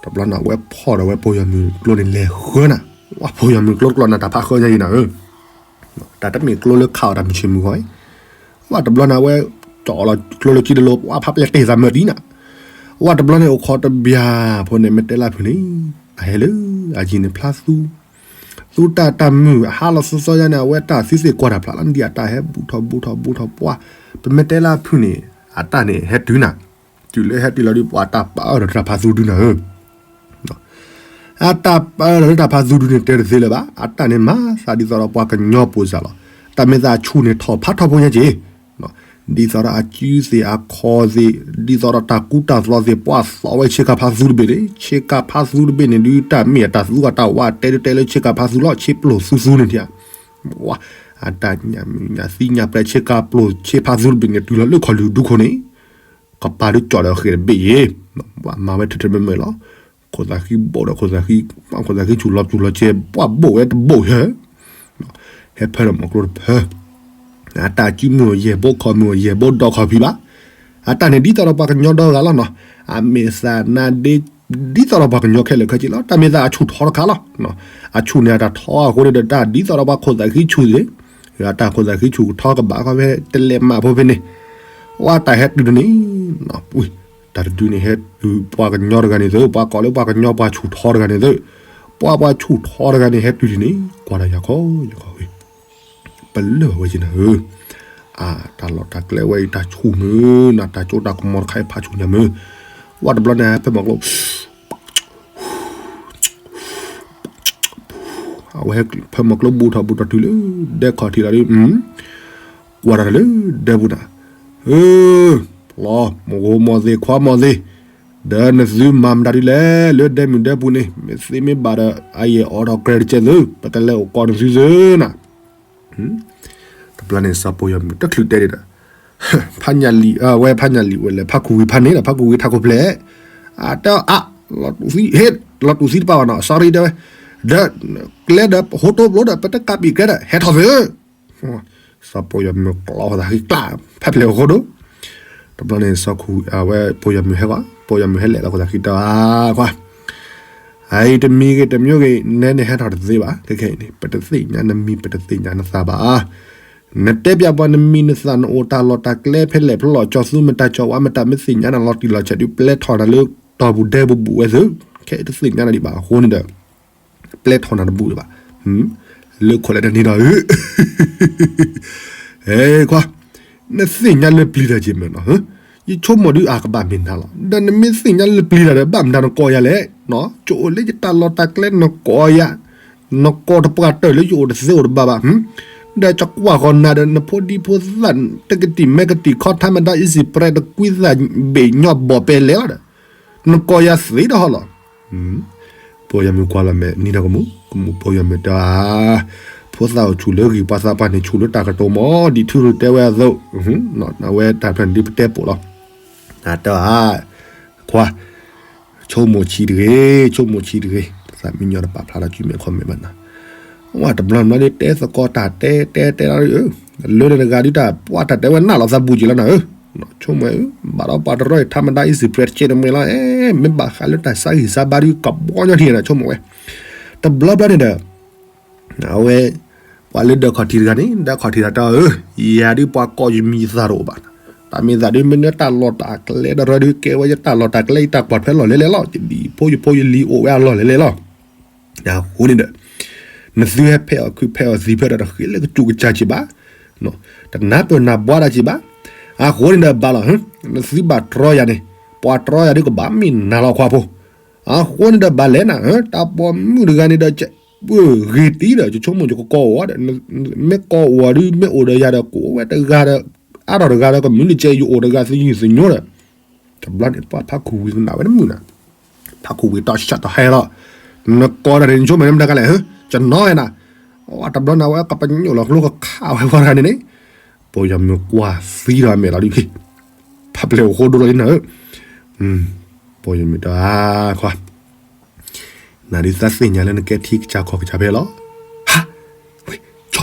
တဘျီနၤဝဲဖီၣ်ဒီးဝဲဖိယီၤမုၢ်ကျိန့ၣ်လဲၤဃၢနၤ, ဝဲဖိယီၤမုၢ်ကျိတကျိနၤတၢ်ဖးဃၢညါအံၤနၤဧၢ တၢ်တမ့ၢ်ကျိလၢခးအီၤတၢ်မုၢ်ဆ့ၣ်မုၢ်ဂီၤအံၤ, ဝဲတဘျီနၤဝဲ, ကၠီလီၤကျိလၢကံတလိၤ ပှၤဖးပျဲၢ်တ့ၢ်သးမၢဒ်နၤ, ဝဲတဘျီန့ၣ်အိၣ်ခိးတဘျီဖိန့ၣ် မ့ၢ်တဲလၢဖုန့ၣ်, အဟဲလၢ, အယံၤန့ၣ်ဖျါသူ, သူတၢ်တၢ်မုၢ်အဟါလီၤစီစီယါန့ၣ် အဝဲတၢ်သံသ့ၣ်ကွၢ်တၢ်ဖျါလီၤ ဒ်အတၢ်ဟဲဘူးထီၣ်ဘူးထီၣ်ဘူးထီၣ်ပှၢ်, ပမ့ၢ်တဲလၢဖုန့ၣ်, အတၢ်န့ၣ်ဟဲတုၤနၤ, တုၤလၢဟဲတုၤလီၤဒ်ပှၤတၢ်ပာ်အၢၣ်ဒီးတၢ်ဖးသူဒုနၤဧၢ အတၢ်ပာ်အၢၣ်လီၤလၢတၢ်ဖးသူဒုန့ၣ် တဲတသ့လၢၤဘၣ်, အတၢ်န့ၣ်မၤသးဒ်သိးဒီးပှၤကညီပူၤစ့ၢ်လီၤ, တၢ်မ့ၢ်သးဆူၣ်န့ၣ်ထီၣ်ဖးထီဖိညါက့ၤ, ဒ်သိးဒီးအစုသ့ၣ်အခီၣ်သ့ၣ်, ဒ်သိးဒီးတၢ်ကူတၢ်သိးသ့ၣ် ပှၤသိးဝဲဆ့ကၤဖးသူတဘ့ၣ်န့ၣ်, ဆ့ကၤဖးသူတဘ့ၣ်န့ၣ်ဒုး တၢ်မ့ၢ်အတၢ်သူအတၢ်ဝါတဲဒုးတဲလၢဆ့ကၤဖးသူလီၤ, ဆ့ပျိၢ်သူသူန့ၣ်ထံၣ်, ဝါ, အတၢ်ညၣ်မုၢ်ညၣ်သံညၣ်ပျဲဆ့ကၤပျိၢ်ဆ့ဖးသူတဘ့ၣ်န့ၣ် တုၤလီၤလၢခီၣ်လုၢ်ဒူခိၣ်န့ၣ် ကပၤဒုးကၠီၣ်ဒီးဃ့ၢ်တဘ့ၣ်ယ့ၤ, မၤဝဲထဲထဲမ့ၢ်မ့ၢ်လီၤ, ခိၣ်သးဃံဘိၣ်ဒီးခိၣ်သးဃံ, ခိၣ်သးဃံဆူၣ်လီၤဆူၣ်လီၤစဲး ပှၤဘိၣ်ဝဲတဘိၣ်ယဲ, ဟဲဖၢဒီးမီၤကျိတဖၢ, အတၢ်စုမုၢ်အယဲၢ်ဘိခီၣ်မုၢ်အယဲၢ်ဘိဒီးခီၣ်ဖံးဘၣ်, အတၢ်န့ၣ်ဒ်သိးဒီးပှၤကညီဒီဂၤလီၤနီၤ, အမ့ၢ်သးနါဒ့ ဒ်သိးဒီးပှၤကညီခဲလၢာ်ခဲဆ့လီၤ, တၢ်မ့ၢ်သးအဆူၣ်ထီတခါလီၤ, အဆူၣ်န့ၣ်အတၢ်ထီအဃိန့ၣ်ဒီး တၢ်ဒ်သိးဒီးပှၤခိၣ်သးဃံဆူၣ်သ့ၣ် အတၢ်ခိၣ်သးဃံဆူၣ်ကထီကဘၣ်ခီဖဲတလဲၤမးဖိဖဲန့ၣ်, ဝဲတၢ်ဟဲတုၤတန့ၣ်, တၢ်တဒုန့ၣ်ဟဲတုၤပှၤကညီတဂၤန့ၣ်သု, ပှၤကိးလၢပှၤကညီပှၤဆူၣ်ထီတဂၤန့ၣ်သု, ပှၤပှၤဆူၣ်ထီတဂၤန့ၣ်ဟဲတုၤတန့ၣ် ကွၢ်တၢ်ယၤခီယၤခီဝဲ, ပလၢၢ်ဝဲက့ၤနၤဧၢ, အတၢ်လီၢ်တၢ်ကျဲဝဲအံၤတၢ်ဆူၣ်မုၢ်နၤ, တၢ်ကၠိတၢ်ကမီၤတခါအံၤဖးဆူၣ်ညါမုၢ်, ဝဲတဘျီန့ၣ်ဟဲဖၢမီၤကျိ အဝဲဟဲဖၢမီၤကျိဘူးထီၣ်ဘူးထီၣ်တုၤလၢဒဲခီၣ်ထံးလီၤဒုး, ကွၢ်တၢ်လၢဒဲပူၤနၤ, လီၤ မိၢ်ဧိၤမိၢ်သ့ၣ်ခွါမိၢ်သ့ၣ်, ဒီးနသုမၤမတၤဒ်လဲၣ် လၢဒဲမုၢ်ဒဲပူၤန့ၣ် မ့ၢ်သ့မ့ၢ်ဘၣ်ဒီး အယဲၢ်အိးထီၣ်ကြဲးတကဲးသု, ပကလဲၤအိၣ်ကိးနသုသုနၤ တဘျီန့ၣ်စီၤပိာ်ယီၤမုၢ်တချုးတဲဒံးဒီး, ဖးညၣ်လံၤ ဝဲဖးညၣ်လံၤဝဲလဲၣ် ဖးခူၣ်ဝံၤဖးန့ၣ်ဒီး ဖးခူၣ်ဝံၤထးခိၣ်ဖျဲး, အတဲအါ, လီၤတူာ်သံ ဟ့ၣ်, လီၤတူာ်သံတပာ်ဘၣ်နီၤ sorry တဲဝဲ, ဒီး, ကျဲဒီးဟိတိဘျီဒီး ပတကးပံာ်ကျဲဒီး ဟဲထီၣ်သု, စီၤပိာ်ယီၤမုၢ်ကျီသးဃံကျၢ် ဖဲပျဲၢ်အဃိဒိၣ်, တဘျီန့ၣ်စီၤခူၣ်ဝဲပိာ်ယီၤမုၢ်ဟဲကွၢ် ပိာ်ယီၤမုၢ်ဟဲလဲၣ်လီၤခိၣ်သးဃံတဲအါခွါ အအံၤတမံၤဂ့ၤတမံၤဂ့ၤ နဲန့ၣ်ဟဲထီၣ်တသ့ဘၣ် ခဲခဲအံၤန့ၣ် ပတသ့ၣ်ညါနမံၤ ပတသ့ၣ်ညါနသးဘၣ်. နတဲပျးပှၤနမံၤနသး နအိၣ်တၢ်လီၢ်တၢ်ကျဲဖဲလဲၣ်ဖဲလဲၣ် ကၠီသူမတၤ ကၠီဝါမတၤ မ့ၢ်သ့ၣ်ညါနလီၤတံၢ်လီၤဆဲးဒုး ပျဲထီၣ်နၤလၢတီၢ်ပူၤဒဲပူၤဘူးဝဲသု, ခဲအံၤတသ့ၣ်ညါနဒံးဘၣ်အဃိန့ၣ်ဒီး ပျဲထီၣ်နၤတဘူးဒံးဘၣ်. လၢခိၣ်လဲၣ်တန့ၢ်ဒီး ဟဲခွါ နသ့ၣ်ညါလၢပျံၤတၢ်က့ၤမ့ၢ်နီၤ, ယဆိကမိၣ်ဒုးအကဘၣ်မ့ၢ်နၤလီၤ. ဒီးနမ့ၢ်သ့ၣ်ညါလၢပျံၤတၢ်ဒီး ဘၣ်မတၤနကိးယၤလဲၣ်, ကအိၣ်လၢယတၢ်လီၢ်တၢ်ကျဲနကိးယၤ, နကိးတပှၢ်တၢၢ်လၢယအိၣ်တသ့အိၣ်တဘၣ်ဘၣ်, ဒီးယကွၢ်ဃီၤနၤဒီး နဖိဒံဖိသၣ် တကတံၢ်မဲကတံၢ်ခီ ထါမတၤ အံစံးပြဲး တကွံသၣ်ဘ့ၣ်ညီဘီၣ်ပဲလဲၣ်လီၤဒီး နကိးယၤသ့ဒီးဟီလီၤ. ပိာ်ယီၤမုၢ်ကွၢ်လီၤမဲာ်နံၤဒီးကမူၣ်, ကမူၣ်ပိာ်ယီၤမုၢ်တဲအါ, ဖိသၣ်အိၣ်ဆူၣ်လၢဂံၢ် ပှၤသးပှၢ်န့ၣ် ဆူၣ်လၢတၢ်ကတိၤမီၤ ဒ်ထူရူၢ်တဲဝဲအသိး, အဝဲတၢ်ဖျၢၣ်န့ၣ်ဒ်ပတဲပိာ်လီၤ. တဲအါ, ခွါ, ဆိကမိၣ်ဆံးတဂ့ၤ, ဆိကမိၣ်ဆံးတဂ့ၤ, သးမံညီတပာ်ဖျါထီၣ်စုမဲာ်ခီၣ်မဲာ်ဘၣ်နၤ, ဝဲတဘျီဘျီဒ်တဲသကိးတၢ်တဲတဲတဲလီၤ, လၢန့ၣ်တဂၤဒုးတၢ်ပှၤတၢ်တဲဝဲနၢ်လီၤသးဘူးက့ၤလီၤနၤဧၢ, ဆိကမိၣ်, ဘၣ်ဒီးပှၤတရီအံၤ ထါမတၤ အံစံးပြဲး တကဲတမှဲလီၤ, မ့ၢ်ဘၣ်ဃးလၢတၢ်ဆါဂံၢ်ဆါဘါဒုးကဘီညီထံၣ်နၤ ဆိကမိၣ်ဝဲ, တဘျီဘျီန့ၣ်ဒီး အဝဲ, ပှၤလၢဒၢးခီၣ်ထံးတဂၤန့ၣ် ဒၢးခီၣ်ထံးတဂၤတဲအီၤဧၢ, ယၤဒုးပှၤကိးယမံၤယသးတအိၣ်ဘၣ်, တၢ်မ့ၢ်သးဒုးမ့ၢ်နတၢ်လီၢ်တၢ်ကျဲဒီးရၢဒုးကဲဝဲယတၢ်လီၢ်တၢ်ကျဲ ယတၢ်ကွၢ်ထွဲလီၢ်လဲၤလဲၤလီၤ, ယဒ်ဖိယဖိယလံၤအိၣ်ဝဲအလီၢ်လဲၤလဲၤလီၤ, အဃိန့ၣ်ဒီး, နသုဟဲဖဲးအီၣ်ခုးဖဲးအီၣ်သံဖဲးဒီးတဃ့လၢကစူးကစၢ်က့ၤဘၣ်, တနၢ်ပၢၢ်နၢ်ဘှါတၢ်က့ၤဘၣ်, အဃိန့ၣ်ဒီးဘၣ်လီၤ, နသုဘၣ်တြီယၤန့ၣ်, ပှၤတြီယၤဒုးကဘၣ်မ့ၢ်နၤလီၤခွါဖိ အဃိန့ၣ်ဒီးဘၣ်လဲၣ်နၤ, တၢ်ပိာ်မုၣ်တဂၤန့ၣ်ဒီး, ဂ့ၤတံၢ်ဒီး ယဆိကမိၣ်ယကကိးအီၤဒီး, မ့ၢ်ကိးအီၤဒုး မ့ၢ်အိၣ်ဒီးယၤဒီး ကအိၣ်ဝဲတဂၤဒီး, အါထီၣ်တဂၤဒီး ကမုၢ်နကဲယအိၣ်တဂၤသညုၢ်သညိဒီး, တဘျီန့ၣ် ပှၤဖးခူၣ်ဝံၤကနၣ်ဝဲတမုာ်နၤ, ဖးခူၣ်ဝံၤတီၢ်ဆၣ်တီၢ်ဟဲလီၤ, နကိးတၢ်န့ၣ် နဆိကမိၣ်မတၤကလဲၣ်, ကနီၤဝဲနၤ, တဘျီန့ၣ် အဝဲကပညိၣ်လီၤကျိကခးဝဲပှၤတဂၤန့ၣ်န့ၣ်, ပိာ်ယီၤမုၢ်ကွၢ်သံဒီးအမဲာ်လီၤဒုး, ဖးပျဲၢ်အိၣ်ဃိဒိလီၤလံနၤဧၢ, ပိာ်ယမုၢ်တဲအါခွါ, နဒုးသးသ့ၣ်ညါလၢနကဲထံကစၢ်ကီၢ်ကစၢ်ဖဲလီၤ. ဟါ, ဝဲ, ကၠီ,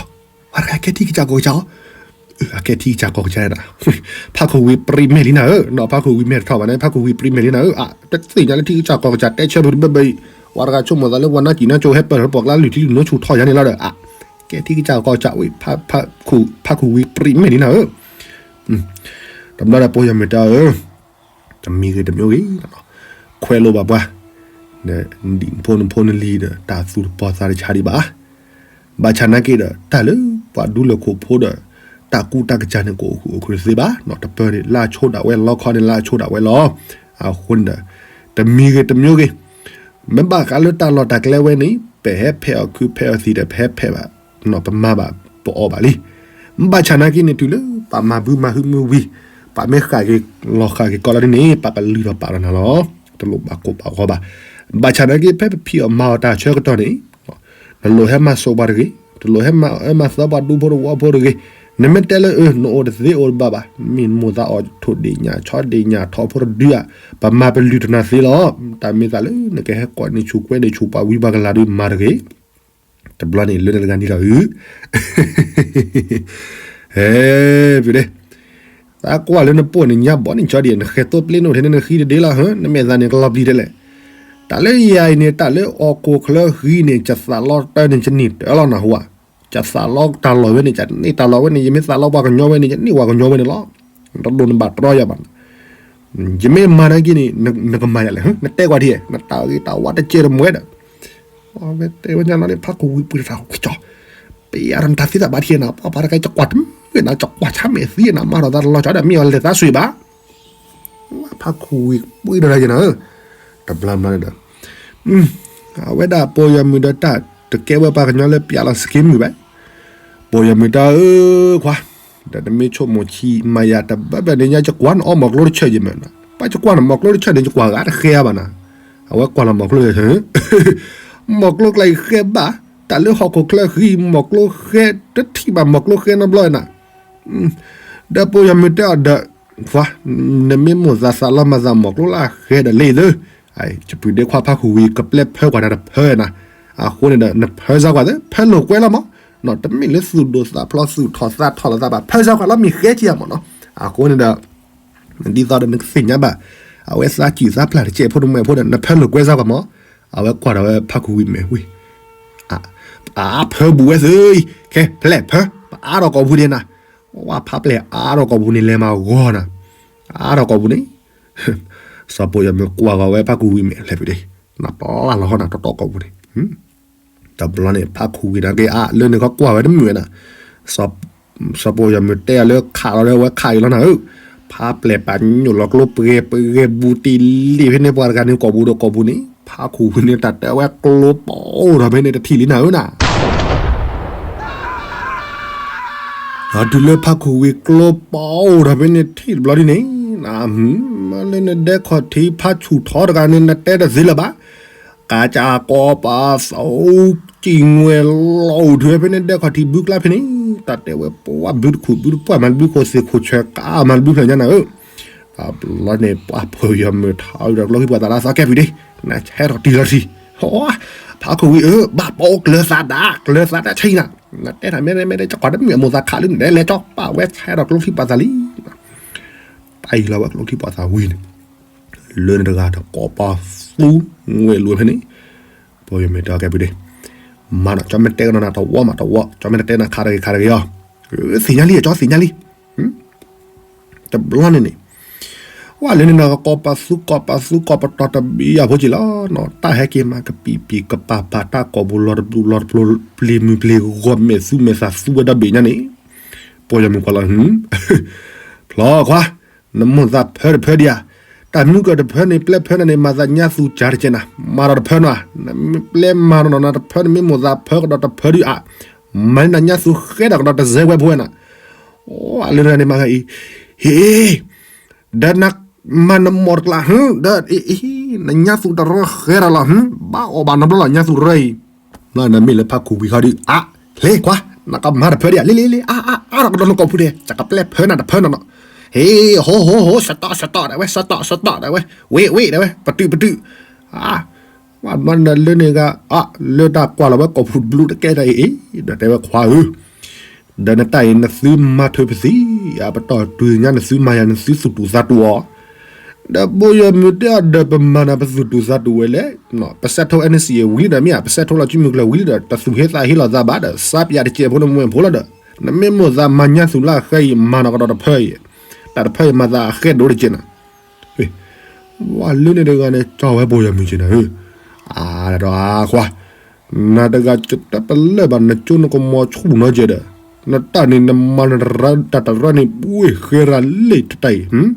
ဝဲတဂၤကဲထံကစၢ်ကီၢ်ကစၢ်အီၤ, အကဲထံကစၢ်ကီၢ်ကစၢ်ဒၣ်, ဖးခိၣ်ဝံၤပြံးမဲာ်လံနၤဧၢ, ဖးခိၣ်ဝံၤမဲာ်တထီၣ်ဘၣ်န့ၣ် ဖးခိၣ်ဝံၤပြံးမဲာ်လံနၤဧၢ, အတသ့ၣ်ညါလၢထံကစၢ်ကီၢ်ကစၢ်တဲဆၢဖုတဘၢဘၢအံၤ, ဝဲတဂၤဆိကမိၣ်သးလၢပှၤနါစံၣ်နါကၠိဟဲပၢၢ်ထီၣ်ပိာ်ကျါလွံၢ်ထံလွံၢ်နိဆူၣ်ထီၣ်ယါန့ၣ်လီၤဒီး, အကဲထံကစၢ်ကီၢ်ကစၢ်ဝံၤ, ဖးခိၣ်ဝံၤပြံးမဲာ်လံနၤဧၢ, တဘျီဒီးပိာ်ယမုၢ်တဲအီၤဧၢ တမံၤဂ့ၤတမံၤဂ့ၤ, ခွဲးလိာ်ဘၣ်ပှၤ, ဒ်နဖိနဖိနလံၤဒီး တၢ်သူၣ်တပီၤသးတဆါဒံးဘၣ်, ဘၣ်ဆၣ်နာ်က့ဒီး တၢ်လၢပှၤဒူလၢၢ်ခိၣ်ဖိဒီး တၢ်ကူတၢ်ကစၢ်န့ၣ် ကအိၣ်ဃုာ်အိၣ်ခုးတသ့ဘၣ်, တပၢၤန့ၣ်လၢအဆိဒၣ်ဝဲလီၤ ခီန့ၣ်လၢအဆိဒၣ်ဝဲလီၤ, အဃိန့ၣ်ဒီး တမံၤဂ့ၤတမံၤဂ့ၤ မ့ၢ်ဘၣ်ဃးလၢတၢ်လီၢ်တၢ်ကျဲဝဲန့ၣ် ပဟဲဖဲးအီၤခုဖဲးအီၤသံဒီး ပဟဲဖဲးဘၣ်, ပမၤဘၣ် ပအီၣ်ဘၣ်လံ, ဘၣ်ဆၣ်နာ်က့န့ၣ် တုၤလၢပမၤဘုမၤဟုမုၢ်ဝံၤ, ပမ့ၢ်ဃၣ်က့ၤလီၤဃၣ်က့ၤကီလီၤဒ်န့ၣ် ပကလုၢ်ထီၣ်ပာ်လီၤနၤလီၤ, တလိၣ်ဘၣ်ကိၢ်ဘၣ်ဂီၤဘၣ်, ဘၣ်ဆၣ်နာ်က့ ဖဲပဖံးအီၣ်မၤအီၣ်တၢ်ဆၢကတီၢ်န့ၣ် တလိၣ်ဟဲမၤစိာ်ပှၤတဂ့ၤ, တလိၣ်ဟဲမၤအၢမၤသီပှၤဒူဖိတဝီဖိတဂ့ၤ, နမ့ၢ်တဲလၢအၢ နအိၣ်တသ့အိၣ်တဘၣ်ဘၣ်, မ့ၢ်မိၢ်သးအီၣ်ထိၣ်ဒ့ၣ်ညၣ်ဆီဒ့ၣ်ညၣ်ထီဖိတဒုဧါ, ပမၤပလုၢ်တနၤသ့လီၤ, တၢ်မ့ၢ်သးလၢနကဟဲကိးန့ၢ်ဆူၣ်ကွဲန့ၢ်ဆူၣ်ပှၤဝံပှၤကလၤဒီး မၤတဂ့ၤ, တဘျီန့ၣ်လၢနတဂၤနံၤလီၤဧၢ ဟဲ, ပဒဲ, သးကွၢ်လၢနပိာ်န့ၣ်ညါဘီန့ၣ် ကၠီဒံး နဃဲၤသိပျ့နိၣ်ထဲန့ၣ် နဃံတဒ့လီၤဧၢ, နမဲာ်သးန့ၣ်ကလီၤပျံၤဒဲးလဲၣ်, တၢ်လၢယၤအံၤန့ၣ် တၢ်လၢအီၣ်ခိၣ်ချၢဃံန့ၣ် ကသးလီတၢ်န့ၣ် ကန့ၢ်တၢ်လီၤနၢ်ဟူဧါ, ကသးလီတၢ်လီၢ်ဝဲန့ၣ် ကန့ၢ်တၢ်လီၢ်ဝဲန့ၣ် ယမ့ၢ်သးလီပှၤကညီဝဲန့ၣ် ယန့ၢ်ပှၤကညီဝဲန့ၣ်လီၤ, တဒိးနဘၣ်တြီယၤဘၣ်, ယမ့ၢ်မၤနာ်က့န့ၣ် နကမၤယၤလဲၣ်, နတဲကွၢ်ထံၣ် နတၢ်ဂ့ၤတၢ်ဝါတကဲတမှဲဒီး အဝဲတဲဝဲညါလီၤန့ၣ် ဖးခိၣ်ဝံၤပှ့ၤတၢ်ဃီကၠီ, ပယၤတၢ်သ့တၢ်ဘၣ်ထံၣ်နၤ ပှၤပှၤတကဲ ကကွၢ်တမုာ်နၤ ကကွၢ်ဆါမဲာ်သံနၤ မၤထီၣ်သးတလီၤကၠီဒီး မ့ၢ်အီၤလဲၤသးစွံးဘၣ်, ဖးခိၣ်ဝံၤပှ့ၤဒီးတၢ်ယဲနၤဧၢ, တဘျီဘျီန့ၣ်ဒီး အဝဲဒၣ်ပိာ်ယွၤမုၢ်ဒီးတၢ်တကဲဝဲပှၤကညီလၢပျးလီၤစက့မုၢ်ဘၣ်, ပိာ်ယွၤမုၢ်တၢ်ဧၢခွါ, ဒီးနမ့ၢ်ဆိကမိၣ်ဆံးမၤယၤတဘၣ်ဘၣ်န့ၣ်ညါ ယကွၢ်နအီၣ်မီၢ်ကျိတဆၢယမဲာ်နၤ, ပှၤယကွၢ်နမီၢ်ကျိတဆၢန့ၣ် ယကွၢ်ဂၤတဃဲအါဘၣ်နၤ, အဝဲကွၢ်လီၤမီၢ်ကျိ မီၢ်ကျိကျါအံၤဃဲဘၣ်, တၢ်လၢဟီၣ်ခိၣ်ချၢဃံ မီၢ်ကျိဃဲ တထံၣ်ဘၣ်မီၢ်ကျိဃဲနီတဘျီနၤ, ဒီးပိာ်ယွၤမုၢ်တဲအီၤဒီး, နမ့ၢ်မိၣ်သးသးလီမၤသးမီၢ်ကျိလၢအဃဲဒီးလၢအံၤသၢ, ယပုၢ်ဒ့ခွါဖးခိၣ်ဝံၤ ကပျဲဖၢကွၢ်နၤတဖၢနၤ, အဃိန့ၣ်ဒီး နဖၢစၢ်ကွၢ်သၢ ဖၢလိာ်ကွဲလီၤမး, တမ့ၢ်လၢသူၣ်ဒိၣ်သးဖျိးသူၣ်ထီၣ်သးထီၣ်လိာ်သးဘၣ် ဖၢစၢ်ကွၢ်လီၤမ့ၢ်ဃဲက့ၤဧါမးနီၤ, အဃိန့ၣ်ဒီး ဒ်သိးဒီးနကသ့ၣ်ညါဘၣ်, အဝဲသးစူၤသးဖျၢၣ်တကဲးဖိတမှဲးဖိဒီး နဖၢလိာ်ကွဲစၢ်ကွၢ်မး, အဝဲကွၢ်ဒီးဝဲဖးခိၣ်ဝံၤမဲာ်ဝံၤ, အဖၢဘူးဝဲသ့ၣ်အံၤ, ခဲဖျဲၣ်ဖၢ, ပအါထီၣ်ကိာ်ပူၤဒံးနၤ, ဝဲဖးဖျဲၣ်အါထီၣ်ကိာ်ပူၤန့ၣ် လဲၤမၤဂီၤနၤ, အါထီၣ်ကိာ်ပူၤန့ၣ်, စီၤပိာ်ယွၤမုၢ်ကွၢ်ဂီၤဝဲဖးခိၣ်ဝံၤမဲာ်လဲၤဖုးဒံး, နပျၢ်လီၤဟီနၤတီတီကိာ်ပူၤန့ၣ် တဘျီန့ၣ် ဖးခိၣ်ဝံၤနာ်က့အါ လၢန့ၣ်ခီကွၢ်ဝဲတမုာ်ဝဲနၤ, စီၤပိာ်ယွၤမုၢ်တဲအီၤလၢခးလီၤလၢဝဲခးအံၤလီၤနၤဧၢ, ဖးဖျဲၣ်ပာ်ညိၣ်လီၤကျိပှဲၤပှဲၤဘူးတံၢ်လံဖဲန့ၣ် ပှၤတဂၤန့ၣ်ကိာ်ပူၤဒီးကိာ်ပူၤန့ၣ် ဖးခိၣ်ဝံၤန့ၣ်တၢ်တဲဝဲကျိပအိၣ်ထီၣ်ဖဲန့ၣ်တထံၣ်လံနၤဧၢနၤ ဒီးတုၤလၢဖးခိၣ်ဝံၤကျိပအိၣ်ထီၣ်ဖဲန့ၣ်ထံၣ်တဘျီဒ်န့ၣ်, မ့ၢ်လၢနဒဲခီၣ်ထံးဖးဆူၣ်ထီတဂၤန့ၣ် နတဲတသ့လၢၤဘၣ်, ကးကးကိးပသူ ကံၣ်ငွဲၣ်လီၤအိၣ်ထူဝဲဖဲန့ၣ် ဒဲခီၣ်ထံးဘုကျါဖဲန့ၣ်, တၢ်တဲဝဲပှၤဘုတခူၣ်ဘုတပှၢ်မၤတဘုခိၣ်သ့ၣ်ခိၣ်ဆၢကးမၤတဘုဖျၢၣ်ညါနၤဧၢ, တဘျီန့ၣ် ပှၤပိာ်ယွၤမုၢ်ထီၣ်ဒီးကျိချံပှၤသးလၢသီကဲပူၤဒံး, နဆဲးထီၣ်တံၢ်လီၤတံၢ်, ဖးခိၣ်ဝံၤအၢ ဘၣ်ပအိၣ်ကျၢၤသးဒၣ် ကျၢၤသးတၢ်ဆံနၤ, နတဲတၢ်မ့ၢ်မ့ၢ်တကီၢ်တမ့ၢ်အမိၢ်သးခးလံ နလဲၤကၠီပာ်ဝဲဆဲးထီၣ်ကျိချံပှၤသးလံ, ပာ်အံၤလီၤဝဲကျိချံပှၤသးဝံၤန့ၣ်, လၢန့ၣ်တဂၤတကိးပသူ ငွဲၣ်လိာ်ဖဲန့ၣ်, ပိာ်ယွၤမုၢ်ထီၣ်ကဲပူၤဒံး, မၤနီၤ ကၠီမ့ၢ်တဲကဒီးနၤတဝီမးတဝီ ကၠီမ့ၢ်တတဲနၤခးတဂ့ၤခးတဂ့ၤအီၤ, သ့ၣ်ညါလံအကၠီသ့ၣ်ညါလံ တဘျီန့ၣ်န့ၣ်, ဝဲလၢန့ၣ်နၤ ကိးပသူကိးပသူကိးပတီၢ်တဘျီအဖိက့ၤလီၤနီၤ, တၢ်ဟဲက့ၤမၤကပံာ်ပံာ်ကပာ်ပာ်တၢ်ကိာ်ပူၤလီၤတဘျူးလီၤတဘျူး ပျံၤမုၢ်ပျံၤဂီၤမဲာ်သူမဲာ်သးသူဝဲဒီဘ့ၣ်ညါန့ၣ်, ပိာ်ယွၤမုၢ်ကွၢ်လီၤ, ဖျီခွါ, နမိၢ်သးဖၢတဖၢဒံးဧါ, တၢ်မုၢ်ကၢၢ်တဖၢန့ၣ် ပျဲဖၢနၤန့ၣ် မၤသးညါသူကၢ်တကဲနၤ, မၤဒီးတဖၢနီၤ, နပျဲမၤနီၤနၤတဖၢန့ၣ် မ့ၢ်မိၢ်သးဖၢကဒီးတဖၢဒံးဧါ, မၤန့ၢ်နၤညါသူဃဲဒီးကဒီးတစဲးဝဲဖိဝဲနၤ အိၣ်အလၢတဂၤန့ၣ်မၤဂၤအံၤ, ဟ့ၣ်, ဒီးနမၤနမိၢ်တကျးဟ့ၣ်, ဒီးအံၤ, နညါသူတရၢဃဲဒီးလီၤဟ့ၣ်, ဘၣ်အီၣ်ဘၣ်နဘျီလီၤညါသူတရၢအံၤ, နမ့ၢ်လၢဖးခူၣ်ဝံၤခီဒုး အါ, လ့ခွါ, နကမၤတဖၢဒံးဧါ, လ့လ့လ့, အါအါအါဒီးကဒီးနကိာ်ပူၤဒဲး, ယကပျဲဖၢနၤတဖၢနီၤနီၤ, ဟ့ၣ် ဟိ ဟိ ဟိ စတီၣ် စတီၣ် ဒၣ်ဝဲ စတီၣ် စတီၣ် ဒၣ်ဝဲ ဝ့ၣ် ဝ့ၣ် ဒၣ်ဝဲ ပတုာ် ပတုာ် အါ ဝဲဘျီန့ၣ်ဒီးလၢန့ၣ်ဂၤ အါ လၢတၢ်ကွၢ်လီၤဝဲကိာ်ပူၤတဘျုးတကဲတၢ်အံၤ အ့ၣ် ဒီးတဲဝဲခွါဧၢ ဒီးနတၢ်အံၤနသုမၤထုးပသံး အပတီၢ်တုၤညါနသုမၤယၤ နသုသူၣ်တူၢ်သးတူၢ်အီၤ ဒီးဘိယွၤမုၢ်တဲအီၤ ဒီးပမၤနၤပသူၣ်တူၢ်သးတူၢ်ဝဲလဲၣ် ပစဲးထိ NCA ဝံၤလံဒီး မ့ၢ်ဧါ ပစဲးထိလီၤစုမုၢ်ကျၢၢ်ဝံၤလံဒီး တသူၣ်ဟ့သးဟ့လီၤသးဘၣ်ဒီး စးပယးတစဲးဖိနမွဲဖိလီၤဒီး နမ့ၢ်မိၣ်သးမၤညါသူၣ်လၢအဃဲအံၤ မၤနီၢ်ကဒီးတဖၢအံၤ တၢ်တဖၢအံၤမၤသးအဃဲဒိၣ်တကဲးနီၤ ဝဲလၢန့ၣ်တဂၤန့ၣ် ကၠီဝဲဘိယွၤမုၢ်က့ၤနၤဧၢ, အါဒီးအခွါ, နတဂၤတပလၢၢ်ဘၣ် နကၠိနကမီၤဆူၣ်နီၤကဲးဒီး, နတၢ်န့ၣ်နမၤနတၢ်တရၢန့ၣ် ပှ့ၢ်ဃဲရၤလ့ၣ်တတၢ်အံၤ,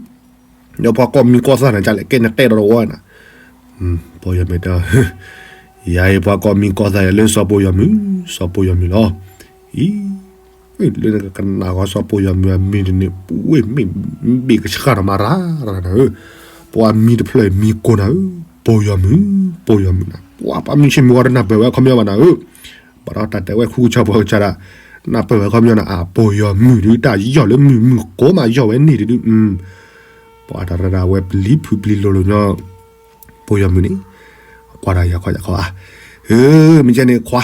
ဒီးပှၤကိးမံၤကိးသၣ်နၤကလဲၣ် ကဲနတဲဒီးတဝီနၤ, ဘိယွၤမုၢ်တဲ, ယၤအံၤပှၤကိးမံၤကိးသၣ်ယၤလၢစီၤဘိယွၤမုၢ်, စီၤဘိယွၤမုၢ်လီၤ, အံၤ လၢနကကနၣ်ဃီစီၤဘိယွၤမုၢ်အမံၤတန့ၣ် ပှ့ၢ်မ့ၢ်ဘ့ၣ်ကဆှၣ်နီၤမၤရၤရၤနၤဧၢ, ပှၤမံၤတဖျၢၣ်မံၤကိးနၤဧၢ, ဘိယွၤမုၢ်, ဘိယွၤမုၢ်နၤ, ပှၤပှၤမံၤဆ့ၣ်မုၢ်ဂီၤတနၢ်ပၢၢ်ဝဲအခီပညီဘၣ်နၤဧၢ, ဘၣ်ဒီးတၢ်တဲဝဲဃုကစၢ်ပှၤကစၢ်ဒၣ်, နၢ်ပၢၢ်ဝဲအခီပညီနၤ အဘိယွၤမုၢ်ဒုးတၢ်ယီၢ်လၢမုၢ်မုၢ်ကိးမးယီၢ်ဝဲန့ၣ်တဒုး, ပှၤတၢ်ရၢဒၣ်ဝဲပျံၤဖုပျံၤလိၤလိၤညီ ဘိယွၤမုၢ်န့ၣ်, ကွၢ်တၢ်ယၤခီယၤခီဧါ, မ့ၢ်ကဲန့ၣ်ခွါ,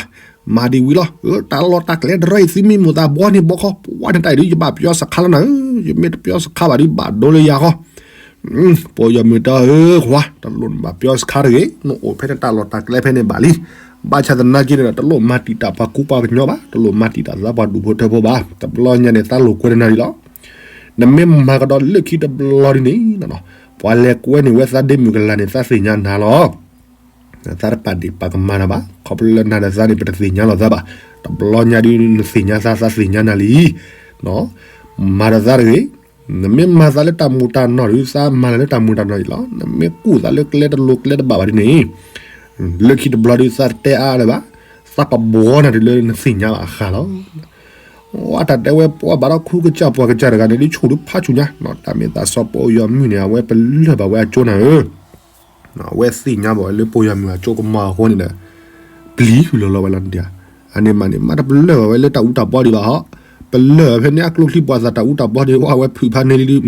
မၤဒံးဝံၤလီၤ, တၢ်လီၢ်တၢ်ကျဲတရၢအံၤ သုမ့ၢ်မိၣ်သးဘှီန့ၣ်ဘှီခီ, ပှၤန့ၣ်တၢ်အံၤဒုး ယဘၣ်ပယီၤစခါလီၤနၤဧၢ, ယမ့ၢ်တပယီၤစခါဘၣ်ဒုး ဘၣ်ဒိလၢယၤဃီ, ဘိယွၤမုၢ်တဲဧၢခွါ, တလိၣ်နဘၣ်ပယီၤစခါတဂ့ၤ, နအိၣ်ဖဲနတၢ်လီၢ်တၢ်ကျဲဖဲန့ၣ်ဘၣ်လံ, ဘၣ်ဆၣ်သနာ်က့န့ၣ်ဒီး တလိၣ်မၤတံာ်တာ်ပှၤကူပှၤကညီဘၣ်, တလိၣ်မၤတံာ်တာ်သးပှၤဒူၣ်ဖိထၢဖိဘၣ်, တဘျီညါန့ၣ် သးလိာ်ကွဲနၤလံလီၤ. နမ့ၢ်မၤကဒီးလၢခံတဘျီဒ်န့ၣ်, ပှၤလဲၤကွဲန့ၢ်ဝဲသးဒ့မုၣ်ကလၤန့ၣ် သးသ့ၣ်ညါနၤလီၤ. သးတပာ်ဒ့ၣ်ပာ်ကမၣ်နၤဘၣ်, ခီဖျိလၢနၤဒီးသးန့ၣ် ပတသ့ၣ်ညါလီၤသးဘၣ်, တဘျီညါဒုး နသ့ၣ်ညါသး သးသ့ၣ်ညါနၤလံ, မၤဒီးသးတဂ့ၤ, နမ့ၢ်မၤသးလၢတၢ်မူးတၢ်နီၢ်ဒုး သးမၤနၤလၢတၢ်မူးတၢ်နီၢ်အံၤလီၤ, နမ့ၢ်ကူၣ်သးလၢကျဲတလိၤကျဲတဘၣ်ဘၣ်ဒ်န့ၣ် လၢခံတဘျီဒုး သးတတဲအါလၢၤဘၣ်, သးကဘှီနၤတုၤလၢနသ့ၣ်ညါဘၣ်အဃၢ်လီၤ. အတၢ်တဲဝဲပှၤဘၣ်ဒီးခူကစၢ်ပှၤကစၢ်တဂၤန့ၣ် ဒ်ဆူၣ်ဒုးဖးဆူၣ်ညါ, တၢ်မ့ၢ်သးစီၤပီယီၤမုၢ်န့ၣ် အဝဲပလၢၢ်ဘၣ်ဝဲအကၠိနၤဧၢ, အဝဲသ့ၣ်ညါဘၣ်ဝဲလၢပီယီၤမုၢ်အကၠိကမီၤအဃိန့ၣ်ဒီး, ပျံၤဟုၣ်လီၤလီၤဝဲလီၤဒံးဧါ, အန့ၣ်မးန့ၣ် မ့တပလၢၢ်ဘၣ်ဝဲလၢတၢ်အူတၢ်ပီဒံးဘၣ်ဟီ, ပလၢၢ်ဖဲန့ၣ်အကျိချံပှၤသးတၢ်အူတၢ်ပီဒံး ဝဲဖုးဖးန့ၢ်လံဒုး,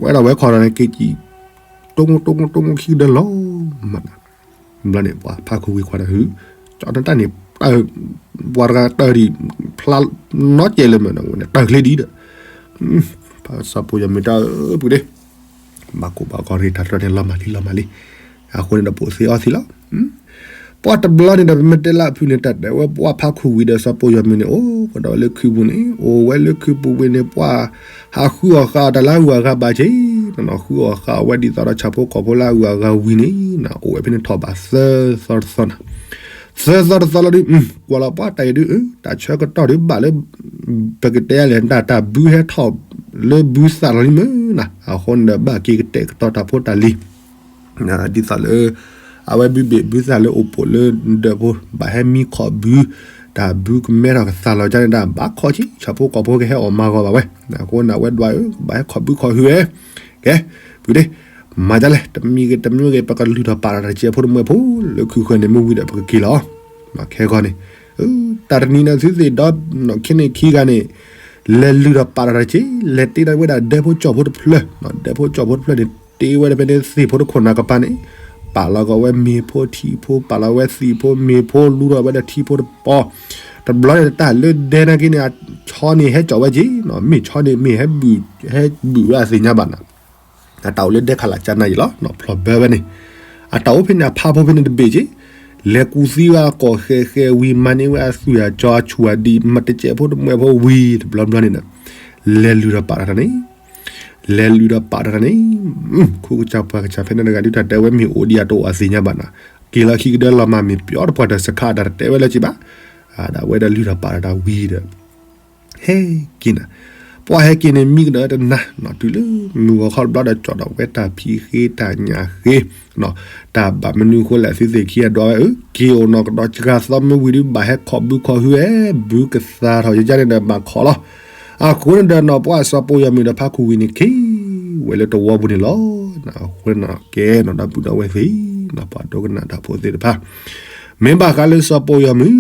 ဝဲဒၣ်ဝဲခီဒီးန့ၣ် က့ၤကံၣ် တိၢ်မိၢ်တိၢ်မိၢ်တိၢ်မိၢ်ခံကဒၢလီၤမး, ဘျီန့ၣ် ပှၤဖးခူဝံၤခွါဒီးဟု, ကၠီနတၢ်န့ၣ်, ပှၤတဂၤတၢၢ်ဒံး, ဖျါနီတစဲးလၢၤမး, တၢၢ်ချ့ဒံးဒီး, စီၤပီယီၤမုၢ်တၢ်အၢပူၤဒ့, ဘၣ်ကိၢ်ဘၣ်ဂီၤရ့ၣ်တၢ်တရၢန့ၣ် လီၤမၢ်လံလီၤမၢ်လံ, အဃိန့ၣ်ဒီးပိာ်သ့အီသံးလီၤ. ပှၤတဘျီန့ၣ်ဒီး ပမ့ၢ်တဲလၢအဖုၣ်န့ၣ် တၢ်တဲဝဲပှၤဖးခူဝံၤဒီးစီၤပီယီၤမုၢ်န့ၣ် အိၣ်ကဒီးဝဲလၢခုပူၤန့ၣ် အိၣ်ဝဲလၢခုပူၤဝံၤန့ၣ် ပှၤဟးဃုအီၣ်ဃုအီတၢ်လၢအဂုၤအဂၤဘၣ်က့ၤ, ဃုအီၣ်ဃုအီဝဲဒ်သိးဒီးဆၣ်ဖိကီၢ်ဖိလၢအဂုၤအဂၤဝံၤန့ၣ် အိၣ်ဝဲဖဲန့ၣ်ထီၣ်ဘးသၢသီတသီနၤ, သၢသီတသီလီၤဒုး, ကွၢ်လီၤပှၤတၢ်အံၤဒုး တၢ်ဆၢကတီၢ်ဒုးဘၣ်လၢ ပကတဲလဲၣ် တၢ်တၢ်ဘုဟဲထီၣ်လၢဘုသၣ်လီၤလံမ့ၢ်နၤ, အဃိန့ၣ်ဒီးဘၣ်က့ၤကတဲာ်ကတီၤတၢ်ဖိတၢ်လံၤ ဒ်သိးလၢ အဝဲဘုဘ့ၣ်ဘုသၣ်လၢအိၣ်ပိာ်လၢဒၢးဖိ ဘၣ်ဟဲမံခီၣ်ဘု, တၢ်ဘုကမဲထီၣ်ကသၣ်လီၤကန့ၣ်ဒၣ် ဘၣ်ခီၣ်ဆံ ဆၣ်ဖိကီၢ်ဖိကဟဲအီၣ်မၤဂီၤဘၣ်ဝဲ, အဃိန့ၣ်အဝဲဒွးဧၢ ဘၣ်ဟဲခီၣ်ဘုခီၣ်ဟုဧၢ, ကဲ, ပူၤဒ့, မၤဒ်လဲၣ် တမံၤဂ့ၤတမံၤဂ့ၤ ပကလုၢ်ထီၣ်ပာ်ထီၣ်တၢ်တစဲးဖိတမှဲဖိ လၢခုဃၢၤန့ၣ် မ့ၢ်ဝံၤဒီးပကက့ၤလီၤ, ခဲဂီၢ်န့ၣ်, တၢ်တနံၤန့ၣ်သုသ့ၣ်ဒီး ခ့န့ၣ်ခံဂၤန့ၣ် လဲၤလုၢ်ထီၣ်ပာ်ထီၣ်တၢ်တစဲး လဲၤတ့ထီၣ်ဝဲဒၣ်ဒဲဖိကၠီၣ်ဖိတဖျၢၣ်, ဒဲဖိကၠီၣ်ဖိတဖျၢၣ်န့ၣ် တ့ဝဲဒၣ်ဖဲန့ၣ်သ့ၣ်ဖိတခိၣ်နၢ်ကပၤန့ၣ်, ပာ်လီၤကီးဝဲမ့ၤဖိထံဖိ ပာ်လီၤဝဲသံးဖိမ့ၤဖိ လူထီၣ်ဝဲဒၣ်ထံဖိတပီၤ, တဘျီန့ၣ်တၢ်လၢဒဲနာ်က့န့ၣ် အဆီန့ၣ်ဟဲကၠီၣ်ဝဲက့ၤ, မ့ၢ်ဆီန့ၣ်မ့ၢ်ဟဲဘုၣ် ဟဲဘုၣ်ဝဲအသ့ၣ်ညါဘၣ်နၤ အတၢ်အိၣ်လၢဒဲခးလၢ်ကၠါနၤအံၤလီၤ ဖျီၣ်ဘၢဝဲန့ၣ်, အတၢ်အိၣ်ဖဲန့ၣ် အဖါဖိဖဲန့ၣ်တဘ့ၣ်က့ၤ, လဲၤကူၣ်သံဝဲအကီၢ်ဃဲၤဃဲၤဝံၤ မၤန့ၢ်ဝဲအသွံၣ်အကၠီအဆူၣ်အဒံး မတစဲးဖိတမှဲဖိဝံၤတဘျီဘျီန့ၣ်ဒီး, လဲၤလုၢ်ဒီးပာ်ထီၣ်တၢ်န့ၣ်, လဲၤလုၢ်ဒီးပာ်ထီၣ်တၢ်န့ၣ်, ခူကစၢ်ပှၤကစၢ်ဖဲန့ၣ်တဂၤဒုး တၢ်တဲဝဲမ့ၢ်အိၣ်ဒံးအတအိၣ်အသ့ၣ်ညါဘၣ်နၤ, က့ၤလီၤခံကဒၢလီၤမၢ်မ့ၢ်ပျီတပှၢ်တၢ်စခါ တၢ်တတဲဝဲလၢၤက့ၤဘၣ်, ဒၣ်ဝဲဒီးလုၢ်ထီၣ်ပာ်ထီၣ်တၢ်ဝံၤဒီး ဟဲက့ၤနၤ, ပှၤဟဲက့ၤန့ၣ် မံကဒီးတနၤ, တုၤလၢမုၢ်ဂီၤခီတဘျီဒီး ကၠီၣ်ဒီးဝဲတၢ်ဖံးဃ့တၢ်ညၣ်ဃ့, တၢ်ဘၣ်မနုၤဃိလဲၣ် သုသ့ၣ်ခံအဒွးဝဲဧၢ, က့ၤအိၣ်နီၢ်ကဒီးစှၤသီမ့ၢ်ဝံၤဒုး ဘၣ်ဟဲခီၣ်ဘုခီၣ်ဟုဧဲ, ဘုကသါထီၣ်ယယါန့ၣ်ဒီးဘၣ်ခီၣ်လီၤ. အဃိန့ၣ်ဒီးနီၢ်ပှၢ်စီၤပီယီၤမုၢ်ဒီးဖါခူဝံၤန့ၣ် က့ၤဝဲလၢတဝီပူၤန့ၣ်လီၤ. အဃိန့ၣ်ကဲနီၢ်ဒီပုၢ်ဒီဝဲၢ်သ့ၣ်, နီၢ်ပှၤဒိကနၣ်တၢ်ဖိသ့ၣ်တဖၣ်, မ့ၢ်ဘၣ်ဃးလၢစီၤပီယီၤမုၢ်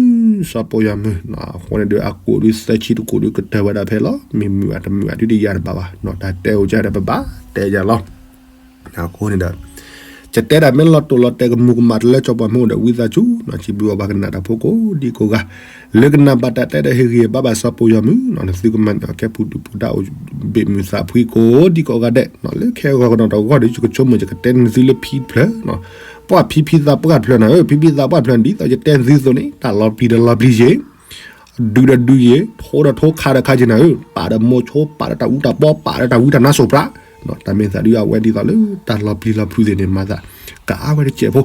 စီၤပီယီၤမုၢ်, အဃိန့ၣ်ဒီး အကိးဒုးသၢဆံတကိးဒုးကတၢၢ်ဝဲဒၣ်ဖဲလီၤ. မ့ၢ်မုာ်အတမုာ်အဒုးတယၤတဘၣ်ဘၣ်, တၢ်တဲအိၣ်ကဒီးပဘၣ်တဲယၤလီၤ. အဃိန့ၣ်ဒီး ယတဲဒၣ်မ့ၢ်လီၤတိာ်လီၤတဲာ်ကမူၤကမၣ်တလၢစီၤပီယီၤမုၢ်ဒီး ဝံသးစူၤ စံးဘျုးဘၣ်ပှၤကနၣ်တၢ်ဖိကိးဒံကိးဂၤ, လၢကနၣ်ဘၣ်တၢ်တဲဒီးဟ့ၣ်ဂံၢ်ဘါဘၣ်စီၤပီယီၤမုၢ်, နသုကမၤန့ၢ်အီၤကဲပူၤဒုၣ်ပူၤဒါအိၣ်ဘ့ၣ်မုာ်သးဖှံကိးဒံကိးဂၤဒဲး, လၢခဲဂီၤကဒီးတဂီၢ်ဒီး ယကဆိကမိၣ်ယကတဲနသုလၢဖံတဖျၢၣ်, ပှၤဖံဖံသးပှၢ်တဖျၢၣ်နၤဧၢ, ဖံဖံသးပှၢ်တဖျၢၣ်န့ၣ် ဒ်သိးယတဲနသုအသိးန့ၣ် တၢ်လီၤပျံၤဒီးလီၤပျံၤယ့ၤ ဒုးဒီးဒုးယ့ၤ, ထိဒီးထိခးဒီးခးယ့ၤနၤဧၢ, ပာ်ဒီးမိၤဆိ ပာ်ဒီးတၢ်အူတၢ်ပီ ပာ်ဒီးတၢ်ဝံတၢ်နါစိၤပြး, တၢ်မ့ၢ်သးဒုးအဝဲဒ်သိးလၢတၢ်လီၤပျံၤလီၤဖုးသ့ၣ်န့ၣ် မၤသး ကအါဝဲတစဲးဖိ,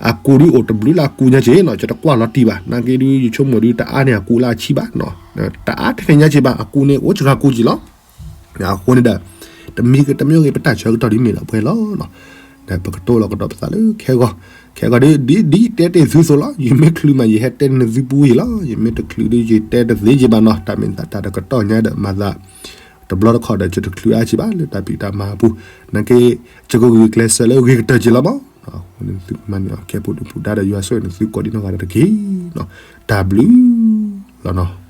အကူးဒုးအိၣ်တဘျုးလၢအကူးညါက့ၤနီၤ, ယတကွၢ်လီၤတံၢ်ဘၣ်, နာ်က့ဒုးယဆိကမိၣ်ဒုးတအါန့ၢ်အကူးလၢအဆံဘၣ်, တအါထဲန့ၣ်ညါက့ၤဘၣ်, အကူးန့ၣ်အိၣ်စှၤကူးက့ၤလီၤ. အဃိန့ၣ်ဒီး တမံၤဂ့ၤတမံၤဂ့ၤ ပတၢ်ဆၢကတီၢ်ဒ်မ့ၢ်လီၤပှဲၤလီၤ. ဒီးပကတိၤလီၤကဒီးပသးလၢခဲဂီၤ, ခဲဂီၤဒ်ဒ်ယတဲတ့ၢ်သုသိးလီၤ, ယမ့ၢ်ချုးမး ယဟဲတဲနသုပူၤယ့ၤလီၤ, ယမ့ၢ်တချုးဒုးယတဲတသ့ယ့ၤဘၣ်နီၤ, တၢ်မ့ၢ်သးတၢ်တကတီၢ်ညါဒီးမၤသး တဘျီတခီၣ်ဒီး ယတချုးအါက့ၤဘၣ်လၢတၢ်ဖံးတၢ်မၤအပူၤ, နာ်က့ ယကဂုာ်ကျဲးစၢးလၢဂ့ၤကတၢၢ်က့ၤလီၤမး, အဃိန့ၣ်သုကမၤန့ၢ်အီၤကဲပူၤဒုၣ်ပူၤဒါဒီးယွၤဆိၣ်ဂ့ၤနသုကိးဒံနီၢ်ဂၤဒဲးတက့ၢ်, တၢ်ဘျုးလီၤနီၤ.